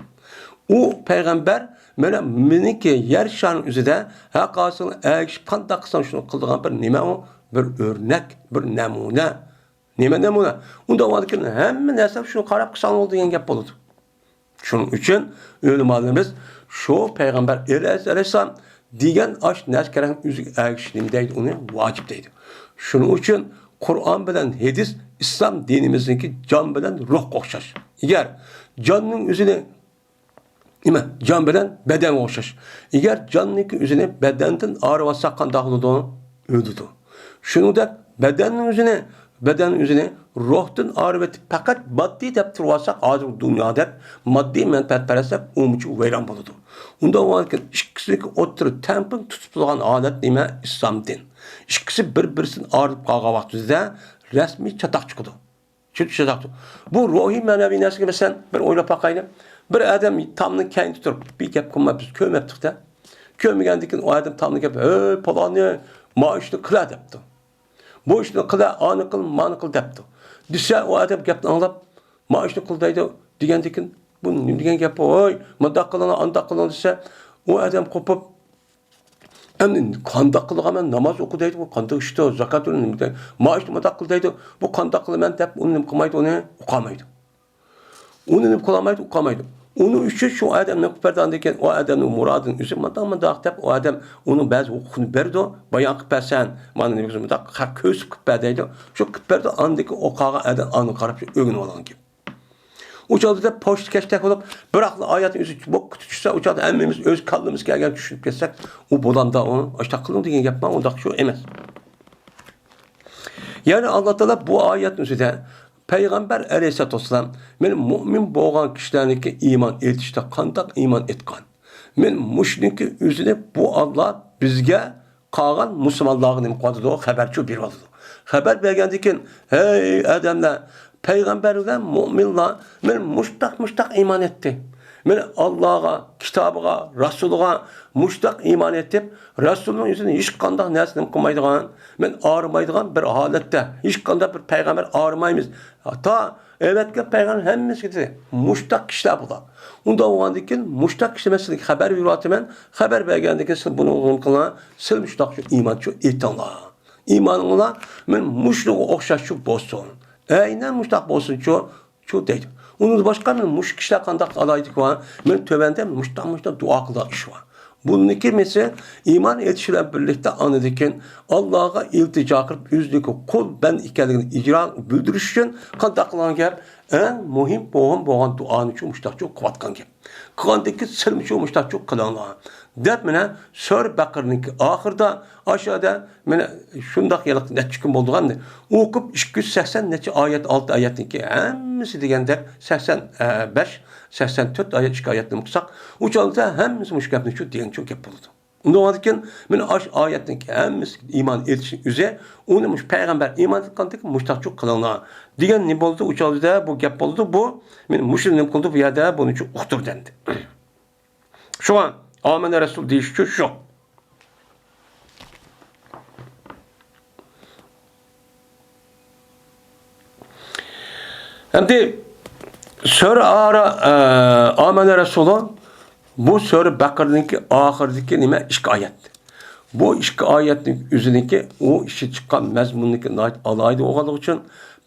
ئۇ پەيغەمبەر مانا مېنىڭكى يەر شارنىڭ ئۆزىدە ھەر قايسىڭ ئەگىشىپ قانداق قىلساڭ شۇنى قىلىدىغان بىر نېمە ئۇ؟ بىر ئۆرنەك، بىر نەمۇنە. نېمە نەمۇنە؟ ئۇنداق بولغاندىكىن ھەممە نەرسە شۇنى قاراپ قىلساڭ بولىدۇ دېگەن گەپ بولىدۇ. شۇنىڭ ئۈچۈن ئۆلىمالىرىمىز شۇ پەيغەمبەر ئەلەيھىسسالام دېگەن ئاش نەرسە كېرەك ئۆزىگە ئەگىشىش نېمە دەيدۇ، ئۇنى ۋاجىپ دەيدۇ. شۇنىڭ ئۈچۈن قۇرئان بىلەن ھەدىس ئىسلام دىنىمىزنىڭكى جان بىلەن روھقا ئوخشاش. ئەگەر جاننىڭ ئۆزىنى نېمە؟ جان بىلەن بەدەنگە ئوخشاش. ئەگەر جاننىڭكى ئۆزىنى بەدەندىن ئايرىۋالساق قانداق بولىدۇ؟ ئۆلىدۇ. شۇنىڭدەك بەدەننىڭ ئۆزىنى، بەدەننىڭ ئۆزىنى روھتىن ئايرىۋېتىپ، پەقەت ماددىي دەپ تۇرۇۋالساق، ھازىرقى دۇنيا دەپ ماددىي مەنپەئەتپەرەسلەر ئۇمىچۇ ۋەيران بولىدۇ. ئۇنداق بولغاندىكىن ئىككىسىنىڭكى ئوتتۇرا تەڭپۇڭ تۇتۇپ تۇرغان ھالەت نېمە؟ ئىسلام دىن. ئىككىسى بىر-بىرسىدىن ئايرىلىپ قالغان ۋاقتىدا رەسمىي چاتاق چىقىدۇ. شۇ چاتاق چىقىدۇ. بۇ روھىي مەنىۋى نەرسىگە، مەسىلەن، بىر ئويلاپ باقايلى. بىر ئادەم تامنىڭ كەينىدە تۇرۇپ، بىر گەپ قىلماي، بىز كۆرمەپتۇق-دە. كۆرمىگەندىن كېيىن ئۇ ئادەم تامنى گەپ، «ھەي، پالانى، ما ئىشنى قىلە» دەپتۇ. «بۇ ئىشنى قىلە، ئانى قىل، مانى قىل» دەپتۇ. دېسە، ئۇ ئادەم گەپنى ئاڭلاپ، «ما ئىشنى قىل» دەيدۇ. دېگەندىن كېيىن، «بۇ نېمە دېگەن گەپ؟ ھوي، مۇنداق قىلىڭلار، ئانداق قىلىڭلار» دېسە، ئۇ ئادەم قوپۇپ، «ئەمدى قانداق قىلغان مەن؟ ناماز ئوقۇ» دەيدۇ، «بۇ قانداق ئىشتۇ؟ زاكات تۆلە» نېمە دەيدۇ، «ما ئىشنى مۇنداق قىل» دەيدۇ، «بۇ قانداق قىلىمەن؟» دەپ، ئۇنى نېمە قىلمايدۇ، ئۇنى ئۇقالمايدۇ. ئۇنى نېمە قىلالمايدۇ، ئۇقالمايدۇ. ئۇنىڭ ئۈچۈن شۇ ئادەم نېمە قىلىپ بەردى ئاندىن كېيىن، ئۇ ئادەمنىڭ مۇرادىنىڭ ئۆزى مۇنداق، مۇنداق دەپ، ئۇ ئادەم ئۇنىڭ بەزى ھوقۇقىنى بېرىدۇ، «بايان قىلىپ بەرسەن، مانا نېمە مۇنداق، قەرز كۆرسىتىپ قىلىپ بەر» دەيدۇ. شۇ قىلىپ بەردى، ئاندىن كېيىن ئۇ قالغان ئادەم ئانىغا قاراپ ئۆگىنىۋالغان گەپ. ئۇ چاغدا دەپ پوچتا كەشتەك بولۇپ، بىراقلا ئايەتنىڭ ئۆزى بوكقا تۇتۇشسا، ئۇ چاغدا ھەممىمىز ئۆز كاللىمىزغا كەلگەن چۈشىنىپ كەتسەك، ئۇ بولامدا ئۇ ئاشتاق قىلىڭ دېگەن گەپمۇ ئۇنداق شۇ ئەمەس. يەنى ئاللا تائالا بۇ ئايەتنىڭ ئۆزىدە پەيغەمبەر ئەلەيھىسسالاتۇ ۋەسسالام، مەن مۇئمىن بولغان كىشىلەرنىڭكى ئىمان ئېيتىشتا قانداق ئىمان ئېيتقان؟ مەن مۇشۇنىڭكى ئۆزىنى بۇ ئاللا بىزگە قالغان مۇسۇلمانلارغا نېمە قىلىۋاتىدۇ؟ خەۋەرچۇ بېرىۋاتىدۇ. خەۋەر بەرگەندىن كېيىن، ھەي ئادەملەر، پەيغەمبەرلەر، مۇئمىنلار، مەن مۇشتاق، مۇشتاق ئىمان ئېيتتى. مەن ئاللاغا، كىتابىغا، رەسۇلىغا مۇشتاق ئىمان ئېيتىپ، رەسۇلنىڭ ئۆزىنى ھېچقانداق نەرسە نېمە قىلمايدىغان، مەن ئارىمايدىغان بىر ھالەتتە، ھېچقانداق بىر پەيغەمبەر ئارىمايمىز. تا ئەۋەتكەن پەيغەمبەر ھەممىسىگە دېدى، مۇشتاق كىشىلەر بۇلار. ئۇنداق بولغاندىن كېيىن، مۇشتاق كىشىلەر، مەن سىلەرگە خەۋەر بېرىۋاتىمەن، خەۋەر بەرگەندىن كېيىن سىلەر بۇنى نېمە قىلىڭلار، سىلەر مۇشتاق شۇ ئىمان شۇ ئېيتىڭلار. ئىمانىڭلار مەن مۇشۇنىڭغا ئوخشاش شۇ بولسۇن. ئەينەن مۇشتاق بولسۇن شۇ، شۇ دەيدۇ. ئۇنىڭدىن باشقا مەن مۇشۇ كىشىلەر قانداق ئالاھىدىلىكى بار؟ مەن تۆۋەندە مۇشتاق، مۇشتاق دۇئا قىلىدىغان ئىش بار. بۇنىڭكى مەسىلە ئىمان ئېيتىش بىلەن بىرلىكتە ئاندىن كېيىن ئاللاغا ئىلتىجا قىلىپ، ئۆزىنىڭكى قۇل بەندە ئىكەنلىكىنى ئىجرا بىلدۈرۈش ئۈچۈن قانداق قىلغان گەپ؟ ئەڭ مۇھىم، مۇھىم بولغان دۇئانى شۇ مۇشتاقچۇ قىلىۋاتقان گەپ. قىلغاندىن كېيىن سىلمۇ شۇ مۇشتاقچۇ قىلىڭلار دەپ، مانا سۈرە بەقىرىنىڭكى ئاخىرىدا، ئاشۇدا مانا شۇنداق يەنە نەچچە كۈن بولىدىغان ئوقۇپ، ئىككى يۈز سەكسەن نەچچە ئايەت، ئالتە ئايەتنىڭكى ھەممىسى دېگەندەك سەكسەن بەش، سەكسەن تۆت ئايەت، ئىككى ئايەتنى ئوقۇساق، ئۇ چاغدا ھەممىسى مۇشۇ گەپنى شۇ دېگەن شۇ گەپ بولىدۇ. ئۇنداق بولغاندىكىن، مانا ئاشۇ ئايەتنىڭكى ھەممىسى ئىمان ئېيتىشنىڭ ئۆزى، ئۇنى مۇشۇ پەيغەمبەر ئىمان ئېيتقاندىكىن مۇشتاقچۇ قىلىڭلار دېگەن نېمە بولدى؟ ئۇ چاغدا بۇ گەپ بولدى، بۇ مانا مۇشۇ نېمە قىلدى بۇ يەردە، بۇنى شۇ ئۇقتۇردى ئەمدى. شۇڭا ئامەنە رەسۇل دېيىش ئۈچۈن شۇ. ئەمدى سۈرە ئارا، ئە، ئامەنە رەسۇلۇ، بۇ سۈرە بەقىرىنىڭكى ئاخىرىدىكى نېمە؟ ئىككى ئايەت. بۇ ئىككى ئايەتنىڭ ئۆزىنىڭكى ئۇ ئىچىدە چىققان مەزمۇننىڭكى ناھايىتى ئالاھىدە بولغانلىقى ئۈچۈن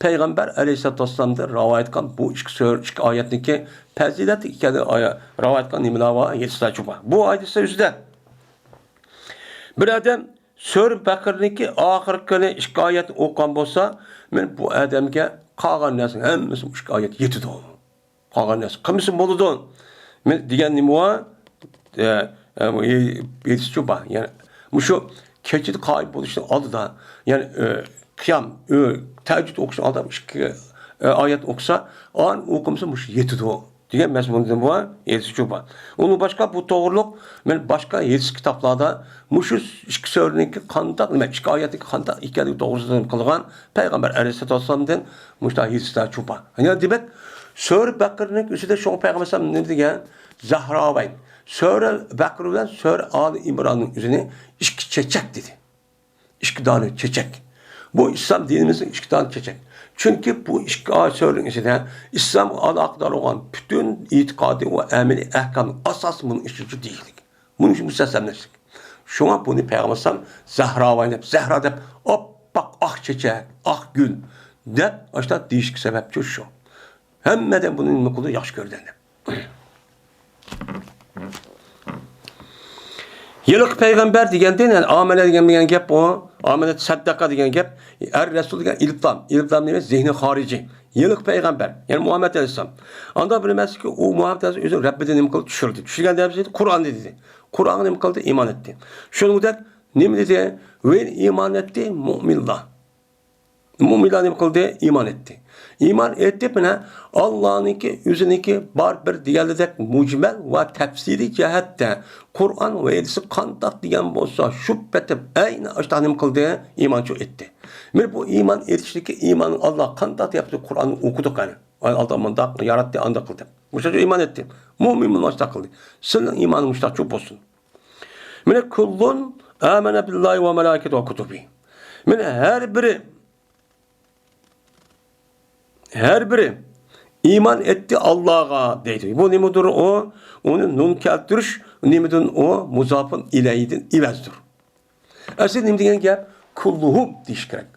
پەيغەمبەر ئەلەيھىسسالاتۇ ۋەسسالامدىن رىۋايەت قىلغان بۇ ئىككى سۈرە، ئىككى ئايەتنىڭكى پەزىلەتلىك ئىكەنلىكىنى رىۋايەت قىلغان نېمىلەر بار؟ ھەدىسلەر شۇ بار. بۇ ھەدىسلەر ئۈستىدە بىر ئادەم سۈرە بەقىرىنىڭكى ئاخىرقى ئىككى ئايەتنى ئوقۇغان بولسا، مانا بۇ ئادەمگە قالغان نەرسىنىڭ ھەممىسى مۇشۇ ئىككى ئايەت يېتىدۇ. قالغان نەرسە قىلمىسىمۇ بولىدۇ. مانا دېگەن نېمە بار؟ ئە، ئە، بۇ ھېدىسچۇ بار. يەنى مۇشۇ كېچىدە قايىم بولۇشنىڭ ئالدىدا، يەنى، ئە، قىيام، ئۆ، تەھەججۇد ئوقۇشنىڭ ئالدىدا ئىككى، ئە، ئايەتنى ئوقۇسا، ئانى ئوقۇمىسا مۇشۇ يېتىدۇ. دېگەن مەزمۇندا بار، ھېدىسچۇ بار. ئۇنىڭ باشقا بۇ توغرۇلۇق، مەن باشقا ھېدىس كىتابلاردا مۇشۇ ئىككى سۈرىنىڭكى قانداق، نېمە، ئىككى ئايەتنىڭكى قانداق ئىكەنلىكى توغرىسىدا قىلغان پەيغەمبەر ئەلەيھىسسالاتۇ ۋەسسالامدىن مۇشۇنداق ھېدىسلەر شۇ بار. يەنى دېمەك، سۈرە بەقىرىنىڭ ئۆزىدە شۇڭا پەيغەمبەر ئەلەيھىسسالام نېمە دېگەن؟ زەھراۋەين. سۈرە بەقىرە بىلەن سۈرە ئالى ئىمراننىڭ ئۆزىنى ئىككى چېچەك دېدى. ئىككى دانە چېچەك. بۇ ئىسلام دىنىمىزنىڭ ئىككى دانە چېچەك. چۈنكى بۇ ئىككى ئايەت سۈرىنىڭ ئىچىدە ئىسلامغا ئالاقىدار بولغان پۈتۈن ئېتىقادىي ۋە ئەمەلىي ئەھكامنىڭ ئاساسى بۇنىڭ ئىچىدە دېيىلگەن. بۇنى مۇجەسسەملەشتۇرغان. شۇڭا بۇنى پەيغەمبەر ئەلەيھىسسالام زەھراۋەين دەپ، زەھرا دەپ، ئاپئاق ئاق چېچەك، ئاق گۈل دەپ ئاشۇنداق دېيىشكە سەۋەبچى شۇ. ھەممە ئادەم بۇنى نېمە قىلىدۇ؟ ياخشى كۆرىدۇ دەپ. ھېلىقى پەيغەمبەر دېگەندىن، يەنى ئامەنە دېگەن، دېگەن گەپ ئۇ. ئامەنە سەددەقە دېگەن گەپ. ئەر رەسۇل دېگەن ئېلىپلام. ئېلىپلام نېمە؟ زېھنى خارىجى. ھېلىقى پەيغەمبەر، يەنى مۇھەممەد ئەلەيھىسسالام. ئاندا بىلمەسلىكى، ئۇ مۇھەممەد ئەلەيھىسسالام ئۆزىنى رەببىدىن نېمە قىلدى؟ چۈشۈردى. چۈشۈرگەندە نېمە دېدى؟ قۇرئان دېدى. قۇرئانغا نېمە قىلدى؟ ئىمان ئېيتتى. شۇنىڭدەك نېمە دېدى؟ ۋەل ئىمان ئەتتى مۇئمىنلار. مۇئمىنلار نېمە قىلدى؟ ئىمان ئەتتى. ئىمان ئېتىپ، مانا، ئاللانىڭكى، ئۆزىنىڭكى بار بىر دېگەنلىرىدەك مۇجمەل ۋە تەپسىلىي جەھەتتە قۇرئان ۋە ھەدىسى قانداق دېگەن بولسا، شۇ پېتىپ ئەينى ئاشۇنداق نېمە قىلدى؟ ئىمان شۇ ئېتتى. مانا بۇ ئىمان ئېتىشتىكى ئىماننى ئاللا قانداق دەپتۇ؟ قۇرئاننى ئوقۇدۇق قېنى. ئاللا مۇنداق ياراتتى، ئانداق قىلدى. مۇشۇنچە ئىمان ئېتتى. مۇئمىن مۇشۇنداق قىلدى. سىزنىڭ ئىمانىڭىز مۇشۇنداق بولسۇن. مانا، كۇللۇن ئامەنە بىللاھى ۋە مەلائىكەتىھى ۋە كۇتۇبىھى. مانا ھەر بىرى، ھەر بىرى ئىمان ئەتتى ئاللاغا دەيدۇ. بۇ نېمىدۇر ئۇ؟ ئۇنى نۇن كەلتۈرۈش نېمىدىن ئۇ؟ مۇزاپۇن ئىلەيھىدىن ئىۋەزدۇر. ئەسلى نېمە دېگەن گەپ؟ كۇللۇھۇم دېيىش كېرەك.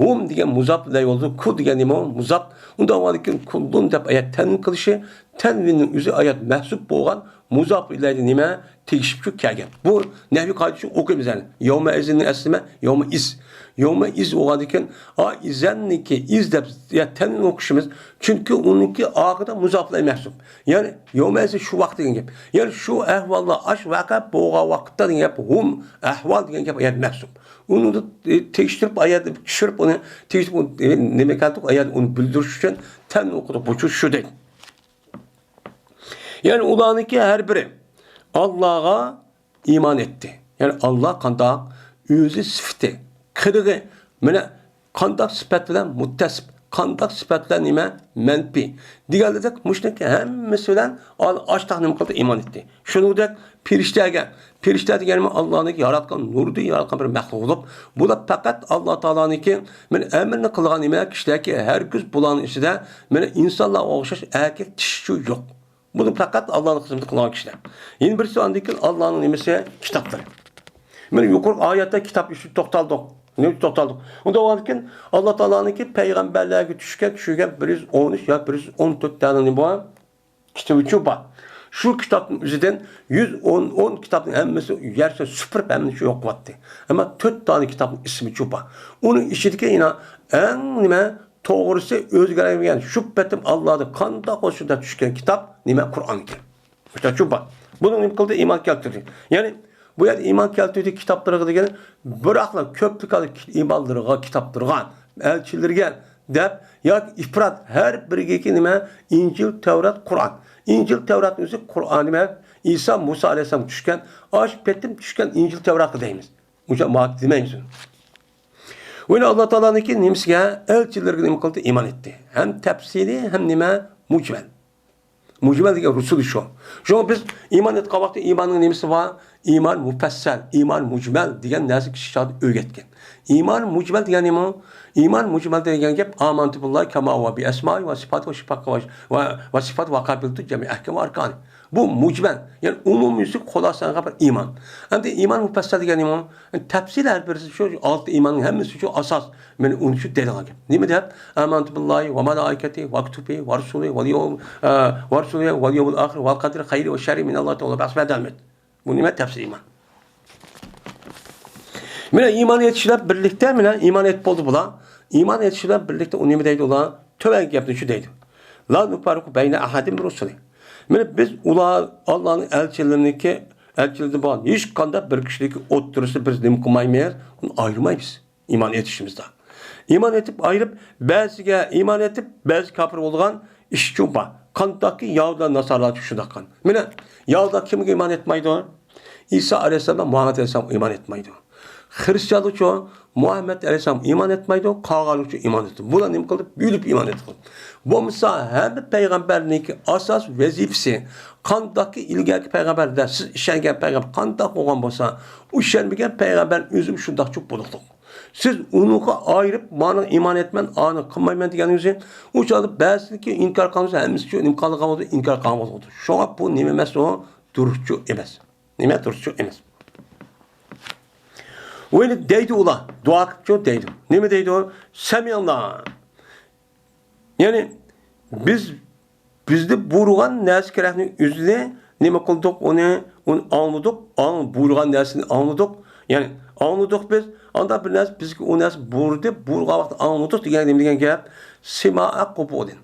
ھۇم دېگەن مۇزاپ ئىلەيھى بولىدۇ. كۇ دېگەن نېمە؟ مۇزاپ. ئۇنداق بولغاندىكىن كۇللۇن دەپ ئايەت تەنۋىن قىلىشى، تەنۋىننىڭ ئۆزى ئايەت مەھسۇپ بولغان مۇزاپ ئىلەيھىگە نېمە؟ تېگىشىپ شۇ كەلگەن. بۇ نەھۋى قائىدىسى ئوقۇيمىز يەنە. يومە ئىزنىڭ ئەسلى نېمە؟ يومە ئىز. يومە ئىز بولغاندىكىن، ئا، ئىزەننىكى ئىز دەپ يا تەنۋىن ئوقۇشىمىز. چۈنكى ئۇنىڭكى ئاخىرىدا مۇزاپ ئىلەيھى مەھسۇپ. يەنى يومە ئىزى شۇ ۋاقىت دېگەن گەپ. يەنى شۇ ئەھۋالدا ئاش ۋەقە بولغان ۋاقىتتا دېگەن گەپ. ھۇم ئەھۋال دېگەن گەپ ئايەت مەھسۇپ. ئۇنى تېگىشتۈرۈپ، ئايەت چۈشۈرۈپ، ئۇنى تېگىشتۈرۈپ، ئۇنى نېمە كەلتۇق؟ ئايەت ئۇنى بىلدۈرۈش ئۈچۈن تەن ئوقۇدۇق. بۇ چۈش شۇ دەيدۇ. يەنى ئۇلارنىڭكى ھەر بىرى ئاللاغا ئىمان ئېتتى. يەنى ئاللا قانداق؟ ئۆزى سۈپىتى، قىلىقى، مانا قانداق سۈپەت بىلەن مۇتتەسىپ، قانداق سۈپەت بىلەن نېمە؟ مەنپىي. دېگەنلىرىدەك مۇشۇنىڭكى ھەممىسى بىلەن ئاشتاق نېمە قىلدى؟ ئىمان ئېتتى. شۇنىڭدەك پېرىشتەگە، پېرىشتە دېگەنمۇ ئاللانىڭ ياراتقان نۇردىن ياراتقان بىر مەخلۇق بولۇپ، بۇلار پەقەت ئاللا تائالانىڭكى مانا ئەمرىنى قىلغان نېمە؟ كىشىلەركى ھەرگىز بۇلارنىڭ ئىچىدە مانا ئىنسانلارغا ئوخشاش ئەركەك چىشى يوق. بۇنى پەقەت ئاللانىڭ خىزمىتى قىلغان كىشىلەر. يەنە بىرسى ئاندىن كېيىن ئاللانىڭ نېمىسى؟ كىتابلىرى. مانا يۇقىرىقى ئايەتتە كىتاب ئۈچۈن توختالدۇق. نېمە ئۈچۈن توختالدۇق؟ ئۇنداق بولغاندىكىن ئاللا تائالانىڭكى پەيغەمبەرلەرگە چۈشكەن، چۈشۈرگەن بىر يۈز ئون ئۈچ يا بىر يۈز ئون تۆت دانە نېمە بار؟ كىتابى شۇ بار. شۇ كىتابنىڭ ئۆزىدىن يۈز ئون، ئون كىتابنىڭ ھەممىسى يەر سۈپۈرۈپ، ھەممىسى يوق قىلىۋەتتى. ئەمما تۆت دانە كىتابنىڭ ئىسمى شۇ بار. ئۇنىڭ ئىچىدىكى يەنە ئەڭ نېمە؟ توغرىسى ئۆزگەرمىگەن، شۇ پېتىم ئاللادىن قانداق بولسا شۇنداق چۈشكەن كىتاب نېمە؟ قۇرئان ئىكەن. مۇشۇنداق شۇ بار. بۇنىڭ نېمە قىلدى؟ ئىمان كەلتۈردى. يەنى بۇ يەردە ئىمان كەلتۈردى كىتابلىرىغا دېگەن، بىراقلا كۆپلۈك ئىمانلىرىغا، كىتابلىرىغا، ئەلچىلىرىگە دەپ ياكى ئىپرات ھەر بىرىگىكى نېمە؟ ئىنجىل، تەۋرات، قۇرئان. ئىنجىل، تەۋراتنىڭ ئۆزى قۇرئان نېمە؟ ئىسا، مۇسا ئەلەيھىسسالامغا چۈشكەن، ئاشۇ پېتىم چۈشكەن ئىنجىل، تەۋراتقا دەيمىز. ئۇنچە مۇۋاپىق دېمەيمىز. ۋە ئاللا تائالانىڭكى نېمىسىگە؟ ئەلچىلىرىگە نېمە قىلدى؟ ئىمان ئېتتى. ھەم تەپسىلىي، ھەم نېمە؟ مۇجمەل. مۇجمەل دېگەن رۇسۇلى شۇ. شۇڭا بىز ئىمان ئېيتقان ۋاقىتتا ئىماننىڭ نېمىسى بار؟ ئىمان مۇپەسسەل، ئىمان مۇجمەل دېگەن نەرسە كىچىك چاغدا ئۆگەتكەن. ئىمان مۇجمەل دېگەن نېمە؟ ئىمان مۇجمەل دېگەن گەپ، ئامەنتۇ بىللاھى كەما ھۇۋە بى ئەسمائى ۋە سىفاتى ۋە شىفاقى ۋە، ۋە، ۋە سىفات ۋە قابىلىيەتى جەمئى ئەھكام ۋە ئاركانى. بۇ مۇجمەل، يەنى ئومۇميۈزلۈك خۇلاسە قىلغان بىر ئىمان. ئەمدى ئىمان مۇپەسسەل دېگەن نېمە؟ تەپسىلىي ھەر بىرسى شۇ ئالتە ئىماننىڭ ھەممىسى شۇ ئاساس. مانا ئۇنى شۇ دەيدىغان گەپ. نېمە دەپ؟ ئامەنتۇ بىللاھى ۋە مەلائىكەتىھى ۋە كۇتۇبىھى ۋە رۇسۇلىھى ۋەل يەۋم-، ئە، ۋە رۇسۇلىھى ۋەل يەۋمىل ئاخىر ۋەل قەدرى خەيرىھى ۋە شەررىھى مىنەللاھى تەئالە ۋە بەئسىھى مەئەل ئەلمەت. بۇ نېمە؟ تەپسىلىي ئىمان. مانا ئىمان ئېيتىش بىلەن بىرلىكتە، مانا ئىمان ئېيتىپ بولدى بۇلار. ئىمان ئېيتىش بىلەن بىرلىكتە ئۇ نېمە دەيدۇ ئۇلار؟ تۆۋەنكى گەپنى شۇ دەيدۇ. لا نۇفەررىقۇ بەينە ئەھەدىن مىن رۇسۇلىھ. مانا بىز ئۇلار، ئاللانىڭ ئەلچىلىرىنىڭكى، ئەلچىلىرىدىن بولغان ھېچقانداق بىر كىشىلىكى ئوتتۇرىسىدا بىز نېمە قىلمايمىز؟ ئۇنى ئايرىمايمىز. ئىمان ئېيتىشىمىزدا. ئىمان ئېيتىپ ئايرىپ، بەزىگە ئىمان ئېيتىپ، بەزى كاپىر بولغان ئىش شۇ بار. قانداقكى يەھۇدىيلار، ناسارالار شۇنداق قىلغان. مانا، يەھۇدىيلار كىمگە ئىمان ئېيتمايدۇ؟ ئىسا ئەلەيھىسسالام، مۇھەممەد ئەلەيھىسسالامغا ئىمان ئېيتمايدۇ. خرىستىيانلارچۇ؟ مۇھەممەد ئەلەيھىسسالامغا ئىمان ئېيتمايدۇ، قالغانلارچۇ ئىمان ئېيتىدۇ. بۇلار نېمە قىلدى؟ بۆلۈپ ئىمان ئېيتقان. بولمىسا ھەممە پەيغەمبەرنىڭكى ئاساس ۋەزىپىسى، قانداقكى ئىلگەركى پەيغەمبەردە سىز ئىشەنگەن پەيغەمبەر قانداق بولغان بولسا، ئىشەنمىگەن پەيغەمبەر ئۆزىمۇ شۇنداقچۇ بولۇقلۇق. سىز ئۇنىڭغا ئايرىپ، مانىڭغا ئىمان ئېيتىمەن، ئانى قىلمايمەن دېگەنىڭىزى، ئۇ چاغدا بەزىسىنىڭكى ئىنكار قىلغانسىز، ھەممىسىچۇ نېمە قىلغان بولىدۇ؟ ئىنكار قىلغان بولىدۇ. شۇڭا بۇ نېمە ئەمەس ئۇ؟ دۇرۇسچۇ ئەمەس. نېمە؟ دۇرۇسچۇ ئەمەس. ۋەيلى دەيدۇ ئۇلار، دۇئا قىلىپچۇ دەيدۇ. نېمە دەيدۇ؟ سەمىئنا. يەنى بىز، بىزدە بۇيرۇغان نەرسە كېرەكنى ئۆزىنى نېمە قىلدۇق؟ ئۇنى، ئۇنى ئاڭلىدۇق، ئاڭ-، بۇيرۇغان نەرسىنى ئاڭلىدۇق. يەنى ئاڭلىدۇق بىز، ئانداق بىر نەرسە بىزگە ئۇ نەرسە بۇيرۇدى، بۇيرۇغان ۋاقىتتا ئاڭلىدۇق دېگەن نېمە دېگەن گەپ؟ سىمائە قوبۇلىن.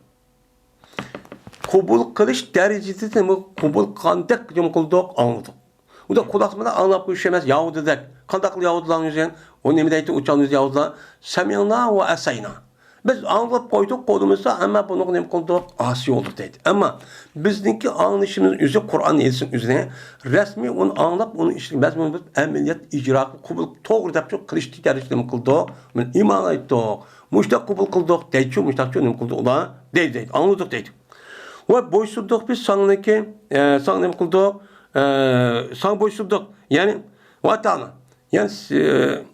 قوبۇل قىلىش دەرىجىسىدە نېمە قوبۇل قىلغاندەك نېمە قىلدۇق؟ ئاڭلىدۇق. ئۇدا قۇلاق بىلەن ئاڭلاپ قويۇش ئەمەس، ياھۇدىدەك. قانداق ياھۇدىلارنىڭ يۈزى؟ ئۇ نېمە دەيدۇ، ئۇ چاغنىڭ ياھۇدىلار؟ سەمىئنا ۋە ئەسەينا. بىز ئاڭلاپ قويدۇق، قولىمىزدا، ئەمما بۇنىڭغا نېمە قىلدۇق؟ ئاسىي بولدۇق دەيدۇ. ئەمما بىزنىڭكى ئاڭلىشىمىز ئۆزى قۇرئان ھەدىسنىڭ ئۆزىنى رەسمىي ئۇنى ئاڭلاپ، ئۇنىڭ ئىچىدىكى مەزمۇننى بىلىپ، ئەمەلىيەت ئىجرا قىلىپ، قوبۇل توغرا دەپ شۇ قىلىشتىكى دەرىجىدە نېمە قىلدۇق؟ مانا ئىمان ئېيتتۇق. مۇشتاق قوبۇل قىلدۇق دەيدىچۇ، مۇشتاقچۇ نېمە قىلدۇق ئۇلار؟ دەيدۇ، دەيدۇ. ئاڭلىدۇق دەيدۇ. ۋە بويسۇندۇق بىز ساڭنىڭكى، ئە، ساڭا نېمە قىلدۇق؟ ئە، ساڭا بويسۇندۇق. يەنى، ۋە تائالا. يەنى، ئە،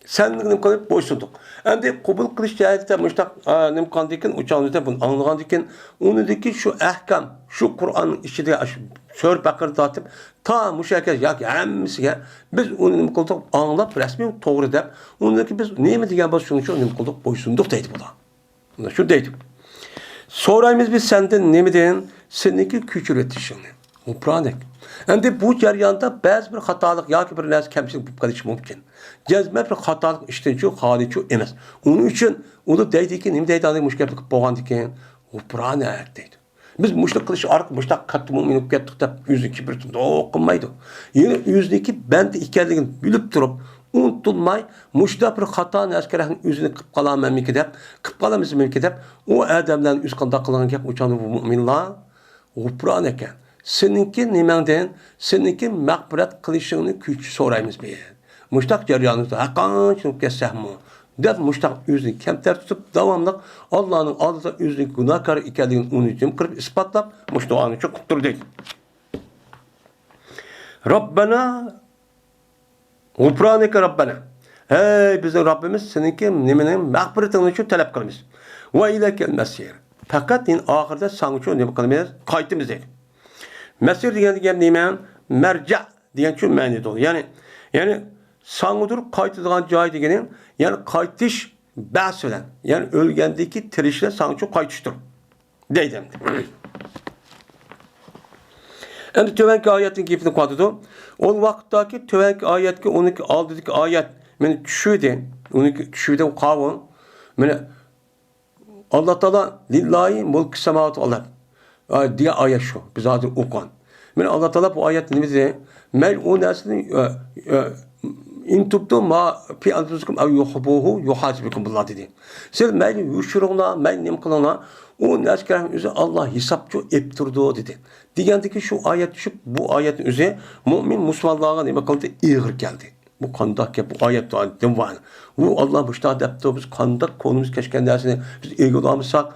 سەن نېمە قىلىپ بويسۇندۇق. ئەمدى قوبۇل قىلىش جەھەتتە مۇشتاق، ئە، نېمە قىلغاندىكىن، ئۇچاڭلىدا بۇنى ئاڭلىغاندىكىن، ئۇنىڭدىكى شۇ ئەھكام، شۇ قۇرئاننىڭ ئىچىدە شۇ سۈرە بەقەرە تارتىپ، تا مۇشۇ يەرگە ياكى ھەممىسىگە بىز ئۇنى نېمە قىلدۇق؟ ئاڭلاپ، رەسمىي توغرا دەپ، ئۇنىڭدىكى بىز نېمە دېگەن بولسا، شۇنىڭ ئۈچۈن نېمە قىلدۇق؟ بويسۇندۇق دەيدۇ بۇلار. شۇ دەيدۇ. سورايمىز بىز سەندىن نېمىدىن؟ سېنىڭكى كۆچۈرۈۋېتىشىڭنى. غۇپرانەك. ئەمدى بۇ جەرياندا بەزى بىر خاتالىق ياكى بىر نەرسە كەمچىلىك بولۇپ قېلىشى مۇمكىن. جەزمەن بىر خاتالىق ئىشتىنچۇ خالىچۇ ئەمەس. ئۇنىڭ ئۈچۈن ئۇلار دەيدىكى، نېمە دەيدۇ، مۇشۇ گەپنى قىلىپ بولغاندىكىن، غۇپرانەك دەيدۇ. بىز مۇشۇنى قىلىش ئارقىلىق مۇشۇنداق كاتتا مۇئمىن بولۇپ كەتتۇق دەپ ئۆزىنى كىبىر قىلمايدۇ. يەنى ئۆزىنىڭكى بەندە ئىكەنلىكىنى بىلىپ تۇرۇپ، ئۇنتۇلماي، مۇشۇنداق بىر خاتا نەرسىگە ئۆزىنى قىلىپ قالامەنمىكىن دەپ، قىلىپ قالامىزمىكىن دەپ، ئۇ ئادەملەرنى ئۆزى قانداق قىلغان گەپ، ئۇ چاغدا بۇ مۇئمىنلار غۇپرانەكەن. سېنىڭكى نېمەڭدىن، سېنىڭكى مەغپىرەت قىلىشىڭنى كۈچ سورايمىز بىز. مۇشتاق جەريانىمىزدا ھەرقانچە بولۇپ كەتسەكمۇ، دەپ مۇشتاق ئۆزىنى كەمتەر تۇتۇپ، داۋاملىق ئاللانىڭ ئالدىدا ئۆزىنىڭ گۇناھكار ئىكەنلىكىنى ئۇنى جىم قىلىپ ئىسپاتلاپ، مۇشۇ دۇئانى شۇ قىلىپ تۇردى. رەببەنا، غۇپرانىكە رەببەنا. ھەي بىزنىڭ رەببىمىز، سېنىڭكى نېمىنى، مەغپىرىتىڭنى شۇ تەلەپ قىلىمىز. ۋە ئىلەيكەل مەسىر. پەقەت يەنە ئاخىرىدا ساڭىچۇ نېمە قىلىمىز؟ قايتىمىز دەيدۇ. مەسىر دېگەن گەپ نېمە؟ مەرجە دېگەن شۇ مەنىدۇر. يەنى، يەنى ساڭىدۇر قايتىدىغان جاي دېگىنى، يەنى قايتىش بەس بىلەن، يەنى ئۆلگەندىكى تىرىشلار ساڭىچۇ قايتىشتۇر. دەيدۇ ئەمدى. ئەمدى تۆۋەنكى ئايەتنىڭ گېپىنى قىلىۋاتىدۇ. ئۇ ۋاقىتتاكى تۆۋەنكى ئايەتكە ئۇنىڭكى ئالدىدىكى ئايەت مېنى چۈشۈردى. ئۇنىڭكى چۈشۈردى قاۋۇ. مېنى ئاللا تائالا لىللاھى مۇلكى ساماۋاتى ۋەل ئەرد دېگەن ئايەت شۇ. بىز ھازىر ئوقۇغان. مېنى ئاللا تائالا بۇ ئايەتتە نېمە دېدى؟ مەيلى ئۇ نەرسىنى، ئە، ئە، ئىن تۇبدۇ ما في أنفسكم أو تخفوه يحاسبكم الله دېدى. سىز مەيلى يوشۇرۇڭلار، مەيلى نېمە قىلىڭلار، ئۇ نەرسىگە ئۆزى ئاللا ھېسابچۇ ئېلىپ تۇرىدۇ دېدى. دېگەندىكى شۇ ئايەت چۈشۈپ، بۇ ئايەتنىڭ ئۆزى مۆمىن مۇسۇلمانلارغا نېمە قىلدى؟ ئېغىر كەلدى. بۇ قانداق گەپ؟ بۇ ئايەت دىن بار. بۇ ئاللا مۇشۇنداق دەپتۇ، بىز قانداق كۆڭلىمىز كەچكەن نەرسىنى بىز ئېگىلالمىساق،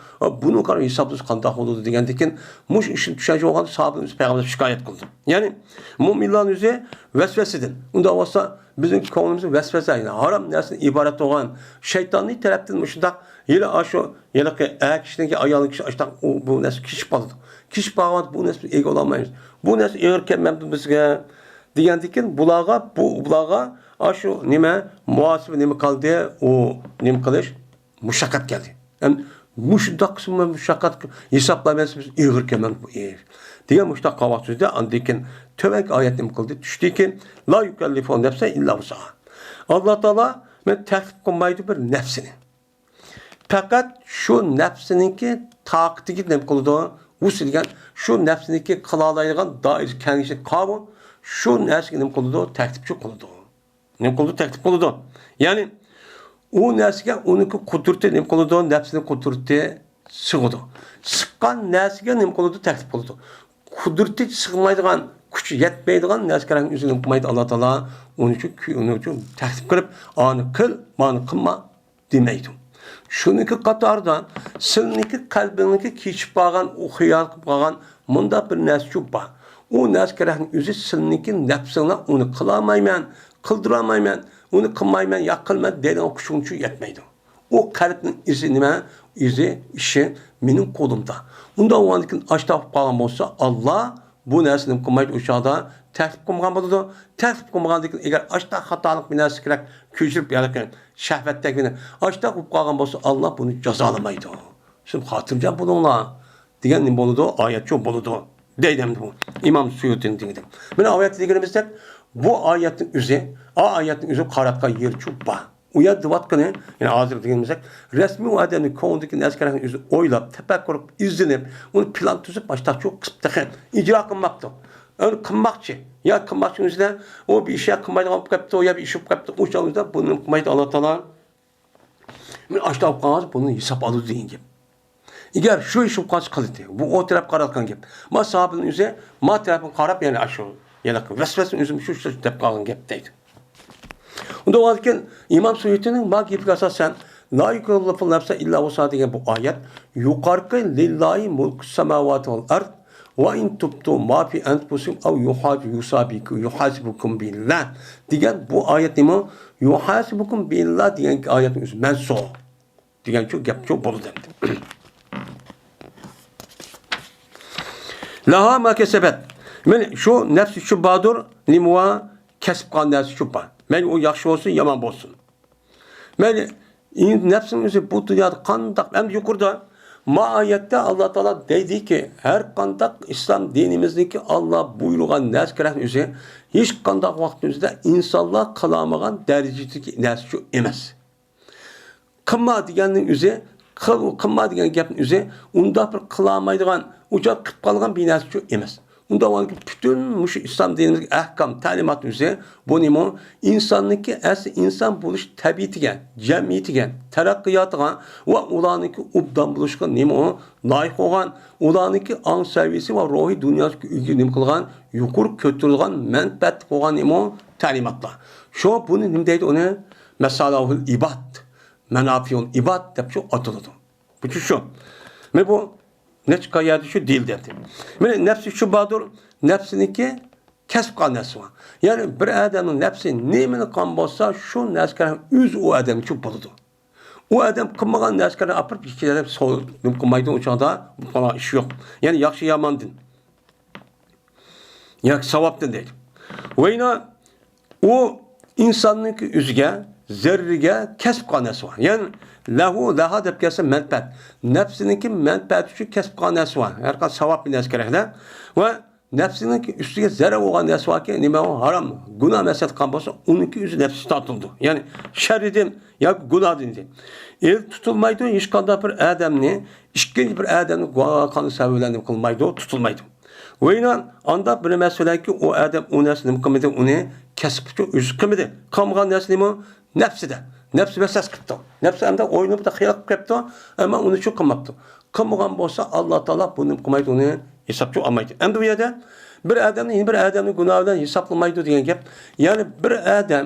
بۇنىڭ قارا ھېسابىمىز قانداق بولىدۇ دېگەندىكىن، مۇشۇ ئىشنى چۈشەنچە بولغان ساھابىلەر پەيغەمبەرگە شىكايەت قىلدى. يەنى مۆمىنلارنىڭ ئۆزى ۋەسۋەسىدىن. ئۇنداق بولسا بىزنىڭ كۆڭلىمىز ۋەسۋەسە، يەنى ھارام نەرسىدىن ئىبارەت بولغان شەيتاننىڭ تەرەپتىن مۇشۇنداق ھېلى ئاشۇ ھېلىقى ئەر كىشىنىڭكى ئايال كىشى ئاشتاق ئۇ بۇ نەرسە كېچىپ قالىدۇ. كېچىپ قالغان بۇ نەرسە بىز ئىگە بولالمايمىز. بۇ نەرسە ئېغىر كەلمەمدۇ بىزگە؟ دېگەندىكىن بۇلارغا، بۇ، بۇلارغا ئاشۇ نېمە، مۇھاسىبە نېمە قىلدى، ئۇ نېمە قىلىش، مۇشەققەت كەلدى. ئەمدى مۇشۇنداق قىسمى مۇشەققەت ھېسابلايمەن بىز ئېغىر كەلمەمدۇ بۇ ئىش؟ دېگەن مۇشۇنداق قاۋاق سۆزدە ئاندىن كېيىن تۆۋەنكى ئايەت نېمە قىلدى؟ چۈشتىكى، لا يۇكەللىفۇ نەفسەن ئىللا ۋۇسئەھا. ئاللا تائالا مەن تەكلىپ قىلمايدۇ بىر نەپسىنى. پەقەت شۇ نەپسىنىڭكى تاقىتىگە نېمە قىلىدۇ؟ ۋۇسئى دېگەن شۇ نەپسىنىڭكى قىلالايدىغان دائىرىسى كەڭىيىشى قارىمۇ، شۇ نەرسىگە نېمە قىلىدۇ؟ تەكلىپچۇ قىلىدۇ. نېمە قىلىدۇ؟ تەكلىپ قىلىدۇ. يەنى ئۇ نەرسىگە ئۇنىڭكى قۇدرىتى نېمە قىلىدۇ؟ نەپسىنىڭ قۇدرىتى سىغىدۇ. سىغقان نەرسىگە نېمە قىلىدۇ؟ تەكلىپ قىلىدۇ. قۇدرىتى سىغمايدىغان، كۈچى يەتمەيدىغان نەرسىگە ئۆزى نېمە قىلمايدۇ؟ ئاللا تائالا ئۇنىڭ ئۈچۈن، ئۇنىڭ ئۈچۈن تەكلىپ قىلىپ، ئانى قىل، مانى قىلما دېمەيدۇ. شۇنىڭكى قاتارىدا سېنىڭكى قەلبىڭنىڭكى كېچىپ قالغان، ئۇ خىيال قىلىپ قالغان مۇنداق بىر نەرسىچۇ بار. ئۇ نەرسە كېرەكنى ئۆزى سېنىڭكى نەپسىڭلا ئۇنى قىلالمايمەن، قىلدۇرالمايمەن، ئۇنى قىلمايمەن، ياق قىلىمەن دەيدىغان كۈچۈڭچۇ يەتمەيدۇ. ئۇ قەلبنىڭ ئىزى نېمە؟ ئىزى، ئىشى مېنىڭ قولۇمدا. ئۇنداق بولغاندىكىن ئاشتاق بولۇپ قالغان بولسا، ئاللا بۇ نەرسىنى قىلمايدۇ، ئۇ چاغدا تەكلىپ قىلمىغان بولىدۇ. تەكلىپ قىلمىغاندىن كېيىن، ئەگەر ئاشتاق خاتالىق بىر نەرسە كېرەك كۆچۈرۈپ، يەنى شەھۋەتتەك بىر ئاشتاق بولۇپ قالغان بولسا، ئاللا بۇنى جازالىمايدۇ. شۇ خاتىرجەم بولۇڭلار دېگەن نېمە بولىدۇ؟ ئايەتچۇ بولىدۇ. دەيدۇ ئەمدى بۇ ئىمام سۇيۇتىنىڭ دېگىنى. مانا ئايەتتە دېگىنىمىزدەك، بۇ ئايەتنىڭ ئۆزى، ئا ئايەتنىڭ ئۆزى قاراۋاتقان يېرىچۇ بار. ئۇ يەردە دەۋاتقىنى، يەنى ھازىر دېگىنىمىزدەك، رەسمىي ئۇ ئادەمنىڭ كۆڭلىدىكى نەرسىلەرنى ئۆزى ئويلاپ، تەپەككۇر قىلىپ، ئىزدىنىپ، ئۇنى پىلان تۈزۈپ، باشتاقچۇ قىلىپ تېخى ئىجرا قىلماپتۇ. ئۇنى قىلماقچى. يا قىلماقچى ئۆزىدە ئۇ بىر ئىش يا قىلمايدىغان بولۇپ قاپتۇ، يا بىر ئىش بولۇپ قاپتۇ. ئۇ چاغدا بۇنى قىلمايدۇ ئاللا تائالا. مەن ئاشۇنداق بولۇپ قالغان بۇنى ھېساب ئالىدۇ دېگەن گەپ. ئەگەر شۇ ئىش بولۇپ قالسا قىلدى. بۇ ئۇ تەرەپ قاراۋاتقان گەپ. ما ساھابىنىڭ ئۆزى ما تەرەپكە قاراپ، يەنى ئاشۇ، يەنى ۋەسۋەسىنىڭ ئۆزى شۇ، شۇ دەپ قالغان گەپ دەيدۇ. ئۇنداق بولغاندىكىن ئىمام سۇيۇتىنىڭ ما گېپىگە ئاساسەن، لا يۇكەللىفۇللاھۇ نەفسەن ئىللا ۋۇسئەھا دېگەن بۇ ئايەت يۇقىرىقى لىللاھى مۇلكۇس ساماۋاتى ۋەل ئەرز ۋە ئىن تۇبتۇم ما فى ئەنفۇسىكۇم ئەۋ يۇھا-، يۇسابىكۇ-، يۇھاسىبۇكۇم بىللاھ دېگەن بۇ ئايەتنىمۇ يۇھاسىبۇكۇم بىللاھ دېگەن ئايەتنىڭ ئۆزى مەنسۇخ دېگەنچۇ گەپچۇ بولىدۇ ئەمدى. لەھا ما كەسەبەت. مەيلى شۇ نەپس ئۈچۈن باردۇر، نېمە بار؟ كەسىپ قىلغان نەرسە ئۈچۈن بار. مەيلى ئۇ ياخشى بولسۇن، يامان بولسۇن. مەيلى، ئىن-، نەپسنىڭ ئۆزى بۇ دۇنيادا قانداق، ئەمدى يۇقىرىدا ما ئايەتتە ئاللا تائالا دەيدىكى، ھەر قانداق ئىسلام دىنىمىزدىكى ئاللا بۇيرۇغان نەرسە كېرەكنىڭ ئۆزى ھېچ قانداق ۋاقىتنىڭ ئۆزىدە ئىنسانلار قىلالمىغان دەرىجىدىكى نەرسە ئۈچۈن ئەمەس. قىلما دېگەننىڭ ئۆزى، قىل-، قىلما دېگەن گەپنىڭ ئۆزى ئۇنداق بىر قىلالمايدىغان، ئۇ چاغ قىلىپ قالغان بىر نەرسە ئۈچۈن ئەمەس. ئۇنداق بولغاندىكىن پۈتۈن مۇشۇ ئىسلام دىنىمىزدىكى ئەھكام، تەلىماتنىڭ ئۆزى بۇ نېمە؟ ئىنساننىڭكى ئەسلى ئىنسان بولۇش تەبىئىتىگە، جەمئىيىتىگە، تەرەققىياتىغا ۋە ئۇلارنىڭكى ئوبدان بولۇشىغا نېمە ئۇ لايىق بولغان، ئۇلارنىڭكى ئاڭ سەۋىيەسى ۋە روھىي دۇنياسىغا ئۈلگە نېمە قىلغان، يۇقىرى كۆتۈرۈلگەن مەنپەئەتلىك بولغان نېمە ئۇ؟ تەلىماتلار. شۇ بۇنى نېمە دەيدۇ ئۇنى؟ مەسالىھۇل ئىباد، مەنافىئۇل ئىباد دەپ شۇ ئاتىلىدۇ. بۇ شۇ. مەن بۇ نەچچە يەردە شۇ دېيىلدى. مەن نەپسى شۇ باردۇر، نەپسىنىڭكى كەسىپ قىلغان نەرسىسى بار. يەنى بىر ئادەمنىڭ نەپسى نېمىنى قىلغان بولسا، شۇ نەرسىگە ئۆزى ئۇ ئادەم شۇ بولىدۇ. ئۇ ئادەم قىلمىغان نەرسىگە ئاپىرىپ، ھېچ ئادەم سول-، نېمە قىلمايدۇ، ئۇ چاغدا بۇ قىلغان ئىش يوق. يەنى ياخشى ياماندىن. ياكى ساۋابتىن دەيدۇ. ۋەينا ئۇ ئىنساننىڭكى ئۆزىگە، زەررىگە كەسىپ قىلغان نەرسە بار. يەنى لەھۇ، لەھا دەپ كەلسە مەنپەئەت. نەپسىنىڭكى مەنپەئەتى ئۈچۈن كەسىپ قىلغان نەرسە بار. ھەر قانداق ساۋاب بىر نەرسە كېرەكلەر. ۋە نەپسىنىڭكى ئۈستىگە زەرەر بولغان نەرسە باركى، نېمە ئۇ؟ ھارام، گۇناھ مەسەت قىلغان بولسا، ئۇنىڭكى ئۆزى نەپسى تارتىلىدۇ. يەنى شەررىدىن ياكى گۇناھدىن دېدى. ئېل تۇتۇلمايدۇ، ھېچقانداق بىر ئادەمنى، ئىككىنچى بىر ئادەمنى گۇناھ قىلغان سەۋەب بىلەن نېمە قىلمايدۇ، تۇتۇلمايدۇ. ۋەينا ئانداق بىر مەسىلەكى، ئۇ ئادەم ئۇ نەرسە نېمە قىلمىدى، ئۇنى كەسىپ ئۈچۈن ئۆزى قىلمىدى. قىلمىغان نەرسە نېمە؟ نەپسىدە. نەپسى ۋەسۋەسە قىپتۇ. نەپسى ئەمدى ئوينىپتا خىيال قىلىپ كەپتۇ، ئەمما ئۇنى شۇ قىلماپتۇ. قىلمىغان بولسا، ئاللا تائالا بۇنى قىلمايدۇ، ئۇنى ھېسابقا ئالمايدۇ. ئەمدى بۇ يەردە بىر ئادەمنى يەنە بىر ئادەمنى گۇناھى بىلەن ھېسابلىمايدۇ دېگەن گەپ. يەنى بىر ئادەم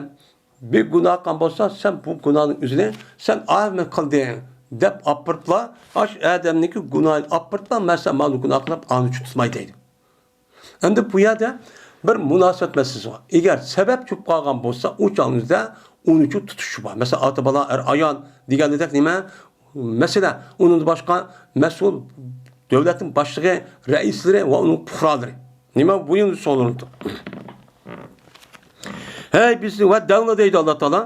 بىر گۇناھ قىلغان بولسا، سەن بۇ گۇناھنىڭ ئۆزىنى سەن ئاۋۇ قىلدىڭ دەپ ئاپىرىپلا، ئاشۇ ئادەمنىڭكى گۇناھىنى ئاپىرىپلا، مەن سەن مانا گۇناھ قىلىپ، ئانى تۇتماي دەيدۇ. ئەمدى بۇ يەردە بىر مۇناسىۋەت مەسىلىسى بار. ئەگەر سەۋەب چۈشۈپ قالغان بولسا، ئۇ چاغنىڭدا ئۇنىچۇ تۇتۇش بار. مەسىلەن، ئاتا بالا، ئەر ئايال دېگەندەك نېمە؟ مەسىلەن، ئۇنىڭدىن باشقا مەسئۇل دۆلەتنىڭ باشلىقى، رەئىسلىرى ۋە ئۇنىڭ پۇقرالىرى. نېمە بۇ يەردە سورىلىدۇ؟ ھەي بىز ۋە دەڭلار دەيدۇ ئاللا تائالا.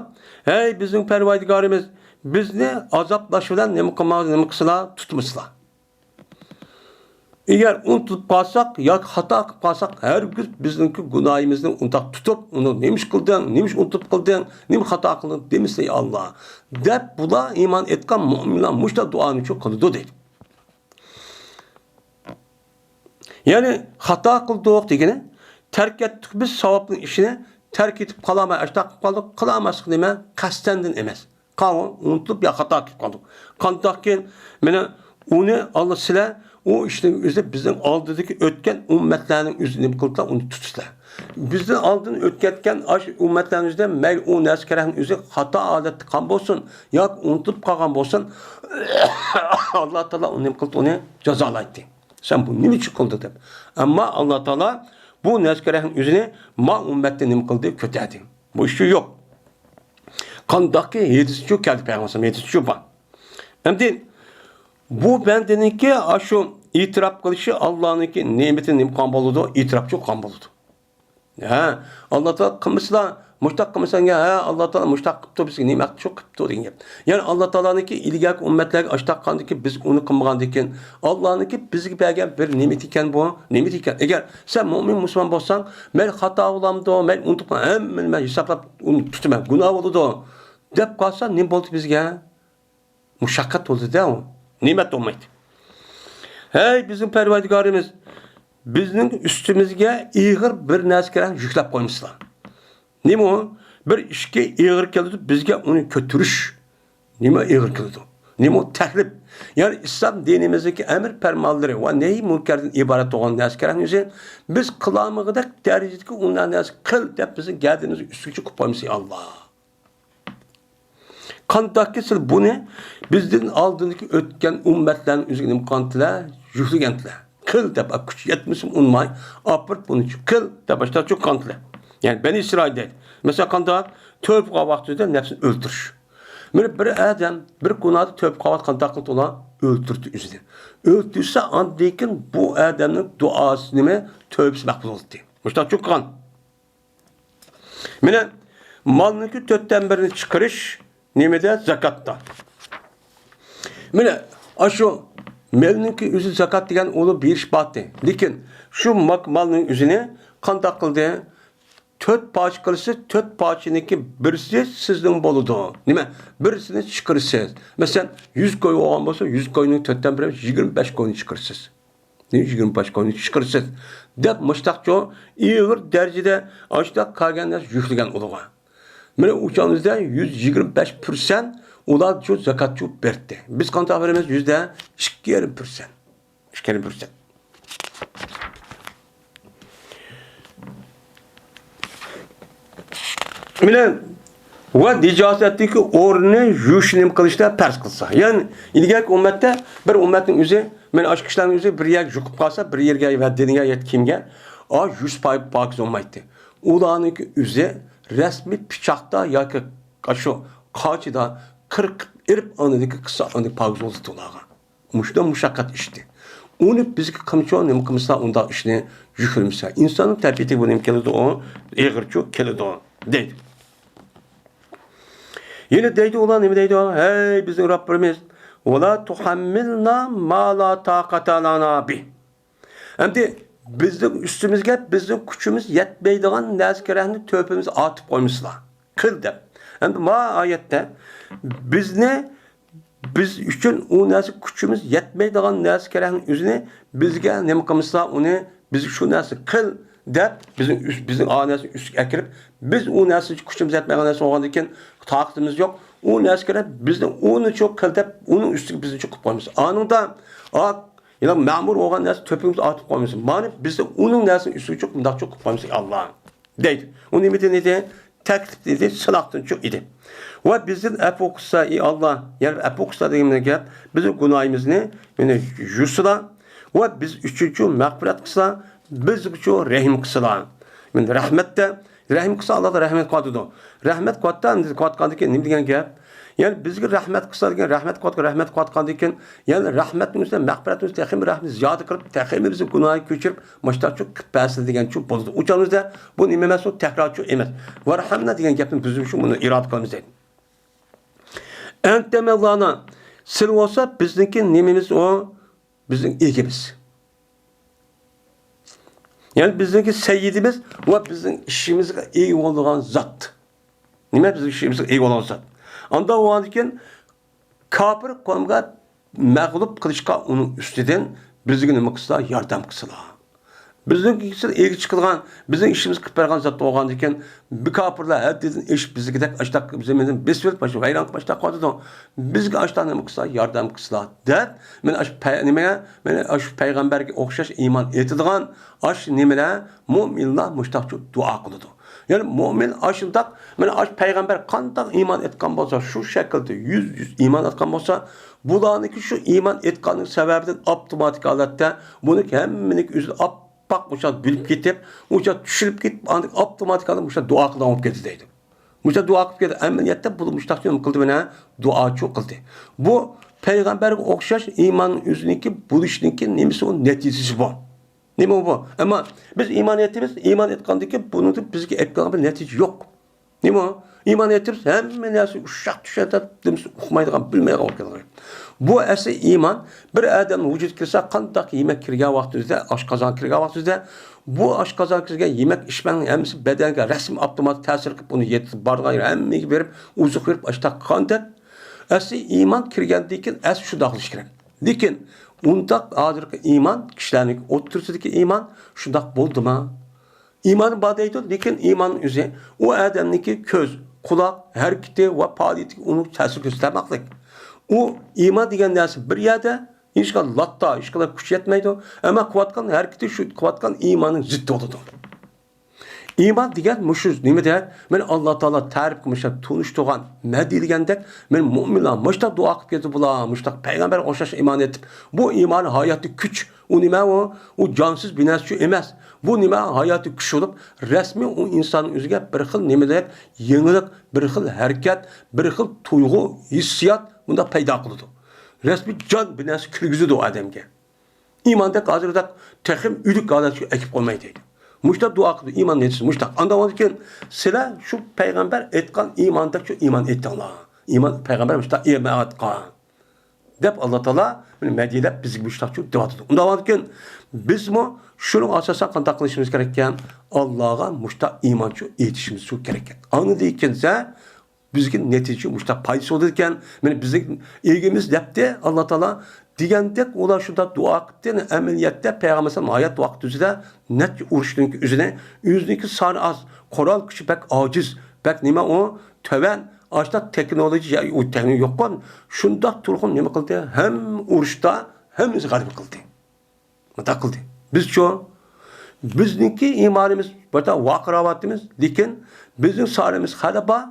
ھەي بىزنىڭ پەرۋەردىگارىمىز، بىزنى ئازابلاش بىلەن نېمە قىلما-، نېمە قىلسىلا، تۇتمىسىلا. ئەگەر ئۇنتۇلۇپ قالساق ياكى خاتا قىلىپ قالساق، ھەرگىز بىزنىڭكى گۇناھىمىزنى ئۇنداق تۇتۇپ، ئۇنى نېمە ئىش قىلدىڭ، نېمە ئىش ئۇنتۇپ قىلدىڭ، نېمە خاتا قىلدىڭ دېمىسىلە، يا ئاللا، دەپ بۇلار ئىمان ئېيتقان مۆمىنلەر مۇشۇنداق دۇئانى شۇ قىلىدۇ دەيدۇ. يەنى خاتا قىلدۇق دېگىنى، تەرك ئەتتۇق بىز ساۋابنىڭ ئىشىنى، تەرك ئېتىپ قالالماي ئاشۇنداق قىلىپ قالدۇق، قىلالماسلىق نېمە؟ قەستەندىن ئەمەس. قاۋۇ، ئۇنتۇلۇپ يا خاتا قىلىپ قالدۇق. قانداقكىن، مانا ئۇنى ئاللا سىلەر، ئۇ ئىشنىڭ ئۆزى بىزنىڭ ئالدىدىكى ئۆتكەن ئۈممەتلەرنىڭ ئۆزى نېمە قىلدىلا، ئۇنى تۇتۇسىلەر. بىزدىن ئالدىن ئۆتكەتكەن ئاشۇ ئۈممەتلەرنىڭ ئۆزىدە مەيلى ئۇ نەرسە كېرەكنىڭ ئۆزى خاتا ھالەتتە قالغان بولسۇن ياكى ئۇنتۇلۇپ قالغان بولسۇن، ئاللا تائالا ئۇنى نېمە قىلدى، ئۇنى جازالايتتى. سەن بۇ نېمە ئۈچۈن قىلدىڭ دەپ. ئەمما ئاللا تائالا بۇ نەرسە كېرەكنىڭ ئۆزىنى ما ئۈممەتتە نېمە قىلدى، كۆتەردى. بۇ ئىش يوق. قانداقكى ھەدىسچۇ كەلدى، پەيغەمبەر ھەدىسچۇ بار. ئەمدى بۇ بەندىنىڭكى ئاشۇ ئېتىراپ قىلىشى ئاللانىڭكى نېمىتىنى نېمە قىلغان بولىدۇ؟ ئېتىراپچۇ قىلغان بولىدۇ. ھە، ئاللا تائالا قىلمىسىلا، مۇشتاق قىلمىساڭ، ھە، ئاللا تائالا مۇشتاق قىپتۇ، بىزگە نېمە ھەق شۇ قىپتۇ دېگەن گەپ. يەنى ئاللا تائالانىڭكى ئىلگەركى ئۈممەتلەرگە ئاشتاق قىلغاندىكى بىز ئۇنى قىلمىغاندىكىن، ئاللانىڭكى بىزگە بەرگەن بىر نېمىتى ئىكەن بۇ، نېمىتى ئىكەن. ئەگەر سەن مۆمىن مۇسۇلمان بولساڭ، مەيلى خاتا بولامدۇ، مەيلى ئۇنتۇپ قال، ھەممىنى مەن ھېسابلاپ ئۇنى تۇتىمەن، گۇناھ بولىدۇ دەپ قالسا، نېمە بولدى بىزگە؟ مۇشەققەت بولدى-دە ئۇ. نېمەت بولمايدۇ. ھەي بىزنىڭ پەرۋەردىگارىمىز، بىزنىڭ ئۈستىمىزگە ئېغىر بىر نەرسە كېرەك يۈكلەپ قويمىسىلا. نېمە ئۇ؟ بىر ئىشكى ئېغىر كېلىدۇ، بىزگە ئۇنى كۆتۈرۈش نېمە ئېغىر كېلىدۇ؟ نېمە ئۇ تەكلىپ؟ يەنى ئىسلام دىنىمىزدىكى ئەمر پەرمانلىرى ۋە نەھي مۇنكەردىن ئىبارەت بولغان نەرسە كېرەكنى ئۆزى بىز قىلالمىغۇدەك دەرىجىدىكى ئۇ نەرسە قىل دەپ بىزنىڭ گەدىنىمىزگە ئۈستىگىچە قىلىپ قويمىسا، ئاللا. قانداقكى سىلەر بۇنى بىزدىن ئالدىنقى ئۆتكەن ئۈممەتلەرنىڭ ئۆزىگە نېمە قىلغانتىلەر؟ يۈكلىگەنتىلەر. قىل دەپ، كۈچ يەتمىسىمۇ ئۇنىماي، ئاپىرىپ بۇنى قىل دەپ باشلاپ چۈشكەنتىلەر. يەنى بەنى ئىسرائىل دەيدۇ. مەسىلەن، قانداق؟ تۆبە قىلغان ۋاقتىدا نەپسىنى ئۆلتۈرۈش. مانا بىر ئادەم بىر گۇناھتا تۆبە قىلغان ۋاقتىدا قانداق قىلدى ئۇلار؟ ئۆلتۈردى ئۆزىنى. ئۆلتۈرسە، ئاندىن كېيىن بۇ ئادەمنىڭ دۇئاسى نېمە؟ تۆبىسى مەقبۇل بولدى. مۇشۇنداق چۈشكەن. مانا، مالنىڭكى تۆتتىن بىرىنى چىقىرىش نېمىدە؟ زاكاتتا. مانا، ئاشۇ مالنىڭكى ئۆزى زاكات دېگەن ئۇنى بېرىش باتى. لېكىن شۇ ماك-، مالنىڭ ئۆزىنى قانداق قىلدى؟ تۆت پارچە قىلىسىز، تۆت پارچىنىڭكى بىرسى سىزنىڭ بولىدۇ. نېمە؟ بىرسىنى چىقىرىسىز. مەسىلەن، يۈز كوي بولغان بولسا، يۈز كوينىڭ تۆتتىن بىرى، يىگىرمە بەش كوينى چىقىرىسىز. يىگىرمە بەش كوينى چىقىرىسىز دەپ مۇشتاقچۇ ئېغىر دەرىجىدە ئاشۇنداق قالغان نەرسە يۈكلىگەن ئۇلىغا. مانا ئۇ چاغدا يۈز يىگىرمە بەش پىرسەنت ئۇلار شۇ زاكاتچۇ بەردى. بىز قانچە بېرىمىز؟ يۈزدە ئىككى يېرىم پىرسەنت. ئىككى يېرىم پىرسەنت. مانا ۋە نىجاسەتتىكى ئورنىنى يۇيۇشنى نېمە قىلىشتا پەرز قىلسا. يەنى ئىلگەركى ئۈممەتتە بىر ئۈممەتنىڭ ئۆزى، مانا ئاشۇ كىشىلەرنىڭ ئۆزى بىر يەرگە يۇقۇپ قالسا، بىر يەرگە يا دېنىگە يا كىيىمگە، ئا، يۇيۇش پاي-، پاكىز بولمايتتى. ئۇلارنىڭكى ئۆزى رەسمىي پىچاقتا ياكى ئاشۇ قاچىدا قىرقىپ ئېرىپ ئاندىكى قىلسا ئاندىن پاكىز بولدى ئۇلارغا. مۇشۇنداق مۇشەققەت ئىشتى. ئۇنى بىزگە قىلمىچۇ، نېمە قىلمىسا، ئۇنداق ئىشنى يۈكلىمىسە. ئىنساننىڭ تەبىئىتىگە بۇ نېمە كېلىدۇ؟ ئېغىرچۇ كېلىدۇ، دەيدۇ. يەنە دەيدۇ ئۇلار، نېمە دەيدۇ؟ ھەي، بىزنىڭ رەببىمىز، ۋەلا تۇھەممىلنا ما لا تاقەتە لەنا بىھ. ئەمدى بىزنىڭ ئۈستىمىزگە بىزنىڭ كۈچىمىز يەتمەيدىغان نەرسە كېرەكنى تۆپىمىز ئارتىپ قويمىسىلا، قىل دەپ. ئەمدى ما ئايەتتە بىزنى بىز ئۈچۈن ئۇ نەرسە كۈچىمىز يەتمەيدىغان نەرسە كېرەكنى ئۆزىنى بىزگە نېمە قىلمىسا ئۇنى بىز شۇ نەرسە قىل دەپ بىزنىڭ ئۈس-، بىزنىڭ ئا نەرسىنى ئۈستىگە ئەكىرىپ بىز ئۇ نەرسە كۈچىمىز يەتمەيدىغان نەرسە بولغاندىن كېيىن تاقىتىمىز يوق. ئۇ نەرسە كېرەك بىزنى ئۇنى شۇ قىل دەپ ئۇنىڭ ئۈستىگە بىزنى چوقۇپ قويمىسا. ئانىڭدا ئا، يەنە مەمۇر بولغان نەرسە تۆپىمىز ئارتىپ قويمىسا. مانا بىزنى ئۇنىڭ نەرسىنىڭ ئۈستىگە چوقۇپ مۇنداق چوقۇپ قويمىسا ئاللا. دەيدۇ. ئۇ نېمىدىن ئىدى؟ تەكلىپتىن ئىدى، سىلاقتىنچۇ ئىدى. ۋە بىزدىن ئەپۇ قىلسا، ئى ئاللا، يەنى ئەپۇ قىلسا دېگەن گەپ، بىزنىڭ گۇناھىمىزنى، يەنى يۇسىلا، ۋە بىز ئۈچۈنچۇ مەغپىرەت قىلسا، بىزگىچۇ رەھىم قىلسىلا. مەن رەھمەتتە، رەھىم قىلسا، ئاللا رەھمەت قىلىۋاتىدۇ. رەھمەت قىلىۋاتتا، ئەمدى قىلىۋاتقاندىن كېيىن نېمە دېگەن گەپ؟ يەنى بىزگە رەھمەت قىلسا دېگەن، رەھمەت قىلىۋاتقان، رەھمەت قىلىۋاتقاندىن كېيىن، يەنى رەھمەتنىڭ ئۈستىگە مەغپىرەتنىڭ ئۈستىگە تېخىمۇ رەھمىتىنى زىيادە قىلىپ، تېخىمۇ بىزنىڭ گۇناھىنى كۆچۈرۈپ، مۇشتاقچۇ قىلىپ بەرسىلە دېگەنچۇ بولىدۇ. ئۇ چاغىمىزدا بۇ نېمە ئەمەس، ئۇ تەكرارچۇ ئەمەس. ۋەرھەمنا دېگەن گەپنى بىز شۇ مۇنى ئىرادە قىلىمىز دەيدۇ. ئەنتە مەۋلانا، سىلەر بولسا بىزنىڭكى نېمىمىز ئۇ؟ بىزنىڭ ئىگىمىز. يەنى بىزنىڭكى سەييىدىمىز ۋە بىزنىڭ ئىشىمىزغا ئىگە بولىدىغان زات. نېمە بىزنىڭ ئىشىمىزغا ئىگە بولىدىغان زات؟ ئانداق بولغاندىن كېيىن كاپىر قومغا مەغلۇپ قىلىشقا ئۇنىڭ ئۈستىدىن بىزگە نېمە قىلسىلا، ياردەم قىلسىلا. بىزنىڭكى ئىگە چىقىدىغان، بىزنىڭ ئىشىمىزغا قىلىپ بەرگەن زات بولغاندىن كېيىن، بۇ كاپىرلار ھەددىدىن ئېشىپ بىزگىدەك ئاشتاق زېمىندىن بېسىۋېلىپ، ئاشۇ ۋەيران قىلىپ ئاشتاق قىلىۋاتىدۇ. بىزگە ئاشتاق نېمە قىلسا، ياردەم قىلسىلا دەپ، مانا ئاشۇ پەي-، نېمىگە، مانا ئاشۇ پەيغەمبەرگە ئوخشاش ئىمان ئېيتىدىغان ئاشۇ نېمىلەر، مۆمىنلار مۇشتاقچۇ دۇئا قىلىدۇ. يەنى مۆمىن ئاشۇنداق، مانا ئاشۇ پەيغەمبەر قانداق ئىمان ئېيتقان بولسا، شۇ شەكىلدە يۈز يۈز ئىمان ئېيتقان بولسا، بۇلارنىڭكى شۇ ئىمان ئېيتقاننىڭ سەۋەبىدىن ئاپتوماتىك ھالەتتە بۇنىڭكى ھەممىنىڭكى ئۆزىنى ئاپئاق مۇشۇ بىلىپ كېتىپ، ئۇ چاغ چۈشىنىپ كېتىپ، ئاندىن ئاپتوماتىك ھالەتتە مۇشۇ دۇئا قىلىدىغان بولۇپ كېتىدۇ دەيدۇ. مۇشۇ دۇئا قىلىپ كېتىدۇ. ئەمەلىيەتتە بۇ مۇشتاق نېمە قىلدى مانا؟ دۇئاچۇ قىلدى. بۇ پەيغەمبەرگە ئوخشاش ئىمان ئۆزىنىڭكى بولۇشنىڭكى نېمىسى ئۇ؟ نەتىجىسى بۇ. نېمە بۇ؟ ئەمما بىز ئىمان ئېيتىمىز، ئىمان ئېيتقاندىن كېيىن بۇنىڭدىن بىزگە ئېلىپ كەلگەن بىر نەتىجە يوق. نېمە؟ ئىمان ئېيتىمىز، ھەممە نەرسە ئۇششاق چۈشەندۈرۈپ، نېمىسى ئۇقمايدىغان، بىلمەيدىغان بولۇپ كەتكەن. بۇ ئەسلى ئىمان بىر ئادەمنىڭ ۋۇجۇدىغا كىرسە، قانداق يېمەك كىرگەن ۋاقتىمىزدا، ئاشقازانغا كىرگەن ۋاقتىمىزدا، بۇ ئاشقازانغا كىرگەن يېمەك ئىچمەكنىڭ ھەممىسى بەدەنگە رەسمىي ئاپتوماتىك تەسىر قىلىپ، ئۇنى يېتىپ بارغان يېرى ھەممىگە بېرىپ، ئوزۇق بېرىپ، ئاشتاق قىلغاندەك، ئەسلى ئىمان كىرگەندىن كېيىن ئەسلى شۇنداق قىلىش كېرەك. لېكىن ئۇنداق ھازىرقى ئىمان، كىشىلەرنىڭ ئوتتۇرىسىدىكى ئىمان شۇنداق بولدىما؟ ئىمان بار دەيدۇ، لېكىن ئىمان ئۆزى ئۇ ئادەمنىڭكى كۆز، قۇلاق ھەرىكىتى ۋە پائالىيىتىگە ئۇنىڭ تەسىر كۆرسىتەلمەكلىك. ئۇ ئىمان دېگەن نەرسە بىر يەردە، ھېچقانداق لاتا، ھېچقانداق كۈچ يەتمەيدۇ. ئەمما قىلىۋاتقان ھەرىكىتى شۇ قىلىۋاتقان ئىماننىڭ زىتى بولىدۇ. ئىمان دېگەن مۇشۇ نېمىدە؟ مەن ئاللا تائالا تەرىپكە مۇشۇنداق تونۇشتۇرغان، مەدھىيلىگەندەك، مەن مۇئمىنلار مۇشۇنداق دۇئا قىلىپ كېتىدۇ بۇلار، مۇشۇنداق پەيغەمبەرگە ئوخشاش ئىمان ئېيتىپ، بۇ ئىمان ھاياتىي كۈچ. ئۇ نېمە ئۇ؟ ئۇ جانسىز بىر نەرسىچۇ ئەمەس. بۇ نېمە؟ ھاياتىي كۈچ بولۇپ، رەسمىي ئۇ ئىنساننىڭ ئۆزىگە بىر خىل نېمىدەك يېڭىلىق، بىر خىل ھەرىكەت، بىر خىل تۇيغۇ، ھېسسىيات مۇنداق پەيدا قىلىدۇ. رەسمىي جان بىر نەرسە كىرگۈزىدۇ ئادەمگە. ئىماندەك ھازىردەك تېخىم ئۆلۈك ھالەتكە ئەكىپ قويماي دەيدۇ. مۇشتاق دۇئا قىلىدۇ، ئىمان نەتىجىسى مۇشتاق. ئاندىن كېيىن سىلەر شۇ پەيغەمبەر ئېيتقان ئىماندەك شۇ ئىمان ئېيتىڭلار. ئىمان پەيغەمبەر مۇشتاق ئىمان ئېيتقان دەپ ئاللا تائالا مەدھىيلەپ بىزگە مۇشتاق شۇ دەۋاتىدۇ. ئۇنداق بولغاندىكىن بىزمۇ شۇنىڭ ئاساسەن قانداق قىلىشىمىز كېرەككەن؟ ئاللاغا مۇشتاق ئىمان شۇ ئېيتىشىمىز شۇ كېرەككەن. ئاندىن كېيىن بىزگە نەتىجە مۇشتاق پايدىسى بولىدىكەن. مانا بىزنىڭ ئىگىمىز دەپتى ئاللا تائالا دېگەندەك، ئۇلار شۇنداق دۇئا قىپتى. ئەمەلىيەتتە پەيغەمبەر ئەلەيھىسسالام ھايات ۋاقتى ئۆزىدە نەچچە ئۇرۇشنىڭ ئۆزىنى، ئۆزىنىڭكى سانى ئاز، قورال كۈچى بەك ئاجىز، بەك نېمە ئۇ تۆۋەن، ئاشۇنداق تېخنولوگىيە، ئۇ تېخنىك يوققۇن، شۇنداق تۇرغۇن نېمە قىلدى؟ ھەممە ئۇرۇشتا ھەممىسى غەلىبە قىلدى. مۇنداق قىلدى. بىزچۇ؟ بىزنىڭكى ئىمانىمىز بىردەم ۋارقىراۋاتىمىز، لېكىن بىزنىڭ سانىمىز خېلى بار،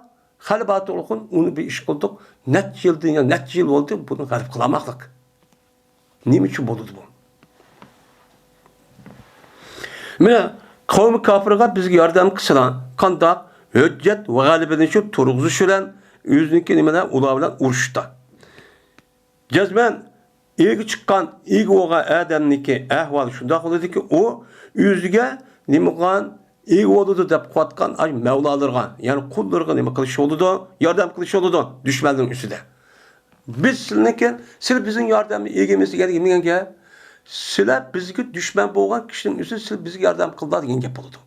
خېلى بار تۇرغۇن، ئۇنى بىر ئىش قىلدۇق، نەچچە يىلدىن، نەچچە يىل بولدى، بۇنى غەلىبە قىلالماقلىق. نېمە ئۈچۈن بولىدۇ بۇ؟ مانا، قەۋمى كاپىرغا بىزگە ياردەم قىلسىلا، قانداق؟ ھۆججەت ۋە غەلىبىنى شۇ تۇرغۇزۇش بىلەن، ئۆزىنىڭكى نېمە بىلەن، ئۇلار بىلەن ئۇرۇشتا. جەزمەن ئىگە چىققان، ئىگە بولغان ئادەمنىڭكى ئەھۋالى شۇنداق بولىدۇكى، ئۇ ئۆزىگە نېمە قىلغان، ئىگە بولىدۇ دەپ قىلىۋاتقان ئاي مەۋلالىرىغا، يەنى قۇللىرىغا نېمە قىلىش بولىدۇ؟ ياردەم قىلىش بولىدۇ دۈشمەننىڭ ئۈستىدە. بىز سىلىنىڭكى، سىلەر بىزنىڭ ياردەمنى ئىگىمىز دېگەن نېمە دېگەن گەپ؟ سىلەر بىزگە دۈشمەن بولغان كىشىنىڭ ئۈستىدە سىلەر بىزگە ياردەم قىلدىلا دېگەن گەپ بولىدۇ.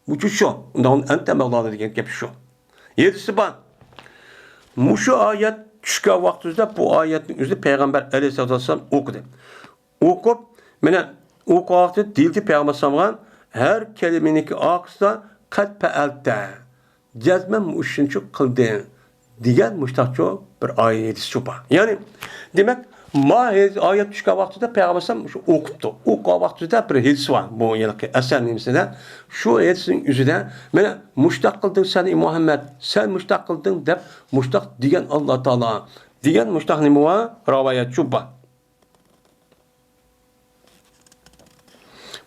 بۇ شۇ. ئۇنداق ئەنتە مەۋلانا دېگەن گەپ شۇ. ھەدىسى بار. مۇشۇ ئايەت چۈشكەن ۋاقتىمىزدا بۇ ئايەتنىڭ ئۆزىنى پەيغەمبەر ئەلەيھىسسالاتۇ ۋەسسالام ئوقۇدى. ئوقۇپ، مانا، ئوقۇغان ۋاقتىدا دېيىلدى پەيغەمبەر ئەلەيھىسسالامغا، ھەر كەلىمىنىڭكى ئارقىسىدا قەد پەئەلتە، جەزمەن مۇشۇنچە قىلدىڭ دېگەن مۇشتاقچۇ بىر ئايەت ھەدىسچۇ بار. يەنى، دېمەك، ما ھەدىس ئايەت چۈشكەن ۋاقتىدا پەيغەمبەر ئەلەيھىسسالام شۇ ئوقۇپتۇ. ئوقۇغان ۋاقتىدا بىر ھەدىس بار. بۇ ھېلىقى ئەسەر نېمىسىدە شۇ ھەدىسنىڭ ئۆزىدە، مانا، مۇشتاق قىلدىڭ سەن، ئەي مۇھەممەد، سەن مۇشتاق قىلدىڭ دەپ مۇشتاق دېگەن ئاللا تائالا دېگەن مۇشتاق نېمە بار؟ رىۋايەتچۇ بار.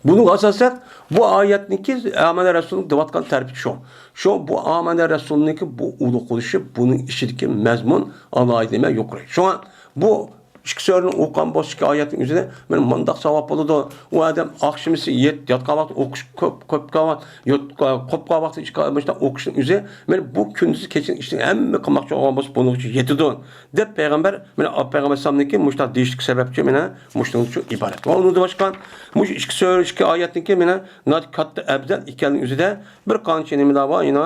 بۇنىڭغا ئاساسەن، بۇ ئايەتنىڭكى ئامەنە رەسۇلنىڭ دەۋاتقان تەرىپى شۇ. شۇ بۇ ئامەنە رەسۇلنىڭكى بۇ ئۇلۇغ بولۇشى بۇنىڭ ئىچىدىكى مەزمۇن ئالاھىدە نېمە يۇقىرى. شۇڭا بۇ ئىككى سۈرىنى ئوقۇغان بولسا ئىككى ئايەتنىڭ ئۆزىنى، مانا مۇنداق ساۋاب بولىدۇ. ئۇ ئادەم ئاخشىمىسى يەت-، ياتقان ۋاقتى ئوقۇش كۆپ، كۆپ قالغان، يوت-، قوپقان ۋاقتى ئىككى ئايەت مۇشۇنداق ئوقۇشنىڭ ئۆزى، مانا بۇ كۈندۈزى كېچىنىڭ ئىچىدە ھەممە قىلماقچى بولغان بولسا بۇنىڭ ئۈچۈن يېتىدۇ. دەپ پەيغەمبەر، مانا، پەيغەمبەر ئەلەيھىسسالامنىڭكى مۇشۇنداق دېيىشلىك سەۋەبچى، مانا، مۇشۇنىڭدىن شۇ ئىبارەت. ۋە ئۇنىڭدىن باشقا، مۇشۇ ئىككى سۈرە، ئىككى ئايەتنىڭكى، مانا، ناھايىتى كاتتا ئەۋزەل ئىكەنلىكى ئۆزىدە بىر قانچە نېمىلەر بار، يەنە،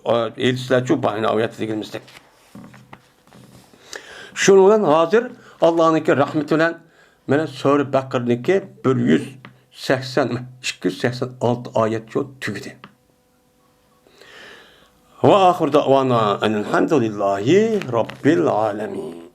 ئە، ھەدىسلەرچۇ بار، يەنە ئايەت دېگىنىمىزدەك. شۇنىڭ بىلەن ھازىر ئاللانىڭكى رەھمىتى بىلەن، مانا، سۈرە بەقەرىنىڭكى بىر يۈز سەكسەن، ئىككى يۈز سەكسەن ئالتە ئايەتچۇ تۈگىدى. وآخر دعوانا أن الحمد لله رب العالمين.